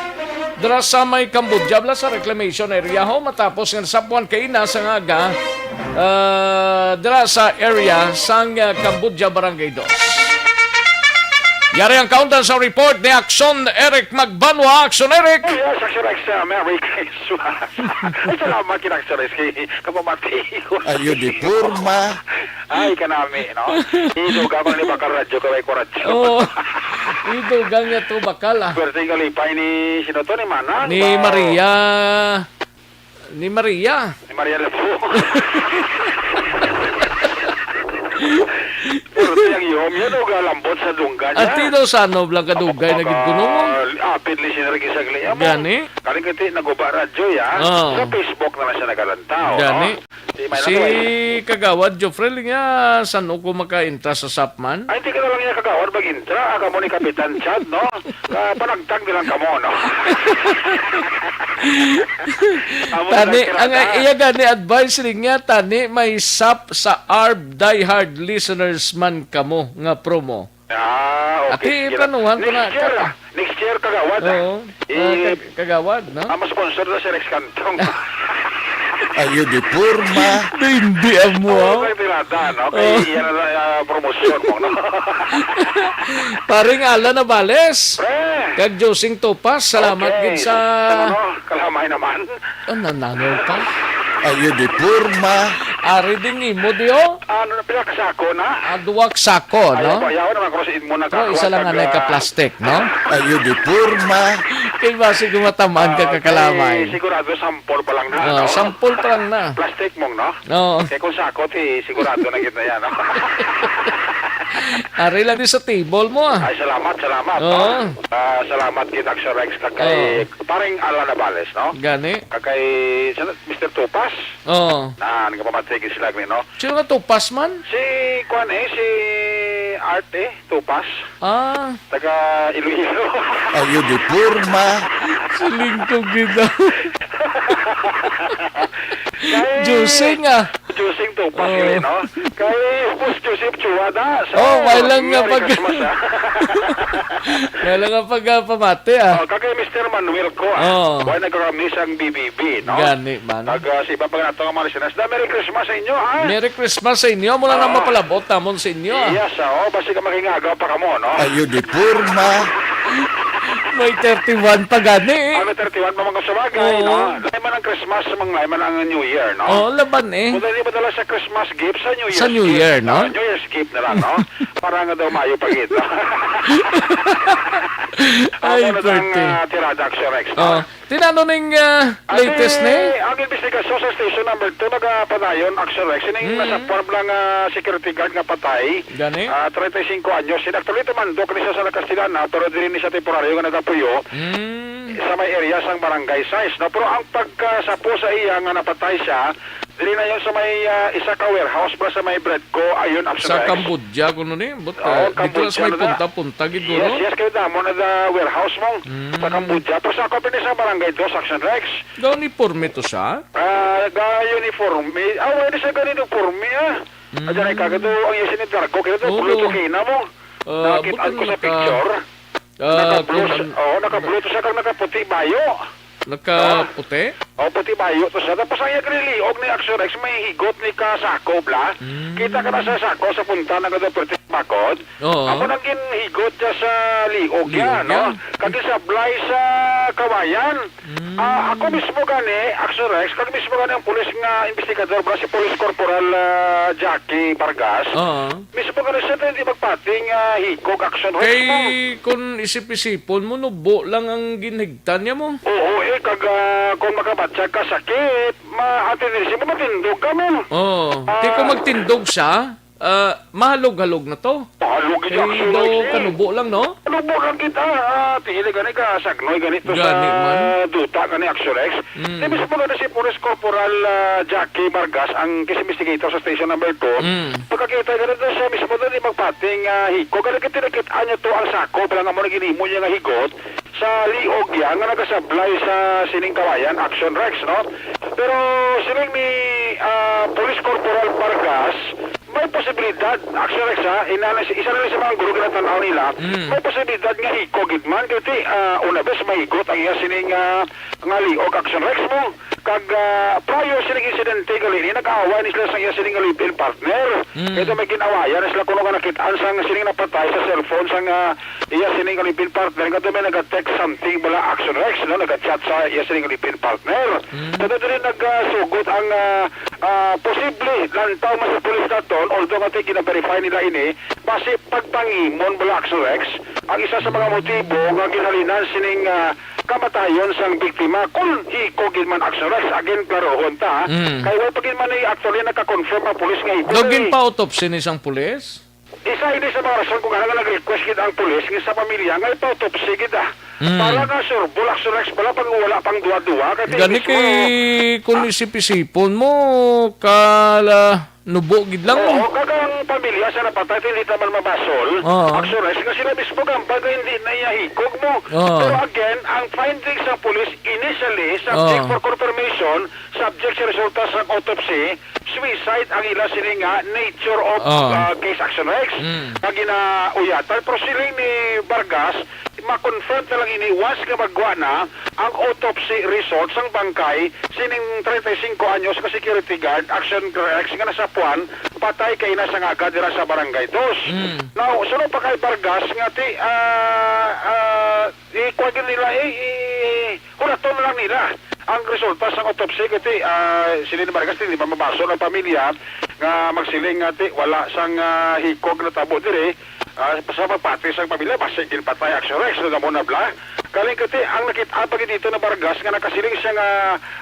dira sa may Cambodia, bala sa reclamation area ho, matapos nga nasapuan kaina sa ngaga, uh, dira sa area sang, uh, Cambodia Barangay Dos. Yari ang kaundan sa report ni Aksyon Eric Magbanwa. Aksyon Eric! Oh, yes, Aksyon Eric, uh, Merry Christmas. Ay, salamat kina Aksyon Eric. Kapamati ko. Ayo di porma. Ay, kanami, no? Idugang ko ni bakal radyo, kaway ko radyo. Oo. Idugang niya to bakal, ah. Swerte yung kalipay ni, sino to, ni Manang? Ni Maria. Ni Maria. Ni Maria Labo. Pero tiyang ihom yan, o galambot sa dunggan niya. Ati daw sa ano, blang kadugay na gid kuno mo. Apil ni Sinargi Saglia mo. Gani? Kaling kati naguba radyo ya. Oo. Sa Facebook na lang siya nagalantaw, no? Gani. Si Kagawad Jofrel nga, san ko makaintra sa Sapman? Ay, hindi ka na lang niya kagawad mag-intra. Ah, kamo ni Kapitan Chad, no? Ah, panagtag na lang kamo, no? Tani, ang iya gani advice rin niya, tani may sap sa arb diehard listeners man kamo nga promo. Ah, okay. Ati, sige lang. Planuhan ko na. Next year, ah. Next year, kagawad, ah. Oo. Ah, kag-, kagawad, no? Ah, mas sponsor na si Rex Cantong. Ayo di porma. Hindi ang mo, ah. Oo, kay tirada, no? Kay iyan na, ah, promosyon mo, no? Paring Alan Navales. Pre. Kag Josing Topas, salamat gid sa... Ano, kalamay naman. Oh, nananaw ka? Ayo di porma. Ari ding imo di, oh. Ano na, pila ka sako na? Ah, duwa ka sako, no? Ayaw, ayaw naman ko sa imo na. Pero isa lang anay ka plastic, no? Ayo di porma. Kay basi gumatamaan ka kakalamay. Sigurado sampol pa lang na, no? Sampol pa lang na. Plastic mong, no? Oo. Kay kung sako, ti, sigurado na gid na yan, no? Ari lang di sa table mo, ah. Ay, salamat, salamat, no? Oo. Ah, salamat gid, Aksyon Rex, kag kay Pareng Alan Navales, no? Gani. Kag kay, sino, Mister Tupas? Oo. Ah, nagapamati gid sila gani, no? Sino nga Tupas man? Si, kuan, eh, si Art, eh, Tupas. Ah. Taga Iloilo. Ayo di porma. Siling ko gid. Kay Josing, ah. Josing Tupas, no? Kay Boss Joseph Chua da. Oh, may lang nga pag-, may lang nga pag, ah, pamati, ah. Oh, kag kay Mister Manuel ko, ah. Oh. Wala nagkakamiss ang B B B, no? Gani man. Kag, ah, sa iba pa nga nato nga mga listeners, da, Merry Christmas sa inyo, ha? Merry Christmas sa inyo. Mula na mapalabot namon sa inyo, ah. Yes, ah, oh, basi ka makingagaw pa kamo, no? Ayo di porma. May thirty-one pa gani, eh. Ah, may thirty-one pa man sa bagay, no? Lain man ang Christmas, mang lain man ang New Year, no? Oh, laban, eh. Kung dali madala sa Christmas gift, sa New Year's gift, no? Sa New Year, no? Ah, New Year's gift na lang, no? Para nga daw maayo pa gid, no? Ay, amo na ang, pwerte, ah, tirada, Aksyon Rex, no? Oh. Tinano ning, ah, latest ni? Ang investigasyon sa Station Number Two nagapadayon, Aksyon Rex, ining nasapuan lang, ah, security guard nga patay. Gani? Ah, treinta y cinco anyos. Actually, tumandok ni siya sa Castellana, pero diri ni siya temporaryo nga nagapuyo sa may area sang Barangay Sais, no? Pero ang pagkasapo sa iya nga napatay siya, diri na yon sa may, ah, isa ka warehouse ba sa may Bredco, ayon, Aksyon Rex. Sa Cambodia, kuno ni? But, ah, dito na sa may punta-punta gid, no? Yes, yes, kay damo na da warehouse mo sa Cambodia. Pero sa ako, pini sa Barangay Dos, Aksyon Rex. Ga-uniforme to siya? Ah, ga-uniforme. Ah, wala siya ga-uniforme, ah. Ayan ay kagato, ang iya sinidarko, kaya to, blue to kina mo. Nakita ko sa picture. Naka-blue, oh, naka-blue to siya, kag nakaputi bayo. Nakaputi? Oh, puti bayo to siya. Tapos ang iya liliog ni Aksyon Rex, may higot ni ka sako, bla. Kita ka na sa sako, sa punta na ka daw, perti bakod. Oo. Amo nang ginhigot niya sa liog niya, no? Kag isablay sa kawayan. Ah, ako mismo gani, Aksyon Rex, kag mismo gani ang pulis nga investigador, bala si Police Corporal, ah, Jackie Vargas, mismo gani siya hindi magpating, ah, higog, Aksyon Rex, kay mo. Kung isip-isipon mo, nubo lang ang ginhigtan niya mo. Oo, eh, Kag, ah, kung makabatyag ka sakit, ma-, ang tendency mo, matindog ka, men. Oh, di ko Ah. magtindog siya, ah, mahalog-halog na to. Mahalog gid Kay ang daw sulod, eh. kanubo lang, no? Kanubo lang kita, ah, tili gani ka, sagnoy gani to Gani sa man. duta gani, Action Rex. Mm. Di mismo gani si Police Corporal, ah, Jackie Vargas, ang case investigator sa Station Number Two. Mm. Pagkakita gani to siya mismo doon, di magpating, ah, hiko. Gani kita nakita niyo to ang sako, bilang amo na ginimo niya nga higot. Sa liog ya nga nagasablay sa sining kawayan, Action Rex, no? Pero siling ni, ah, Police Corporal Vargas, may posibilidad, Action Rex, ha? Ina na si-, isa na ni sa mga guro ginatan-aw nila, Mm. may posibilidad nga hiko gid man, kay ti, ah, una bes mahigot ang iya sining, ah, nga liog, Action Rex, mo. Kag, ah, prior sining insidente gali ni, nag-away ni sila sa iya sining live-in partner. Mm. Kay may ginawayan na sila kuno nga nakitaan sang sining napatay sa cellphone sang, ah, iya sining live-in partner nga may naga-text something bala, Action Rex, no? Naga-chat sa iya sining live-in partner. Mm. Kaya diri nagasugot ang, ah, ah, posible lantaw man sa pulis naton, although nga gina-verify nila ini, basi pagpangimon bala, Action Rex, ang isa sa mga motibo nga ginhalinan sining, ah, kamatayon sang biktima. Kung hiko gid man, Action Rex, again, klarohon ta, ha? Mm. Kay wala pa gid man ni actually naka-confirm ang pulis nga hiko Daw eh. ginpa-autopsy ni sang pulis? Isa ini sa mga rason kung ano nga nag-request gid ang pulis nga sa pamilya nga ipa-autopsy gid, ah. Mm. Para nga sure, bala, Action Rex, bala pag wala pang duwa-duwa, kay Gani mismo, kay kung ah, isip-isipon mo, kala nubo gid lang, Oo, no? Kag ang pamilya sa napatay, hindi naman mabasol. Oo. Action Rex, nga sila mismo gambag nga hindi na iya hikog mo. Oo. Pero again, ang findings sa pulis initially, subject Oo. for confirmation, subject sa resulta sa autopsy, suicide ang ila sini nga nature of, Oo. ah, case, Action Rex. Mm. Nga ginauyatan. Pero siling ni Vargas, ma-confirm na lang ini once nga magwa na ang autopsy result sang bangkay sining treinta y cinco anyos nga security guard, Action Rex, nga nasapuan patay kay ina sang aga dira sa Barangay Dos. Mm. Now, sunod pa kay Vargas nga ti, ah, ah, ikuha gyud nila, eh, i-, hulaton na lang nila ang resulta sang autopsy kay ti, ah, sila ni Vargas, di ba, mabasol ang pamilya nga magsiling nga ti wala sang, ah, hikog natabo diri. Ah, sa pagpati sang pamilya, basi ginpatay, Action Rex, no, amo na bala. Galing kay ti, ang nakita pa gid dito na Vargas nga nakasiling siya nga,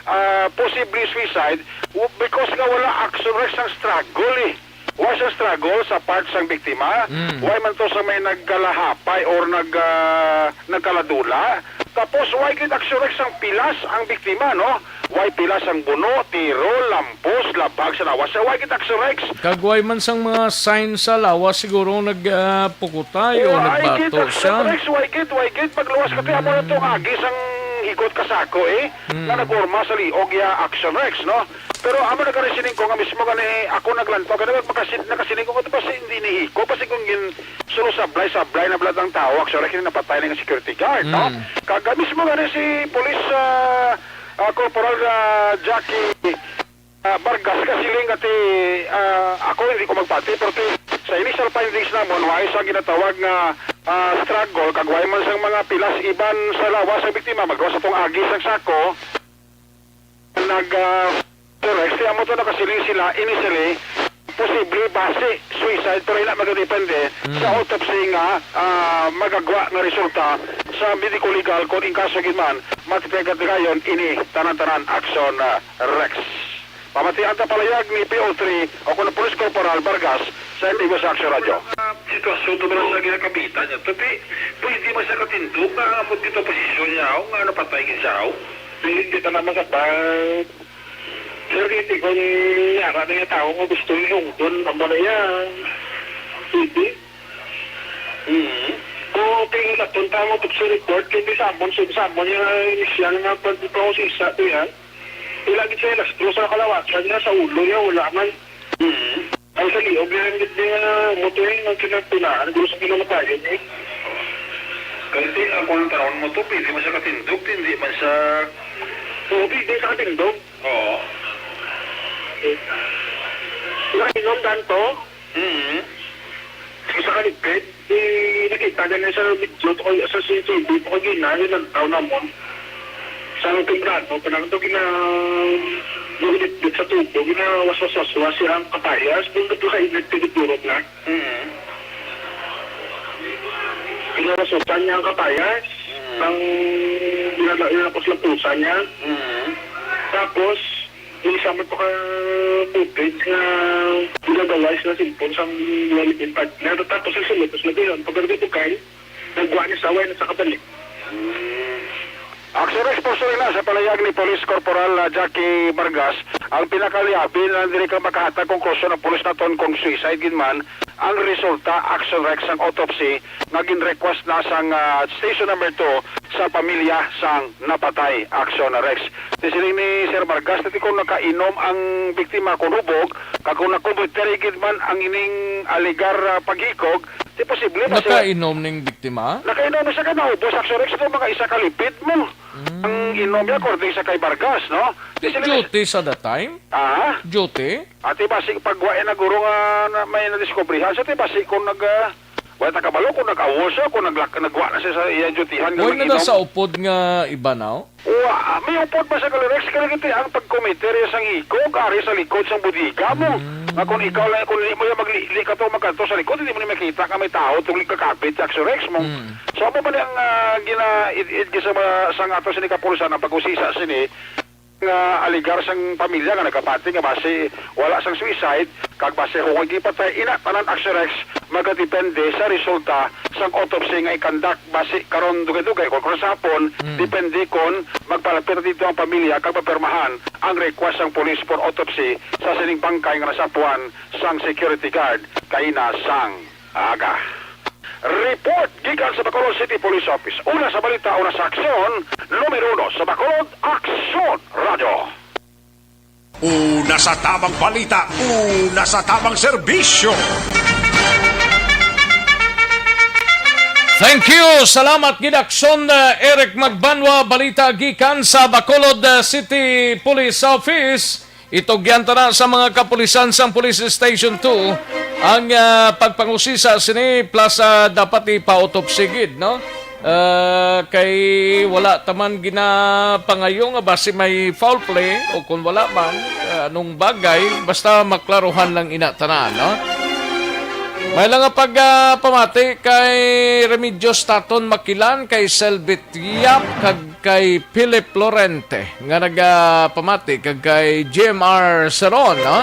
ah, posible suicide, w-, because nga wala, Action Rex, ang struggle, eh. Wa siya struggle sa part sang biktima. Mm. Wa man to sa may nagkalahapay or nag, ah, nagkaladula. Tapos, wa gid, Action Rex, ang pilas ang biktima, no? Way pilas ang buno, tiro, lampos, labag sa lawas. Way gid, Action Rex. Kag way man sang mga sign sa lawas siguro nag, ah, pukutay o Way gid, nagbato Action siya. Rex, way gid, way gid. Pagluwas ka, ti, amo na tong Mm. agi sang higot ka sako, eh, Mm. nga nagorma sa liog ya, Action Rex, no? Pero amo na gani sining ko nga mismo gani ako naglantaw, kaya nag-, makasin-, nakasining ko, "Ito ba si hindi ni hiko?" Kasi kung gin-, sulo sablay-sablay na bala ang tao, Action Rex, kini napatay na nga security guard, no? Mm. Kag mismo gani si Police, ah, ah, Corporal, ah, Jackie, ah, Vargas, kasiling nga ti, ah, ako hindi ko magpati, pero ti, sa initial findings namon, way sa ginatawag nga, ah, struggle, kag way man sang mga pilas iban sa lawas sa biktima, magluwas sa tong agi sang sako, nag, ah, Rex, kaya mo to nakasiling sila, initially, posible basi suicide, pero ina magadepende Mm. sa autopsy nga, ah, magagwa nga resulta sa medico-legal kung in kaso gid man, matitigayon ini tanan-tanan, Action, ah, Rex. Pamatian ta palayag ni P O three o kung Police Corporal Vargas sa N T V sa Action Radio. Sitwasyon to, bala sa ginakapitan niya. Tapi, pwede man siya katindog nga amot dito posisyon niya, o nga napatay gid siya, o? Di, di ta na makatay. Sir, hindi ko ni yara na yung tao nga gusto yung hungkon. Amo na yan. Pwede. Mm. Kung tingin na punta mo sa report, kaya di sabon, sa sabon yung initial nga pagpapangusisa to yan. Ilagay sa ilastro sa kalawasan niya, sa ulo niya, wala man. Mm. Ang sa liog niya, hindi niya mo to yung nagkinagtunaan, gusto kinamatayan eh. Kasi ako ang taon mo to, pwede man siya katindog, hindi man siya Oo, pwede sa katindog. Oo. Nakainom dan to? Mm. Sa kaligpit, eh, nakita na niya sa video, o sa C C T V, o gina, yung nagtaw namon. Sa temprano, pa lang ito, gina-, ginilitbit sa tubo, ginawaswaswaswas siya ang kapayas, kung nagpakainit, pinituro na. Mm. Ginawaswasan niya ang kapayas, Mm. ang Nala-, nalapos-lapusan niya. Mm. Tapos, may isa man pa ka footage nga ginagalay sa cellphone sang live-in partner. Tapos, ang sulod, tapos nag-, pagkabugay, nagwa niya sa away na sa kabalik. Mm. Action Rex, pusto rin na sa palayag ni Police Corporal, ah, Jackie Vargas, ang pinakaliabi na diri ka makahatag konklusyon ang pulis naton kung suicide gid man ang resulta, Action Rex, sang autopsy nga gin-request na sang, ah, Station Number Two sa pamilya sang napatay, Action Rex. Di siling ni Sir Vargas, dati kung nakainom ang biktima kung hubog, kag kung nakumbitiri gid man ang ining alegar, ah, paghikog, di posible ba siya Nakainom ning biktima? Nakainom na siya kay naubos, Action Rex, ito mga isa ka lipid mo. Mm. Ang inom niya, according sa kay Vargas, no? Di Di siling ni duty sa that time? Ah? Duty? Ati basi pagwa na guro nga na, may nadiskubrihan sa ti basi kung nag, ah, wala ta kabalo kung nag-awol siya, kung naglak-, nagwa na siya sa iya dutihan nga Way na daw mag-inom. Sa upod nga iba now? Wa, may upod ba sa Calorex? Kaya giti ang pagkomiter sang hikog, ari sa likod sang bodega mo. Mm. Nga kung ikaw lang, kung di mo yung maglili ka to, magkanto sa likod, hindi mo na makita nga may tao, tungli kakapit sa Axorex mo. Mm. So, amo man ang, ah, gina-, it, it, gisa ma-, sang ato sini kapulisan ang pag-usisa sini, nga aligar sang pamilya nga nagapati nga basi wala sang suicide, kag basi hungod gipatay, ina tanan, Axorex, magadepende sa resulta sang autopsy nga ikandak basi karon dugay-dugay, kung karon sa hapon, Mm. depende kon magpalapit dito ang pamilya kag mapirmahan ang request sang police for autopsy sa sining bangkay nga nasapuan sang security guard kaina sang aga. Report gikan sa Bacolod City Police Office. Una sa balita, una sa aksyon, numero uno sa Bacolod, Aksyon Radio. Una sa tamang balita, una sa tamang serbisyo. Thank you. Salamat gid, Aksyon, uh, Eric Magbanwa. Balita gikan sa Bacolod, uh, City Police Office. Itugyan ta na sa mga kapulisan sang Police Station Two ang, ah, pagpangusisa sini, plus, ah, dapat ipa-autopsy gid, no? Ah, kay wala ta man ginapangayo nga basi may foul play o kung wala man, ah, anong bagay, basta maklaruhan lang ina tanan, no? May lang nga pag, ah, pamati kay Remedios Taton Makilan, kay Selvit Yap, kag kay Philip Lorente nga nagapamati, kag kay G M R Seron, no?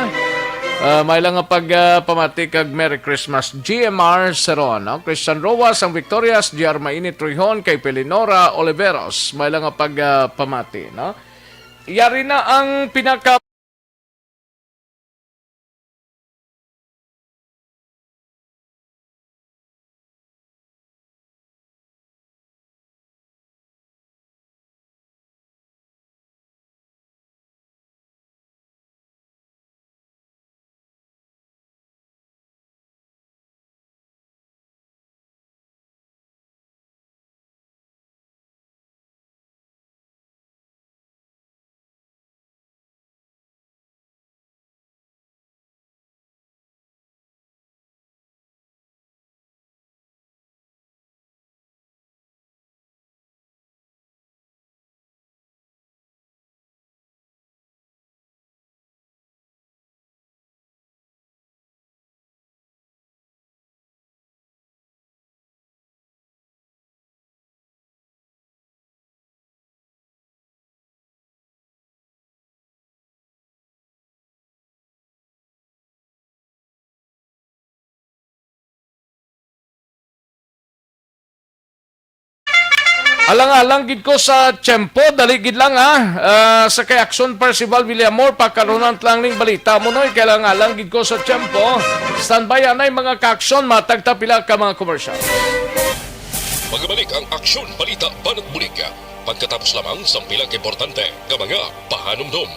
Ah, may lang nga pag, ah, pamati kag Merry Christmas, G M R Seron, no? Christian Roa sang Victorias, G R Mainit Rihon, kay Pelinora Oliveros, may lang nga pag, ah, pamati, no? Yari na ang pinaka Alang-alang gid ko sa tiyempo, dali gid lang, ha. Ah, sa kay Action Percival Villamor, pakarunan lang ning balita mo, no? Kay alang-alang gid ko sa tiyempo. Standby anay, mga ka-action, matag ta pila ka mga commercial. Magbalik ang Aksyon Balita Banat Bulig pagkatapos lamang sang pila ka importante nga mga pahanumdom.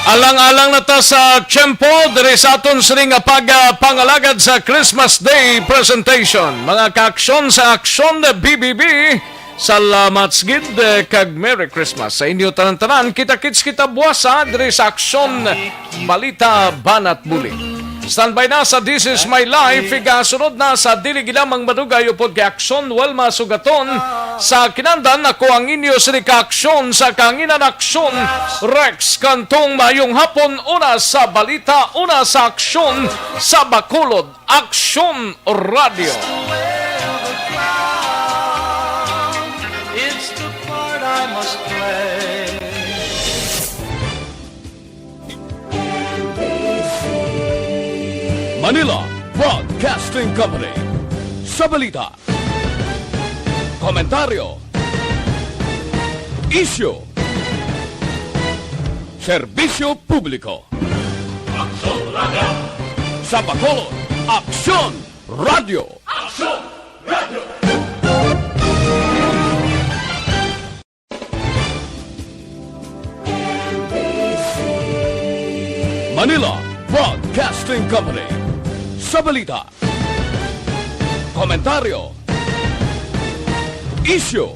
Alang-alang na ta sa tiyempo diri sa aton sini nga pagpangalagad sa Christmas Day presentation. Mga kaaksyon sa Aksyon B B B, salamat sa gid, eh, kag Merry Christmas sa inyo tanan-tanan. Kita-kits kita buwas, ha, diri sa Aksyon Balita Banat Buli. Standby na sa This Is My Life, igasunod na sa dili gilamang madugay upod kay Aksyon Wilma Sugaton. Sa kinandan, ako ang inyo sini ka Aksyon sa Kanginan Aksyon, Rex Cantong. Mayong hapon, una sa balita, una sa aksyon sa Bacolod, Aksyon Radio. It's the part I must play. Manila Broadcasting Company. Sa balita, komentaryo, isyu, serbisyo publiko. Aksyon Radio. Sa Bacolod, Aksyon Radio. Aksyon Radio. Manila Broadcasting Company. Sa balita, komentaryo, isyu,